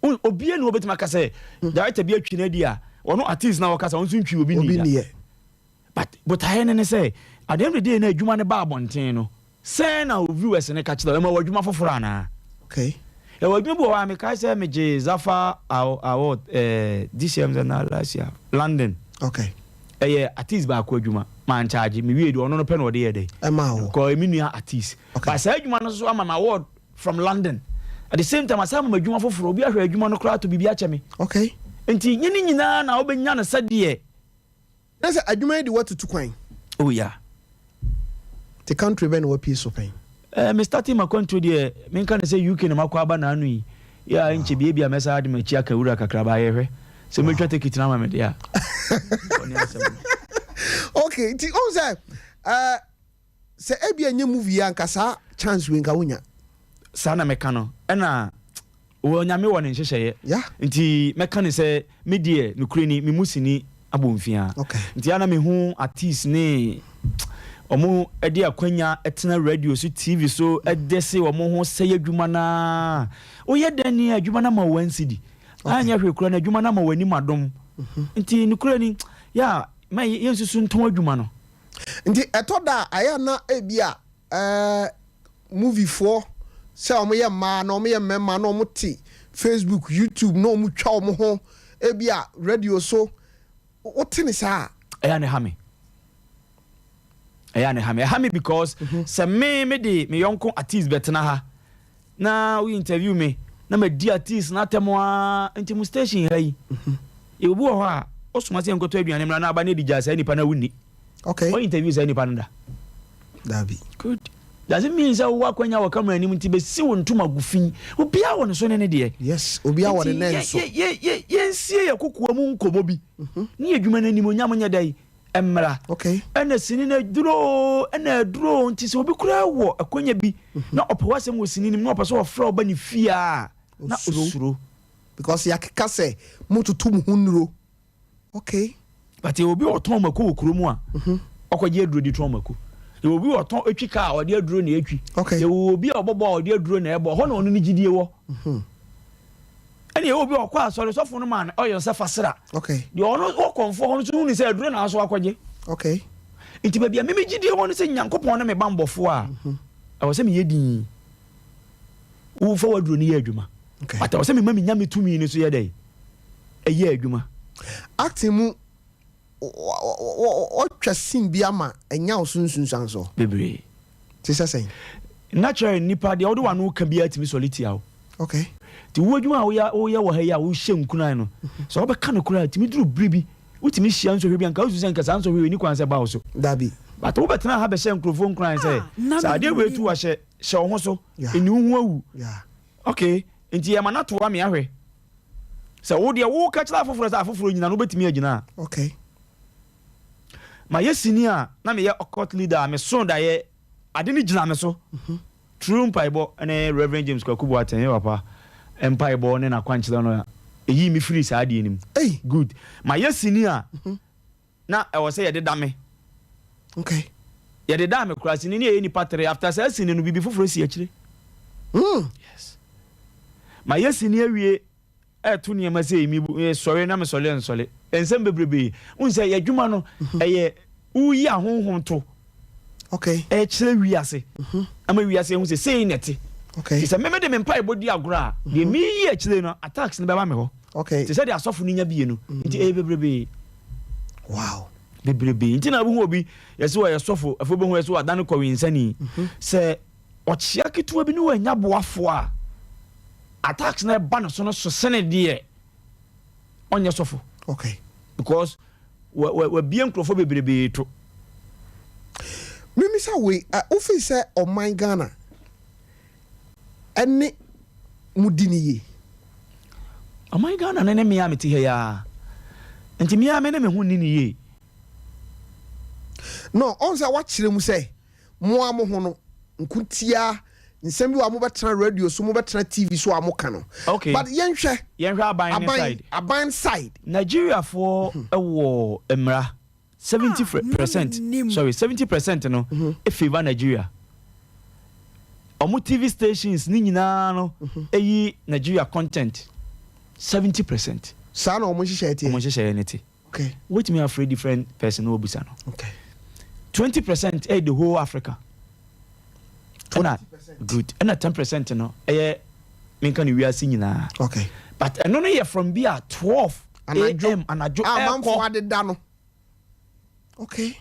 Obia ni hɔ obetumi aka sɛ director bi atwi no adi a ɔno artist na ɔkasa ɔno nso ntwi obi ni da. But botaeɛ no ne sɛ at the end of the day na adwuma no ba abɔnten no sɛn na wo viewers no ka kyerɛ wo ɛma wɔ adwuma foforɔ anaa? Okay. Ɛwɔ adwuma bi wɔ hɔ a mekae sɛ megye Zafa award eh, this year na last year London. Okay. Ɛyɛ artist baako adwuma mankyagye mewie deɛ ɔno no pɛ na ɔde yɛ dɛ. Ɛma wo. Kɔ ɛmi nua artist. Okay. But saa adwuma no nso ama me award from London at the same time asan ama adwuma foforɔ obi ahwɛ adwuma no koraa to biribi akyɛ me. Okay. Nti nye ne nyinaa na wobɛnya no sɛdeɛ. Na sɛ adwuma yi de woatutu kwan. Oh yeah. Te country bɛn na wapie so pɛn? Eh, me starting makwantuo deɛ menka no sɛ UK na makɔ aba naano yi. Yeah, wow. Nkyɛ bia bia mɛsa ade makyi aka wura kakra ba yɛhwɛ. Sɛ mɛtwa ticket no ama me deɛ a. Okay, nti wohu sɛ eh, Sɛ ebia ɛnyɛ movie yi a nka saa chance wei nka wonya. Saa na mɛka no ɛna wɔ Nyame wɔ ne nhyehyɛeɛ Yeah. nti mɛka no sɛ me deɛ nokorɛ ni me mu sini abɔ mfia Okay. nti a na mehu artiste ne ɔmo de akwanya tena radio so TV so de se ɔmo ho sɛe adwuma no ara woyɛ dɛn ne adwuma no ama wo one cedi anyɛ hwee koraa no adwuma no ama w'anim adom nti nokorɛ ni yɛ a ma yɛnsusu ntɔn adwuma no. Nti ɛtɔ da a ayɛ a na ebi a ɛɛ movie foɔ sɛ wɔn yɛ mmaa na wɔn yɛ mmarima na wɔn te Facebook, YouTube na wɔn twa wɔn ho ebi a radio so wote ne saa a. Ɛyɛ a na ɛha me. Ɛyɛ a na ɛha me. Ɛha me because sɛ me me de me yɔnko artist bɛtena ha na wo interview me na ma di artist no atɛm aa nti mo station ha yi yɛ obi wɔ hɔ a ɔsoma sɛ nkɔtɔ aduane mmra na aba ne adi gyaa saa nipa no a wonni okay wɔ interview saa nipa no da dabi good does it mean sɛ wowɔ akwanya wɔ camera anim nti bɛsi wo ntoma gu fi obiara wɔ ne so ne ne deɛ yes obiara wɔ ne nan so yɛnsie yɛ kokoa mu nkɔmmɔ bi ne adwuma no anim onyam nyɛ dɛn mmra. Okay. Ɛna sini no aduro oo, ɛna aduro oo, nti sɛ obi koraa wɔ akwanya bi na ɔpɛ w'asɛm wɔ sini no mu na ɔpɛ sɛ ɔfrɛ wo ba ne fie a, na osuro. Because yɛakeka sɛ mototo mo ho nnuro. Okay. But yɛwɔ obi a ɔtɔn mako wɔ kuro mu a, ɔkɔgye aduro de tɔn mako. Yɛwɔ obi a ɔtɔn etwi kaa a ɔde aduro na etwi. Okay. Yɛwɔ obi a ɔbɔ bɔɔl a ɔde aduro na ɛbɔ. Ɛhɔ na ɔno ne gyidie wɔ. Ɛna ɛwɔ obi a ɔkɔ asɔre sɔfo no maa no ɔyɛ sɛ fa sra. Okay. Deɛ ɔno ɔkɔmfoɔ hɔ no nso hu ne sɛ aduro na aso akɔgye. Okay. Nti baabi a mimi gyidie wɔ no sɛ Nyankopɔn ne me bambɔfoɔ a, mhm. ɛwɔ sɛ meyɛ din. Wofa w'aduro no yɛ adwuma. Okay. But ɛwɔ sɛ mema me nyame tumi no so yɛ dɛ ɛyɛ adwuma. Acting mu Wɔtwa scene bi ama anya wo so nsunsuansoɔ. Bebree. Te sɛ sɛn? Naturally nipa deɛ wode w'ano ka biara tumi sɔre tia wo. Okay. Nti wo adwuma a woyɛ woyɛ wɔ ha yi a wohyɛ nkuran no, sɛ wobɛka no koraa tumi duru bere bi wotumi hyia nsɔhwɛ bi a nka wosusu sɛ nka saa nsɔhwɛ wei ni kwan sɛ ɛba wo so. Dabi. But wobɛtena ha bɛhyɛ nkurɔfoɔ nkuran sɛ sɛ adeɛ wei tu ahyɛ hyɛ wo ho so, nni wo ho awu. Okay, nti yɛma no atoa me ahwɛ. Sɛ wo deɛ woka kyerɛ afoforɔ sɛ afoforɔ nyina no wobɛtumi agyina a. Okay. Mayɛ sini a na meyɛ occult leader a meso daeɛ ade no gyina me so. True mpaebɔ ne Rev. James Kwaku Boateng, me papa, mpaebɔ ne n'akwankyerɛ no a ɛyii me firii saa adeɛ no mu. Good. Mayɛ sini a na ɛwɔ sɛ yɛde da me. Okay. Yɛde daa me koraa, sini no yɛyɛ nnipa tere. After saa sini no, biribi foforɔ si akyire. Yes. Mayɛ sini awie. Ɛto nneɛma sei, me bu, sɔre na mesɔre nsɔre. Nsɛm bebrebe. Wohu sɛ yɛn adwuma no, ɛyɛ woyi ahonhom to. Okay. Ɛkyerɛ wiase. Ama wiase ehu sɛ sei na ɛte. Okay. Te sɛ me mede me mpaebɔ di agorɔ a, deɛ meyi akyire no, attacks no bɛba me hɔ. Okay. Te sɛ deɛ asɔfo no nya bie no. Nti ɛyɛ bebrebe. Wow. Bebrebe. Nti na wohu obi, yɛsɛ ɔyɛ sɔfo, afei wobɛhu yɛsɛ wadane kɔwensani. Sɛ ɔkyea ketewa bi ne wannya boafoɔ a, attacks na ɛba ne so no so sene deɛ ɔnyɛ sɔfo. Okay. Because wabie nkurɔfoɔ bebrebee to. Mimisa wei, wofii sɛ ɔman Ghana ɛne mo di ne yie? Ɔman Ghana ne ne mmea a mete ha yi ara. Nti mmea me ne me ho nni ne yie. No, ɔn sɛ wakyerɛ mu sɛ mo ara mo ho no nko tia nsɛm bi wɔ a mobɛtena radio so mobɛtena TV so a moka no. Okay. But yɛnhwɛ. Yɛnhwɛ aban ne side. Aban side. Nigeriafoɔ wɔ mmara 70 percent sorry 70 percent no favour Nigeria. Ɔmo TV stations ne nyinaa no yi Nigeria content 70 percent. Saa na ɔmo nhyehyɛeɛ teɛ. Ɔmo nhyehyɛeɛ no te. Okay. Wobɛtumi afrɛ different person na wabisa no. Okay. 20% ɛyɛ the whole Africa. Ɛna good. Ɛna 10% no ɛyɛ menka no wiase nyinaa. Okay. But ɛno no yɛ from bi a 12 am anadwo ɛkɔ. Amanfo adeda no. Okay.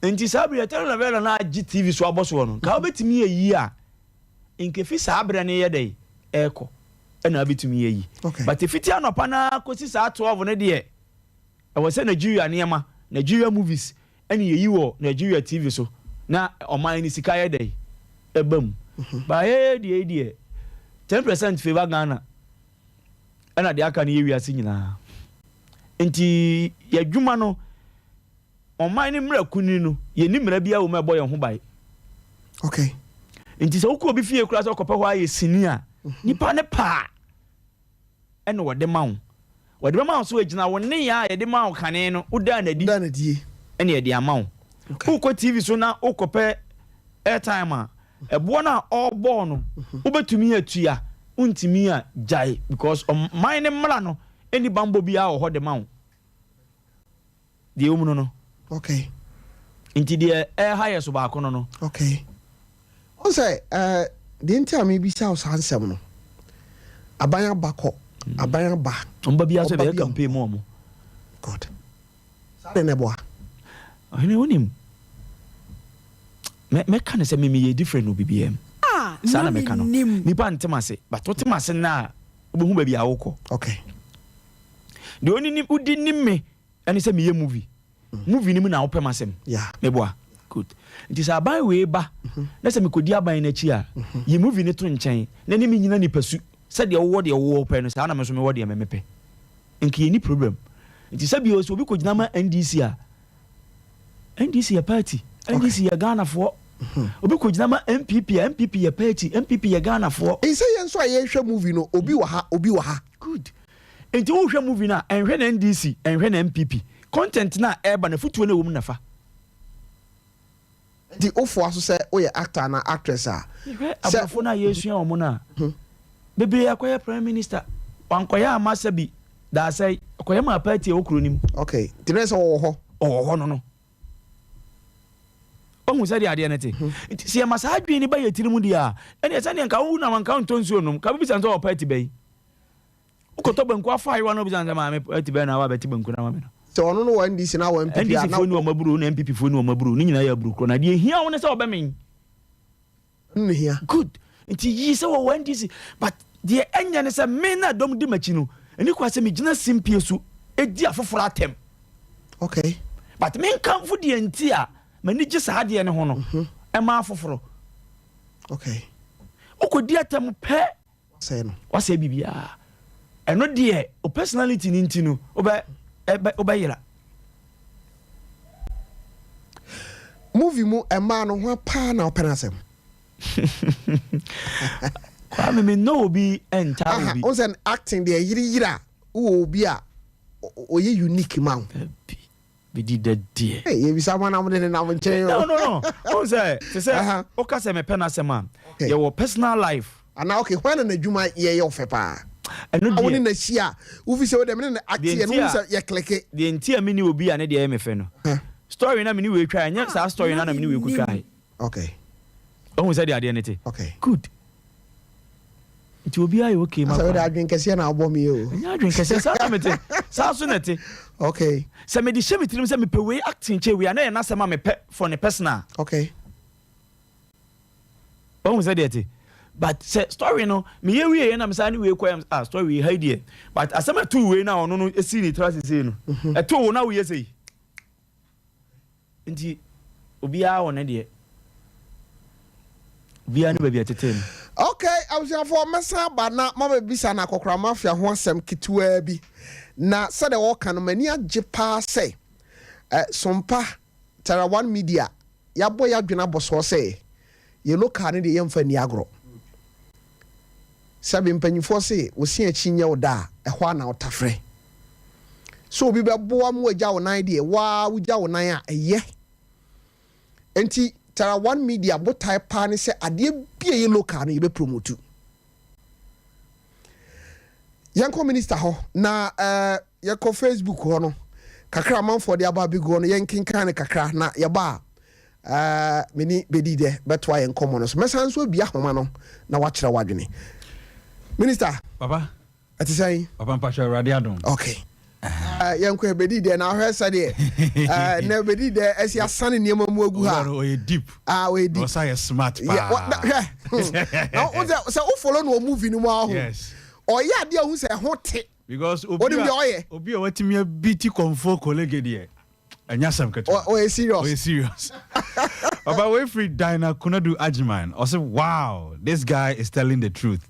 Nti saa bere telenovela no agye TV so abɔ soɔ no, nka wobɛtumi ayi a nka efi saa berɛ no yɛ dɛn ɛrekɔ ɛna abɛtumi ayi. Okay. But efiti anɔpa no ara kɔsi saa 12 no deɛ ɛwɔ sɛ Nigeria nneɛma, Nigeria movies ɛna yɛyi wɔ Nigeria TV so na ɔman no sika yɛ dɛn ɛba mu. But yɛyɛ deɛ yi deɛ 10 percent favour Ghana ɛna deɛ aka no yɛ wiase nyinaa. Nti yɛadwuma no Ɔman no mmara kunini no, yɛnni mmara biara wɔ mu a ɛbɔ yɛn ho ban. Okay. Nti sɛ wokɔ obi fie koraa sɛ ɔkɔpɛ hɔ ayɛ sini a, nipa no pɛ a ɛna wɔde ma wo. Wɔde bɛma wo so egyina wo nneyɛɛ a yɛde maa wo kane no, wodaa no adi Wodaa no adie. ɛna yɛde ama wo. Okay. Wokɔ TV so na wokɔpɛ airtime a, ɛboɔ no a ɔrebɔɔ no, wobɛtumi atua, wontumi a, gyae because ɔman no mmara no nni bammɔ biara wɔ hɔ de ma wo. Deɛ ɛwɔ mu no no. Okay. Nti deɛ ɛreha yɛ so baako no no. Okay. Ɔn sɛ ɛɛ deɛ nti a mebisa wo saa nsɛm no, aban aba kɔ, aban aba. Wɔn ba biara sɛ bɛyɛ campaign mu wɔn. God. Saa deɛ na ɛboa. Ɔhene wonim, mɛ mɛka no sɛ me meyɛ different wɔ biribiara mu. Saa na mɛka no. Nipa nte m'ase, but wote m'ase nnɛ a, wobɛhu baabi a wokɔ. Okay. Deɛ ɔni nim wodi nim me ɛne sɛ meyɛ movie. Movie no mu na wopɛ m'asɛm. Meboa. Good. Nti sɛ aban wei ba na sɛ mekɔdi aban no akyi a, yi movie no to nkyɛn na ne me nyina nipa su. Sɛdeɛ wowɔ deɛ wowɔ pɛ no saa na me nso mewɔ deɛ me mepɛ. Nka yɛnni problem. Nti sɛ bio sɛ obi kɔgyina ma NDC a, NDC yɛ party. NDC yɛ Ghanafoɔ. Obi kɔgyina ma NPP a, NPP yɛ party. NPP yɛ Ghanafoɔ. Nsɛ yɛn nso a yɛhwɛ movie no obi wɔ ha obi wɔ ha. Good. Nti wohwɛ movie no a, ɛnhwɛ na NDC, ɛnhwɛ na NPP. Content no a ɛreba no, afutuo no a ɛwɔ mu na fa. Nti wofoa so sɛ woyɛ actor anaa actress a, Mehwɛ sɛ. aborɔfo no a yɛresua wɔn no a, bebree akɔyɛ prime minister. Wankɔyɛ amma sɛbi daasɛe, ɔkɔyɛ maa party a ɛwɔ kuro no mu. Okay, nti na ɛsɛ ɔwɔ hɔ. Ɔwɔ hɔ no no. Wahu sɛdeɛ adeɛ no te? Nti sɛ yɛma saa adwene no ba yɛn tirim deɛ a, ɛnneɛ sɛdeɛ nka wo nam anka wontɔ nsuo nnom, nka wobɛbisa no sɛ ɔwɔ party bɛn? Wokɔtɔ banku afa ayewa no wobisa no sɛ maame party bɛn na wabɛte banku no ama me no? Sɛ ɔno no wɔ NDC na wɔ NPP a NDC na. foɔ ni wɔn aburo na NPP foɔ ni wɔn aburo ne nyinaa yɛ aburo korɔ na deɛ ehia wo ne sɛ ɔbɛmen. Ɛno na ehia. Good nti yii sɛ wɔwɔ NDC but deɛ ɛnyɛ ne sɛ me na dɔm di m'akyi no ɛni kwa sɛ megyina simpie so di afoforɔ atɛm. Okay. But menkamfo deɛ nti a m'ani gye saa adeɛ no ho no ɛma afoforɔ. Okay. Wokɔdi atɛm pɛ. Wasɛe no. Wasɛe biribiara. Ɛno deɛ o personality no nti no wobɛ ɛbɛ wobɛyera. Movie mu mmaa no hwan paa na wopɛ n'asɛm? Kwame me nnɔ obi ntaa obi. Wohu sɛ acting deɛ yere yere a wowɔ obi a ɔyɛ unique ma wo. Dabi bedi dɛ deɛ. Hey, yɛbisa mo na mode nenam nkyɛn o. No no no wohu sɛ te sɛ woka sɛ mepɛ n'asɛm a yɛwɔ personal life. Anaa okay hwan na n'adwuma yɛ yɛ wo fɛ paa? Ɛno deɛ. A wo ne no ahyia a wofi sɛ wode me ne no acte yɛ no wohu sɛ yɛ kleke. Deɛ nti a menni obi a ne deɛ yɛ me fɛ no story na me ne wei twaeɛ ɛnyɛ saa story no ara na me ne wei kɔtwaeɛ. Okay. Wahu sɛdeɛ adeɛ no te? Okay. Good. Nti obiara yɛ okay ma Asɛ wode adwene kɛseɛ na wobɔ me o. Ɛnyɛ adwene kɛseɛ, saa na mete. Saa so na ɛte. Okay. Sɛ mede hyɛ me tirim sɛ mepɛ wei acting kyɛ wei a, na ɛyɛ n'asɛm a mepɛ for ne personal. Okay. Wahu sɛdeɛ ɛte? But sɛ story no, meyɛ wieɛ na mesan ne wei kɔɛ, ah story yi ha yi deɛ. But asɛm a ɛtoo wei no a ɔno no sii ne tiri ase sei no, ɛtoo wo na woyɛ sei. Nti obiara wɔ ne deɛ. Obiara ne baabi a ɛtetee no. Ok, abusuafoɔ mɛsan aba na mabɛbisa no akɔkora mafia ho asɛm ketewaa bi. Na sɛdeɛ wɔka no m'ani agye paa sɛ eh, Sompa, Terra One Media yɛabɔ yɛadwene abɔsoɔ sɛ yɛ local no deɛ yɛmfa nni agorɔ. Sɛbe mpanyinfoɔ se wo se akyi nyɛ wo da a, ɛhɔ ara na wotafrɛ. Sɛ obi bɛboa ma wagya wo nan deɛ, wo ara wogya wo nan a, ɛyɛ. Enti Tara One Media botae paa ne sɛ adeɛ bi a ɛyɛ local no yɛbɛ promotu. Yɛnkɔ minister hɔ na eh, yɛkɔ Facebook hɔ no, kakra amanfoɔ de aba abɛgu hɔ no, yɛnkenkan no kakra na yɛba a, Ɛɛ, me ne bedi dɛ bɛtoa yɛn nkɔmmɔ no so. Mɛsan nso abue ahoma no na woakyerɛ w'adwene. Minister. Papa. Ɛte sɛn? Papa mpakyɛ Awurade adom. Okay. Ɛɛ, yɛnkɔ ɛ, bedi dɛ na ahwɛ sɛdeɛ ɛɛ nɛ bedi dɛ ɛsi asane nneɛma mu agu ha. Owura no ɔyɛ deep. Ah, ɔyɛ deep. Na ɔsan yɛ smart paa. Yeah, wa, hwɛ. Na wo sɛ sɛ wo follow no wɔ movie no mu a ɔho. Yes. Ɔyɛ adeɛ a ohu sɛ ɛho te. Because obi Onim deɛ ɔyɛ. Obi a watumi abiti kɔmfoɔ kolege deɛ. Ɛnyɛ asɛm ketewa. Ɔyɛ serious. Ɔyɛ serious. Papa wei firi Dinah Konadu Agyeman. Ɔse wow this guy is telling the truth.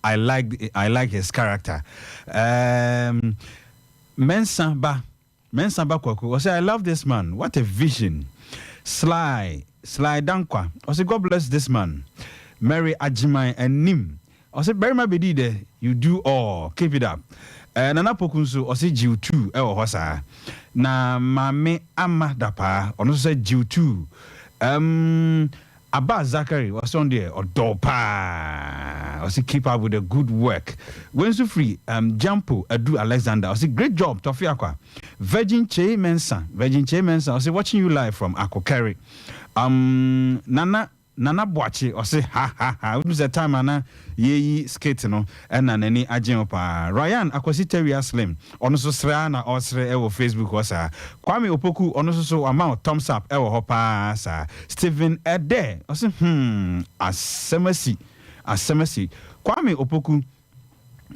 I like I like his character. Um, Mensa ba Mensa ba Kwaku. Ɔse I love this man. What a vision. Sly Sly Dankwa. Ɔse God bless this man. Mary Agyeman anim. Ɔse barima bedi dɛ you do all keep it up eh Nana Poku nso ɔse gyew tuu ɛwɔ hɔ saa na Maame Ama Dapaa ɔno nso sɛ gyew tuu ehm Abbas Zakari ɔse ɔno deɛ ɔdɔ wo paa ɔse keep up with the good work Wei nso firi ehm Gyampo Adu Alexander ɔse great job Tɔfe Akwa Virgin Kyei Mensah Virgin Kyei Mensah ɔse watching you live from Akokɛre umm Nana Nana Boakye ɔse hahaha wonim sɛ time a na yɛyi skit no na n'ani agye ho paa. Ryan Akwasi Tawia Slim ɔno nso sere ara na ɔresere wɔ Facebook hɔ saa. Kwame Opoku ɔno nso so wama wo thumbs up wɔ hɔ paa saa. Stephen Edeh ɔse hmm asɛm asi asɛm asi. Kwame Opoku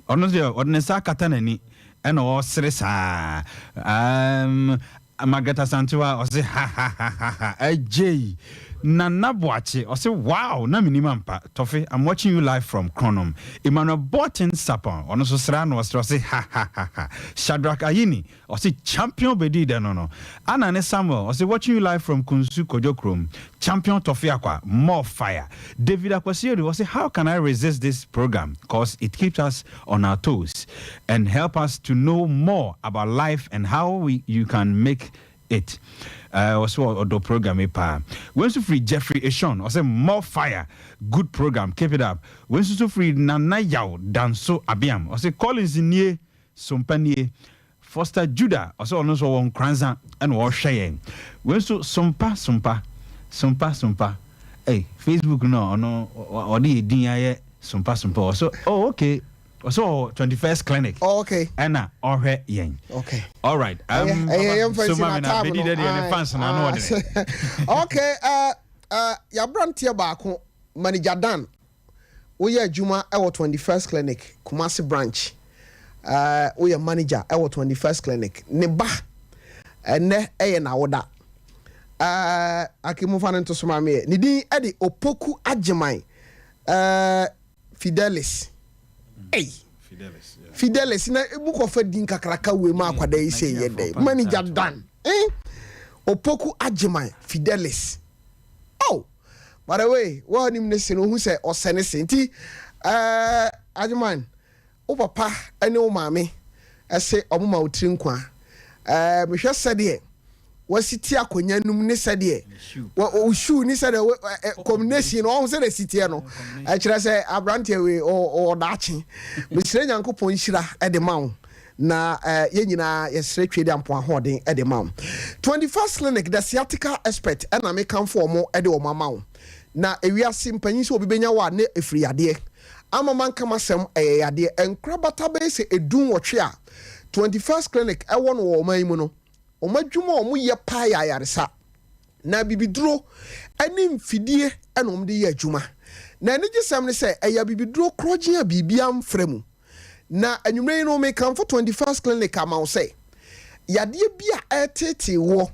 Ɔno deɛ ɔde ne nsa akata n'ani ɛna ɔresere saa. Um, Margaret Asantewa ɔse ha ha ha ha ha agyei. Nana Boakye ɔse wow na menim ampa. Tɔfe I'm watching you live from Kronom. Emmanuel Borten Sapon ɔno nso sere ano ɔsere ɔse ha ha ha ha. Shadrack Ayini Ɔse champion bɛdii dɛ no no. Anna ne Samuel ɔse watching you live from Kunsu Kojo kurom champion Toffee Akwa more fire David Akwasi Adu ɔse how can I resist this program cause it keeps us on our toes and help us to know more about life and how we you can make it eh ɔse ɔdɔ program yi paa Wei nso firi Jeffrey Eshon ɔse more fire good program keep it up Wei nso so firi Nana Yaw Danso Abeam ɔse Collins nie Sompa nie. Foster Judah ɔsɛ ɔno nso ɔwɔ Nkoranza ɛna ɔrehwɛ yɛn. Wei nso Sompa Sompa Sompa Sompa ei Facebook no ɔno ɔde yɛ din ayɛ Sompa Sompa ɔsɛ oh okay ɔsɛ ɔwɔ 21st clinic oh, okay ɛna ɔhwɛ yɛn. Okay. All right. Um, ɛyɛ yɛn fɛn so si na mami na time bedi no. dɛ deɛ ne fans na ano ɔdene. Okay, uh, uh, yɛaberanteɛ baako manager Dan Woyɛ adwuma wɔ 21st Clinic, Kumasi branch. Woyɛ manager wɔ 21st Clinic. Ne ba, ɛnnɛ yɛ n'awoda. Ake momfa no nto so ma me ɛ. Ne din de Opoku Agyeman Fidelis. Ei! Fidelis na mu kɔfa din kakraka wei ma akwadaa yi sɛ yɛ dɛn. Manager Dan. Eh? Opoku Agyeman Fidelis. Oh! By the way, wo a wonim ne se no, wohu sɛ ɔsɛ ne se. Nti, eh, Agyeman, wo papa ne wo maame se wɔma wo tiri nkwa. Eh, mehwɛ sɛdeɛ wasi te akonnwa no mu ne sɛdeɛ wo shoe ne sɛdeɛ wo eh, eh, combination no, ɔho sɛdeɛ si teɛ no, ɛkyerɛ sɛ aberanteɛ wei ɔwɔ daakye. Mesrɛ Nyankopɔn nhyira de ma wo. Na yɛn nyinaa yɛsrɛ Tweaduampɔn ahoɔden de ma wo. 21st Clinic, the sciatica expert na mekamfo wɔn de wɔn ama wo. Na ewiase mpanyin sɛ obi bɛnya wo a na ɛfiri yadeɛ. Ama manka m'asɛm ɛyɛ yadeɛ. Nkorabata bɛyɛ sɛ edunwɔtwe a 21st Clinic wɔ no wɔ ɔman yi mu no, wɔn adwuma a wɔyɛ paa yɛ ayaresa. Na abibiduro ne mfidie na wɔde yɛ adwuma. Na anigyesɛm ne sɛ ɛyɛ abibiduro korɔgyen a biribiara mfra mu. Na anwummerɛ yi no mekamfo 21st Clinic ama wo sɛ yadeɛ bi a ɛreteetee woɔ,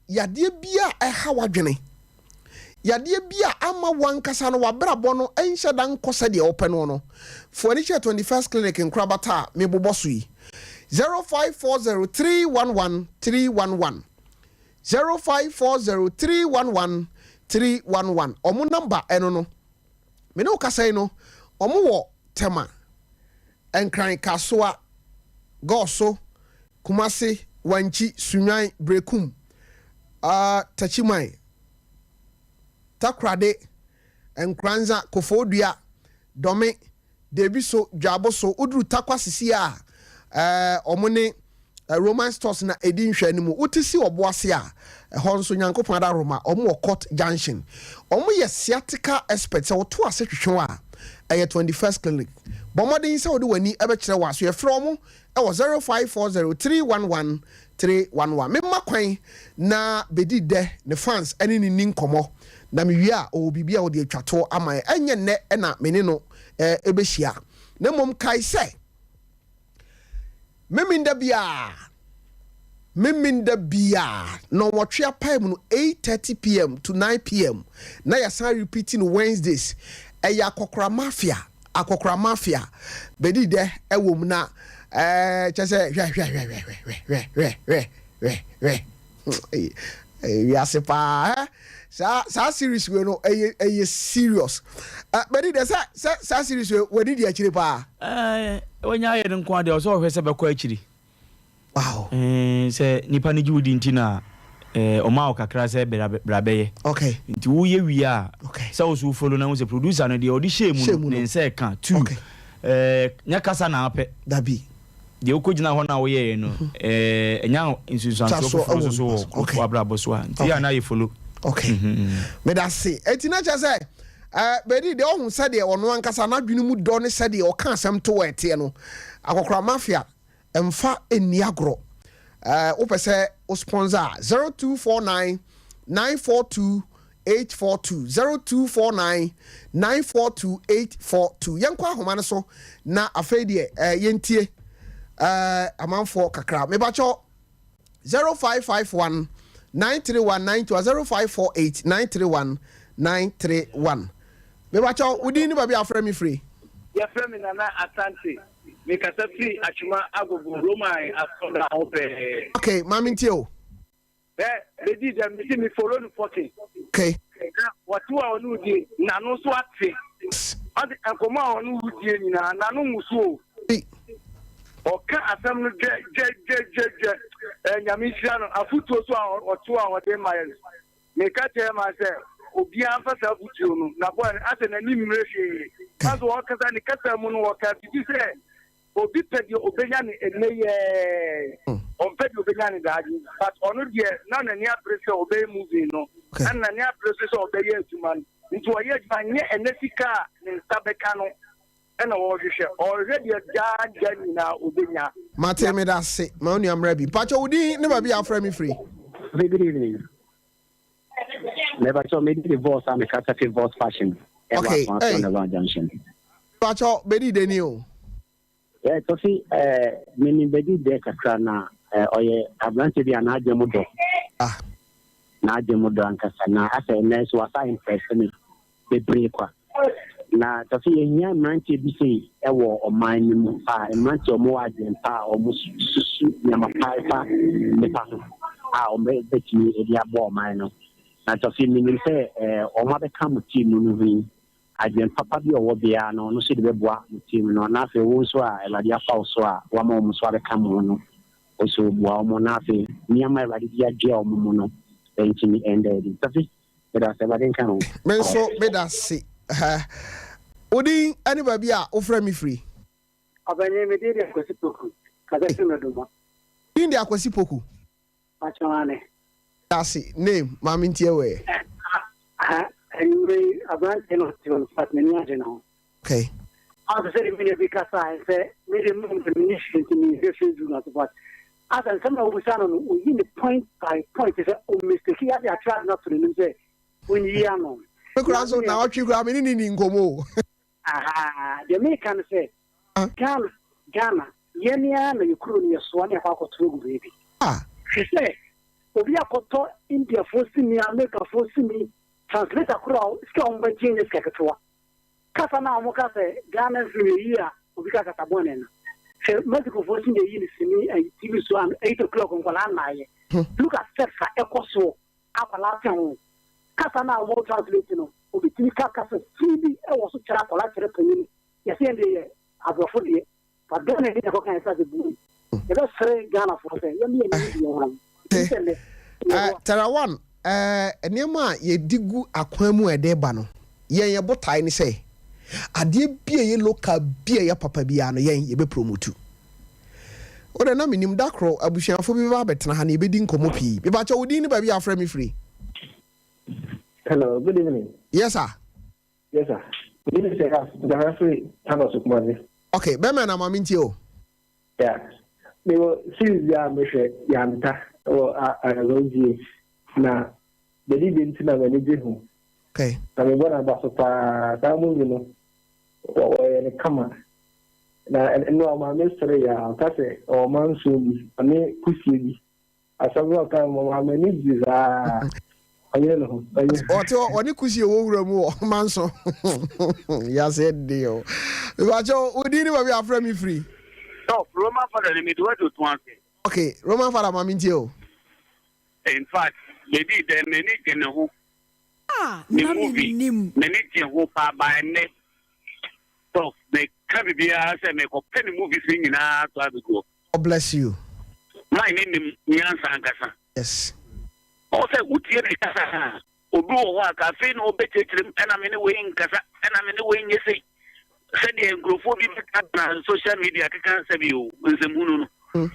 yadeɛ bi a ɛha w'adwene, yadeɛ bi a ama w'ankasa no w'abrabɔ no nhyɛ da nkɔ sɛdeɛ wopɛ noɔ no, fa w'ani kyerɛ 21st Clinic nkorabata a mebobɔ so yi, 0540 311 311, 0540 311 311. Wɔn nɔmba ɛno no. Me ne wo kasa yi no, wɔn wɔ Tema, Nkran, Kasoa, Goso, Kumasi, Wankyi, Sunyani, Berekum, uh, Takyiman, Takorade, Nkoranza, Koforidua, Dome, Deebiso, Dwaboso, woduru Tarkwa sisi a, ɛɛ wɔn ne Roman stores na ɛdi nhwɛanimu. Wote si Ɔboase a, ɛhɔ nso Nyankopɔn adaworoma, wɔn wɔ Court Junction. Wɔn yɛ sciatica expert, sɛ woto ase twetwe wo a, ɛyɛ 21st Clinic. Bɔ mmɔden sɛ wode w'ani bɛkyerɛ wɔ aso. Yɛfrɛ wɔn wɔ 0540 311 311. Memma kwan na bɛdi dɛ ne fans ne no nni nkɔmmɔ, na mewie a ɔwɔ biribi a ɔde atwa toɔ ama yɛn. Ɛnyɛ nnɛ na me ne no bɛhyia, na mmom kae sɛ Memenda biara, Memenda biara, nnɔnwɔtwe apae mu no, 8:30 pm to 9 pm, na yɛasan repeat no Wednesdays. Ɛyɛ Akɔkora Mafia, Akɔkora Mafia, bɛdi dɛ wɔ mu na ɛɛ kyɛ sɛ hwɛ hwɛ hwɛ hwɛ hwɛ hwɛ hwɛ hwɛ hwɛ hwɛ hwɛ wiase paa ɛ saa saa series wei no ɛyɛ ɛyɛ serious ɛ bɛdi dɛ sɛ sɛ saa series wei w'ani di akyire paa. Ɛɛ wanya ayɛ no nko ara deɛ ɔsɛ ɔhwɛ sɛ bɛkɔ akyiri. Wow. Ɛɛ sɛ nipa no gye wo di nti na ɛɛ ɔma wo kakra sɛ bra bra bɛyɛ. Okay. Nti woyɛ wie a. Okay. Sɛ wo so wo follow na wo sɛ producer no deɛ ɔde hyɛɛ mu no ne nsa ɛka two. Okay. Ɛɛ nyɛ kasa na apɛ. Dabi. Deɛ wokɔgyina hɔ no a woyɛeɛ no, ɛnya nsunsuansoɔ foforɔ nso so wɔ w'abrabɔ so a, nti yɛ a na yɛ follow. Okay. Meda se. Enti na kyerɛ sɛ, Bedi deɛ ɔhu sɛdeɛ ɔno ankasa n'adwene mu dɔ ne sɛdeɛ ɔka asɛm to wɔ ɛteɛ no, Akɔkora Mafia mfa nni agorɔ. Wopɛ sɛ wo sponsor a, 0249 942 842 0249 942 842 Yɛnkɔ ahoma no so na afei deɛ eh, yɛntie eh, amanfoɔ kakra. Mebakyɛ 0551 931 921 0548 931 931 Mebakyɛ wo din ne baabi a wofrɛ me firi? Yɛfrɛ me Nana Asante. Mekasa firi Atwoma Agogo, Roman asɔrdan ho pɛɛ. Okay, ma mentie o. Ɛ bedi dɛm mesi me follow no fucking. Okay. Na wɔte a ɔne wo die n'ano nso ate. Ɔde nkɔmɔ a ɔne wo die nyinaa n'ano nwoso o. Ɔka asɛm no dwɛ dwɛ dwɛ dwɛ dwɛ. Ɛ Nyame nhyira no afotuo so a ɔto a ɔde ma yɛn. Meka kyerɛ ma sɛ obiara mfa saa afotuo no na bɔɔ no asɛ n'ani mmere hwee. Nanso ɔkasa ne kasa mu no ɔka biribi sɛ Obi pɛ deɛ ɔbɛnya no ɛnnɛ yi ɛɛ, ɔmpɛ deɛ ɔbɛnya no daakye. But ɔno deɛ na n'ani abere sɛ ɔbɛyɛ movie no, ɛna n'ani abere nso sɛ ɔbɛyɛ adwuma no. Nti ɔyɛ adwuma, nyɛ ɛnnɛ sika a ne nsa bɛka no ɛna ɔrehwehwɛ, ɔrehwɛ deɛ daa da nyinaa ɔbɛnya. Mate, meda ase. Ma wo nua mmra bi. Mpakyɛ wo din ne baabi a wofrɛ me firi? Very good evening. Mepakyɛw me din de Voss a me kasa fi Voss Fashion ɛwɔ Okay, Asoaso hey. Underground Junction. Mepakyɛw bedi dɛ ni o. Yeah, Tofi, eh, menim bedi dɛ kakra na eh, ɔyɛ aberante bi a n'adwene mu dɔ. Ah. N'adwene mu dɔ ankasa na asɛ nnɛ nso wasa impress me bebree kwa. Na Tofi yɛhia mmeranteɛ bi sei wɔ ɔman no mu a mmeranteɛ a wɔwɔ adwene pa a wɔsusu nneɛma pa fa nnipa ho a wɔbɛtumi de aboa ɔman no. Na Tɔfi, menim sɛ wɔn abɛka mo team no ho yi, adwene papa bi a ɔwɔ biara no, ɔno nso de bɛboa mo team no. Na afei wo nso a Awurade afa wo so a wama wɔn nso abɛka mo ho no, wo nso boa wɔn na afei nneɛma a Awurade de adua wɔn mu no ntumi nda adi. Tɔfi, meda ase, Awurade nka ho. Me nso meda ase. Wo din ne baabi a wofrɛ me firi? Ɔpanyin, me din de Akwasi Poku, kasa firi Medoma. Din de Akwasi Poku? Pakyɛw aane. Dase name ma me ntie wɛ. Aha anwummerɛ yi aberanteɛ no ɔte hɔ no fat m'ani agye ne ho. Okay. Ɔsɛ sɛ de me nua bi kasae sɛ me de mmom de menni hwee nti menhwɛ Facebook no ase but asɛ nsɛm na wobisa no no oyi ne point by point sɛ o mistake yi ade atwerɛ ade no ato n'anim sɛ ɔnyi ano. Me koraa nso naawɔtwe koraa me ne no nni nkɔmmɔ o. Ahaa deɛ meka ne sɛ Ghana Ghana yɛn ara na yɛ kuro no yɛsoa ne yɛakɔ akɔto agu baabi. Hwɛ sɛ obi akɔtɔ Indiafoɔ sini Amerikafoɔ sini translator koro a sika a wɔbɛgye nyɛ sika ketewa. Kasa no a wɔka sɛ Ghana film yɛyi a obi ka kasa bɔne no. Hwɛ Mexicofoɔ sini yɛyi no sini ayi TV so an 8 o'clock nkwadaa nnaeɛ. Look at sex a ɛkɔ soɔ akwadaa te ho. Kasa no a wɔ translate no obi tumi ka kasa fi bi wɔ so kyerɛ akwadaa kyerɛ panyin. Yɛsɛ yɛn deɛ yɛ aborɔfo deɛ but Ghana ni na ɛkɔka yɛn sɛ ase bu. Yɛbɛsrɛ Ghanafoɔ sɛ yɛne yɛn ani di yɛn ho. Sɛ nnɛ Tarawan, nneɛma a yɛde gu akwan mu a ɛde ba no, yɛn yɛn botae ne sɛ adeɛ bi a ɛyɛ local bi a ɛyɛ papa biara no yɛn yɛbɛ promote. Wo deɛ na menim da koro abusuafo bi bɛba abɛtena ha na yɛbɛdi nkɔmmɔ pii. Mepakyɛ wo din ne baabi a afrɛ me firi? Hello, good evening. Yes sir. Yes sir. Good evening sir. Nkahara firi Thanos Kumasi. Okay, bɛmɛ na ma mentie o. Yeah. Mewɔ series bi a mehwɛ Yanta wɔ LGH na bɛdi bi nti na m'ani gye ho. Okay. Na mebɔ n'aba so paa. Saa movie no wɔyɛ no kama. Na ɛno a maame sere yɛ a ɔka sɛ ɔwɔ manso bi ɔne kusie bi. Asɛm no a ɔkae no ɔmaa m'ani gye saa. Ɔnyere ne ho. Ɔte hɔ ɔne kusie wɔ wura mu wɔ manso. Yase de o. Mepakyɛ wo din ne baabi a afrɛ me firi. Top, Roman father ni mede wadi otu ase. Ok, Roman father ma mentie o. In fact, medi dɛ m'ani gye ne ho. Ah, Ne na movie, mennim. m'ani gye ho paa ba ɛnnɛ. Top, meka biribiara sɛ mekɔpɛ ne movies no nyinaa to abɛgu hɔ. God bless you. Man ne nim nyansa ankasa. Yes. Ɔwɔ sɛ wotie ne kasa a, obi wɔ hɔ a ka afei na ɔbɛkyerɛkyerɛ mu ɛna me ne wei nkasa, ɛna me ne wei nyɛ sei. Sɛdeɛ nkurɔfoɔ bi bɛka na social media keka sɛbi o nsɛmhunu no. Hmm.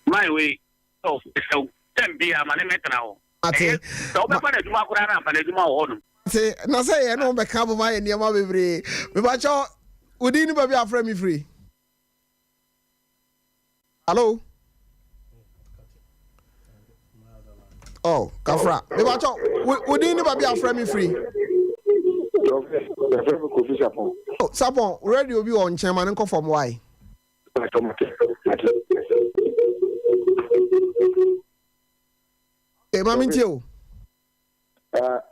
Man wei, ɔ mesrɛ wo, tɛm biara ma ne mɛtena hɔ. Mate. Ɛyɛ sɛ wobɛfa no adwuma koraa no amfa no adwuma wɔ hɔnom. Mate, na sɛ yɛne wo bɛka abom ayɛ nneɛma bebree. Mepakyɛw, wo din ne baabi a afrɛ me firi? Hello? Oh, kafra. Mepakyɛw, wo din ne baabi a afrɛ me firi? Yɛfrɛ me Kofi Sapɔn. Oh, Sapɔn, radio bi wɔ nkyɛn ma ne nkɔ fam wae. Okay, ma mentie o.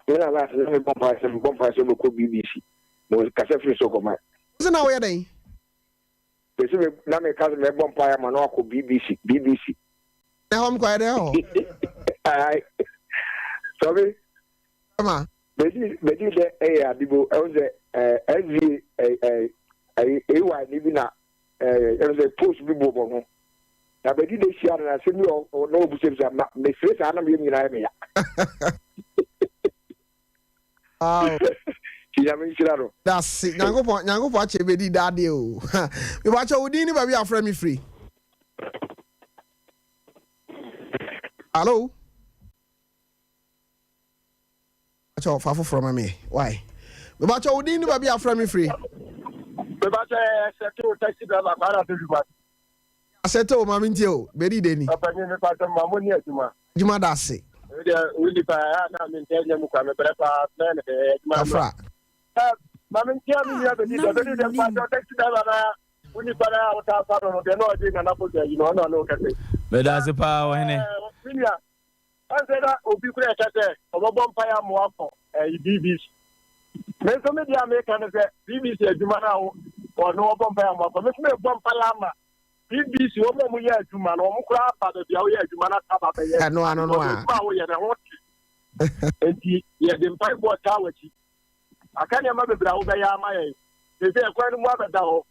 Me na last na mebɔ mpae sɛ mebɔ mpae sɛ mɛkɔ BBC. Mo kasa firi so kɔma. Sɛ na woyɛ dɛn? Pɛsɛ me na meka sɛ mɛbɔ mpae ama no akɔ BBC BBC. Na hɔ mekɔyɛ dɛn hɔ? Ai. Sɔbi. Ma. Bɛdi bɛdi dɛ ɛyɛ adibo ɛho sɛ ɛɛ SVA ɛɛ ɛɛ AY ne bi na ɛɛ ɛho sɛ post bi bɔ bɔ ho. Na bɛdi de hyia no na asɛm bi ɔ na ɔbisabisa ma mesere saa na meyɛ nyinaa yɛ me ya. Wow. Ti nyame nhyira no. Dase Nyankopɔn Nyankopɔn akyɛ bɛdi dadeɛ o. Mepakyɛ wo din ne baabi a afrɛ me firi. Hello. Mepakyɛ fa foforɔ ma me why. Mepakyɛ wo din ne baabi a afrɛ me firi. Mepakyɛ sɛte taxi driver kwara to hwiwa. Asɛte o ma me ntie o bɛdi dɛ ni. Ɔpanyin mepakyɛ ma mo ni adwuma. Adwuma da ase. Deɛ wo nipa a na me ntɛ nyɛ mu kwa me brɛ paa mɛ ne bɛyɛ adwuma. Kafra. Ma me ntia me nua bɛdi dɛ bɛdi dɛ mpakyɛ taxi driver na wo nipa na a wotaa fa no no deɛ na ɔgye nana kɔdwa yi no ɔno ɔne wo kɛse. Meda ase paa ɔhene. Me nua Ɛnsɛ na obi koraa ɛka sɛ ɔbɛbɔ mpaeɛ ama wakɔ ɛyi BBC. Me nso me deɛ a meka ne sɛ BBC adwuma no a ɔno ɔbɔ mpaeɛ ama wakɔ. Me nso mebɔ mpaeɛ ama BBC wɔn a wɔyɛ adwuma no wɔn koraa aba baabi a woyɛ adwuma no aba bɛyɛ. Ɛno ano no a. Adwuma a woyɛ no ɛho te. Enti yɛde mpaebɔ taa w'akyi. Aka nneɛma bebree a wobɛyɛ ama yɛn. Seesei ɛkwan no mu abɛda hɔ.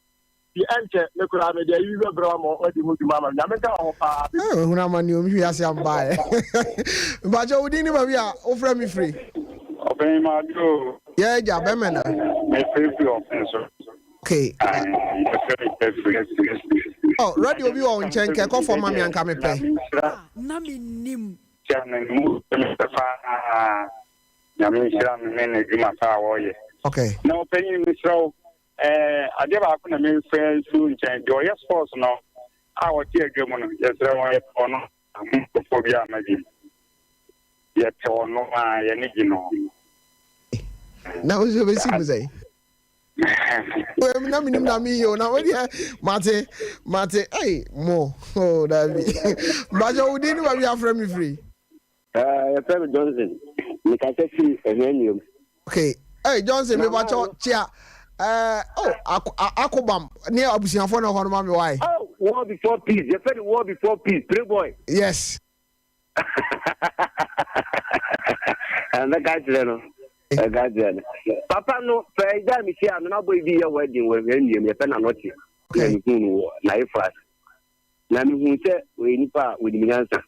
Nti ɛnkyɛ me koraa mede ayi bi bɛbrɛ wo ama woadi ho dwuma ama me. Nyame nka wo ho paa. Eh, wahunu amane o, mehwe ase ambaeɛ. Mpakyɛ wo din ne baabi a wofrɛ me firi? Ɔbɛn madwo o. Yɛ agya, bɛmɛ na. Mefrɛ firi ɔfen so. Okay. Aye, yɛfrɛ me Jeffrey. Oh, radio bi wɔ wo nkyɛn kɛ kɔ fam ma me anka mepɛ. Na mennim. Kyia no ne mu mepɛ paa. Nyame nhyira no ne n'adwuma pa a ɔreyɛ. Okay. Na ɔpanyin mesrɛ wo eh, adeɛ baako na memfrɛ nsuo nkyɛn deɛ ɔyɛ sports no a ɔte adwa mu no yɛsrɛ wɔn yɛpɛ ɔno nkurɔfoɔ bi ama bi yɛpɛ ɔno a yɛne gye no. Na wo nso bɛsi mu sɛn? Na menim na meyɛ o na wodeɛ mate mate ei mo oh dabi bakyɛ wo din ne baabi afrɛ me firi. Yɛfrɛ me Johnson. Mekasa firi Ahianuam. Okay. Hey Johnson, me bakyɛ kyia. Eh, oh, akobam ne abusuafoɔ na hɔ no ma me wae. Oh, war before peace. Yɛfrɛ no war before peace. Playboy. Yes. Mɛka kyerɛ no. Mɛka kyerɛ no. Papa no, fɛ gya me hyia no na boy bi yɛ wedding wɔ Ahianuam. Yɛfrɛ no Anɔkye. Na mehu no wɔ n'ayefo ase. Na mehuu sɛ ɔyɛ nipa a ɔnim nyansa.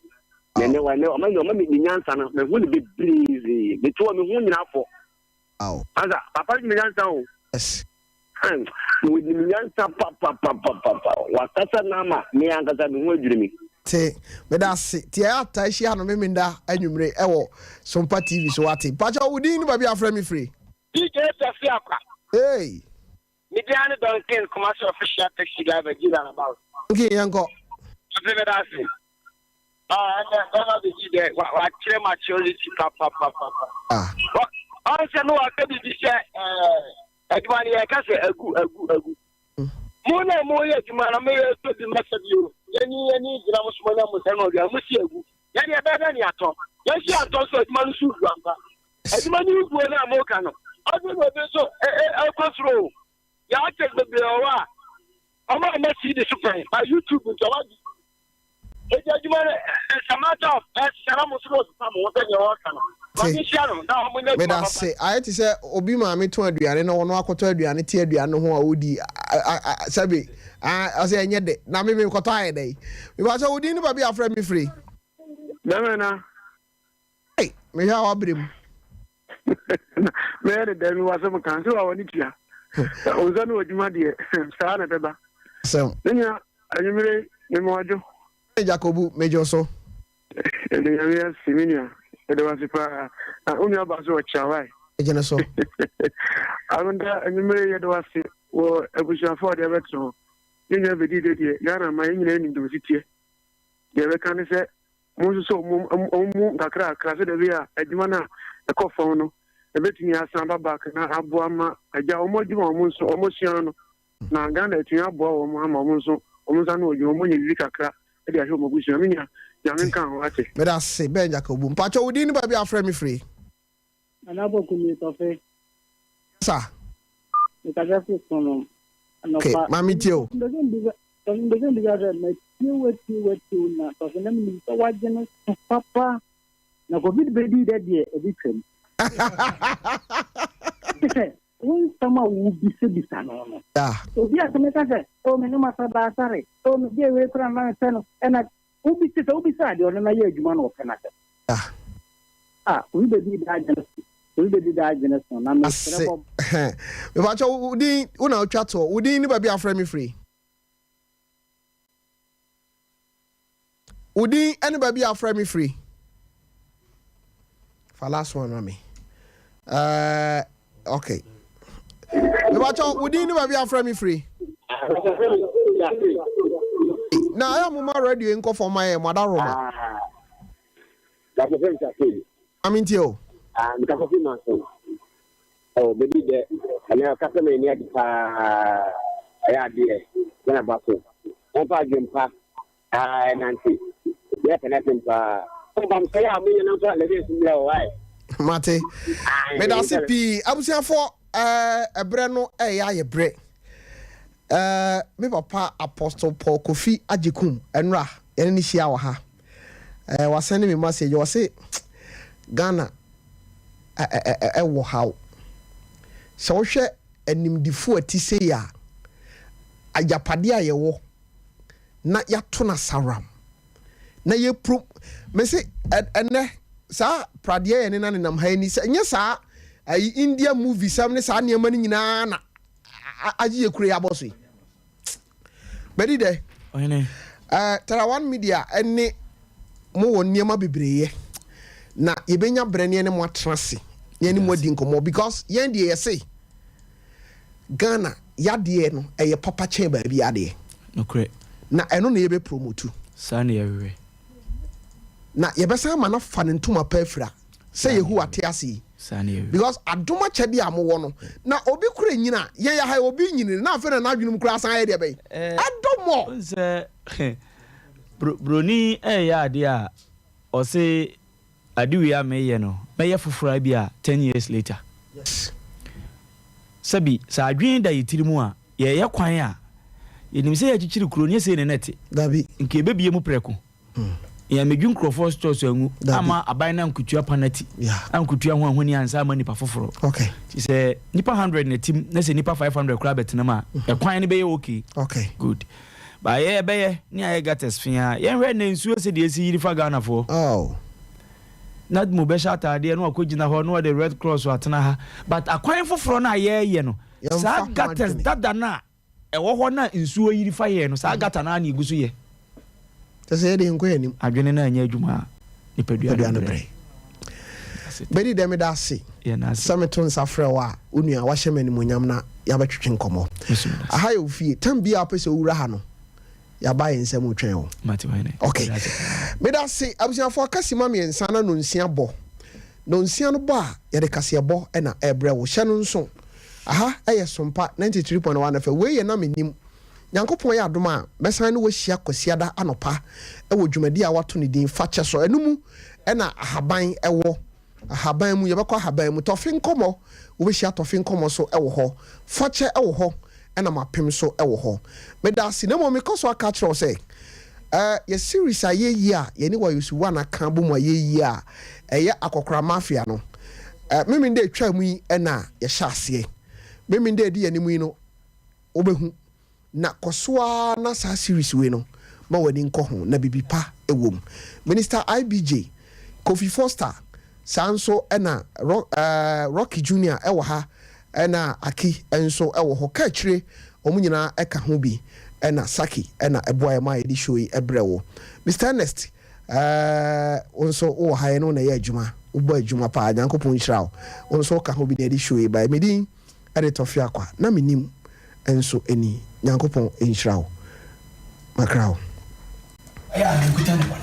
Na ɛnɛ wa ɛnɛ ɔma ɔma me nyansa no mehu no bebree. Mete hɔ mehu nyinaa fɔ. Ansa papa no nim nyansa o. Yes. Ɔnim nyansa papapapapa. Wakasa no ama me ankasa me ho adwiri me. Te meda ase te ɛyɛ ata ahyia no memenda anwummere ɛwɔ Sompa TV so wate. Mpakyɛ wo din ne baabi afrɛ me firi. DJ Tafi Akwa. Hey. Me din ara ne Duncan, Kumasi official taxi driver, G roundabout. Duncan yɛnkɔ. Afei meda ase. Ah, ɛnɛ bɛma bɛsi dɛ wakyerɛ maturity papapapapa. Ah. Ɔn sɛ no waka biribi sɛ ɛɛ adwuma no yɛka sɛ agu agu agu. Hmm. Mo na mo yɛ adwuma no meyɛ tɔ bi masa bi o. Yɛni yɛni gyina mo so mo nya mo sɛ no ɔdwa mo si agu. Yɛne ɛbɛyɛ dɛ ne atɔ. Yɛsi atɔ nso adwuma no so gu ampa. Adwuma no guo no a moka no, afei na obi nso ɛkɔ soro o. Yɛ artist bebree wɔ hɔ a, wɔn a wɔma CD so pɛn, ba YouTube nti wɔn agye. Eti adwuma no, it's a matter of ɛsɛ na mo nso na ɔsesa mo ho sɛdeɛ wɔka no. Wɔn nhyia no na wɔn nyɛ adwuma Meda papa. ase. Ayɛ te sɛ obi maame tɔn aduane na ɔno akɔtɔ aduane te aduane no ho a ɔredi sɛbe ɔsɛ ɛnyɛ dɛ na me mekɔtɔ ayɛ dɛn. Mepa sɛ wo din ne baabi a afrɛ me firi. Bɛmɛ na. Ei, mehwɛ a wabrɛ mu. Mɛyɛ ne dɛn mewɔ asɛm ka sɛ wa w'ani tua. Wo nsa ne w'adwuma deɛ saa na ɛbɛba. Asɛm. Me nua anwummere mema wadwo. Hey, Jacobu, megye so. Ɛde nyame ase me nua. Ɛde wase paa. Na wo nua ba so ɔkyea wae. Megye ne so. Aronda anwummere yɛde wase wɔ abusuafo a ɔde abɛto hɔ. Ne nua bɛdi de deɛ Ghana ma yɛn nyinaa nim de wɔsi teɛ. Deɛ ɛbɛka ne sɛ Monsuso wɔn mu nkakrakra sɛdeɛ ɛbɛyɛ a adwuma no a ɛkɔ fam no ɛbɛtumi asan aba back na aboa ma agya wɔn adwuma a wɔn nso wɔasua no na Ghana atumi aboa wɔn ama wɔn nso wɔn nsa ano adwuma wɔn anya biribi kakra de ahwɛ wɔn abusua. Me nua, Nyame nka ho ate. Meda ase Ben Jacobu. Mpakyɛ wo din ne baabi a wofrɛ me firi? Nana Poku me tɔfe. Sa. Me kasa fi kono. Okay, maame tie o. Mbese mbisa, tɔfe mbese mbisa sɛ matie wo atie wo atie wo na tɔfe na menim sɛ w'adwene so papa na covid bɛdii dɛ deɛ ɛbi twam. Sɛ wo nsɛm a wobisabisa no no. Obi a sɛ meka sɛ oh me ne masa baasare oh me deɛ wei koraa na mepɛ no ɛna wobisa sɛ wobisa adeɛ ɔno na yɛ adwuma na ɔpɛ n'asɛm. Ah, obi bɛdi daa adwene so. Obi bɛdi daa adwene so. Na mesrɛ Ase. bɔ. Mepakyɛ wo din, wo na wotwa toɔ. Wo din ne baabi a wofrɛ me firi. Wo din ne baabi a wofrɛ me firi. Fa last one ma me. Uh, okay. Mepakyɛ wo din ne baabi a wofrɛ me firi. Na ɛyɛ mo ma radio nkɔ fam ma yɛ mo adaworoma. Dr. Fem Chapin. Maame ntie o. Ah, mekasa fi Manso. Oh, bedi dɛ, ɛnɛ ɔkasa ma ani agye paa. Ɛyɛ adeɛ, yɛn aba so. Wɔmfa adwempa, ah, ɛnante. Yɛ pɛ n'asɛm paa. Ɔba m sɛ yɛ a mo nyɛ na mfa lɛdɛ nso mmerɛ o, ae. Mate. Meda ase pii. Abusuafoɔ, ɛɛ, ɛberɛ no ɛyɛ ayɛ berɛ. Ɛɛ, me papa Apostle Paul Kofi Agyekum, ɛnora, yɛne no hyia wɔ ha. Eh, wasɛne me message, ɔse Ghana. Ɛwɔ haw. Sɛ wohwɛ animdefo a ɛte sei a, agyapadeɛ a yɛwɔ na yɛato no asaram na yɛpro mese ɛnɛ saa pradeɛ yɛ ne na nenam ha ani sɛ nyɛ saa ayi India movie sɛm ne saa nneɛma no nyinaa na agye yɛ kuro yi abɔ so yi. Bɛdi dɛ. Ɔhene. Eh, Tarawan Media ne mo wɔ nneɛma bebree yɛ. Na yɛbɛnya berɛ ne yɛne mo atena ase na yɛne mo adi nkɔmmɔ because yɛn deɛ yɛse Ghana yadeɛ no ɛyɛ papa kyɛn baabi adeɛ. Nokorɛ. Na ɛno na yɛbɛ promotu. Saa na yɛhwehwɛ. Na yɛbɛsan ama no afa ne ntoma pa afira. Sɛ Yehowa te ase yi. Because adom akyɛdeɛ a mowɔ no, na obi kora nyini a, yɛn yɛ ha yi, obi nyini no, na afei na n'adwene mu koraa asan ayɛ deɛ bɛn? Ɛdɔ mɔ. Wohu sɛ broni reyɛ adeɛ a, ɔse ade wei a mereyɛ no, mɛyɛ foforɔ a ebia ten years later. Yes. Sɛbi, sɛ adwene da yɛ tiri mu a, yɛreyɛ kwan a, yɛnim sɛ yɛrekyekyere kuro no, nyɛ sei na na ɛte. Dabi. Nka yɛbɛbue mu prɛko. Yɛn medwi nkurɔfoɔ stores angu ama aban no ankutua panati ankutua ho ahoni ansa ama nipa foforɔ. Nti sɛ nipa 100 na tim na sɛ nipa 500 koraa bɛtena mu a ɛkwan no bɛyɛ okay. Good. Ba yɛ ɛbɛyɛ ne ayɛ gutters fia. Yɛnhwɛ na nsuo sɛ deɛ ɛsi yiri fa Ghanafoɔ. Oh. Na mo bɛhyɛ ataadeɛ na wakɔgyina hɔ na wɔde red cross atena ha. But akwan foforɔ no a yɛreyɛ no saa gutters dada no a Ɛwɔ hɔ na nsuo yiri fa yɛn no, saa gutter no ara na yɛgu so yɛ. Kyerɛ sɛ yɛde yɛnkɔ yɛn anim. Adwene no anyɛ adwuma a, nipadua no brɛ. Bɛdi dɛ meda ase sɛ meto nsa frɛ wo a wo nua wahyɛ me animuonyam na yɛabɛtwetwe nkɔmmɔ. Aha yɛ wo fie. Tam biara a wopɛ sɛ wowura ha no, yɛaba yɛn nsam retwɛn wo. Ok. Meda ase. Abusuafoɔ aka simma mmiɛnsa na nonsia bɔ. Nonsia no bɔ a, yɛde kaseɛbɔ na ɛrebrɛ wo. Hyɛ no nso. Aha yɛ Sompa 93.1 FM. Wei yɛ na mennim. Nyankopɔn yɛ adom a, mɛsan ne wo ahyia Kwasiada anɔpa wɔ dwumadi a wɔato ne din Fa Kyɛ So. Ɛno mu na ahaban wɔ. Ahaban mu, yɛbɛkɔ ahaban mu. Tɔfe nkɔmmɔ, wobɛhyia tɔfe nkɔmmɔ nso wɔ hɔ. Fa kyɛ wɔ hɔ, ɛna mapem nso wɔ hɔ. Meda ase. Na mmom mekɔ so aka akyerɛ wo sɛ, eh, yɛ series a yɛyi a yɛne Wayosi One aka abom a yɛyi a ɛyɛ Akɔkora Mafia no, eh, Memenda a ɛtwaa mu yi na yɛhyɛ aseɛ. Memenda a ɛdi yɛn anim yi no, wobɛhu. Na kɔ so ara na saa series wei no ma w'ani nkɔ ho na biribi pa wɔ mu. Minister IBJ, Kofi Foster, saa nso na Rocky Junior wɔ ha ɛna Aki nso wɔ hɔ. Ka akyire wɔn nyinaa ka ho bi ɛna Saki na ɛboa yɛn ma yɛde show yi brɛ wo. Mister Ernest, wo nso wowɔ ha yɛne wo na ɛyɛ adwuma, wobɔ adwuma paa, Nyankopɔn nhyira wo. Wo nso woka ho bi na yɛde show yi baeɛ. Me din de Tɔfe Akwa na menim nso ni. Nyankopɔn nhyira wo. Makra wo. Ɛyɛ a menkuta ne bɔne.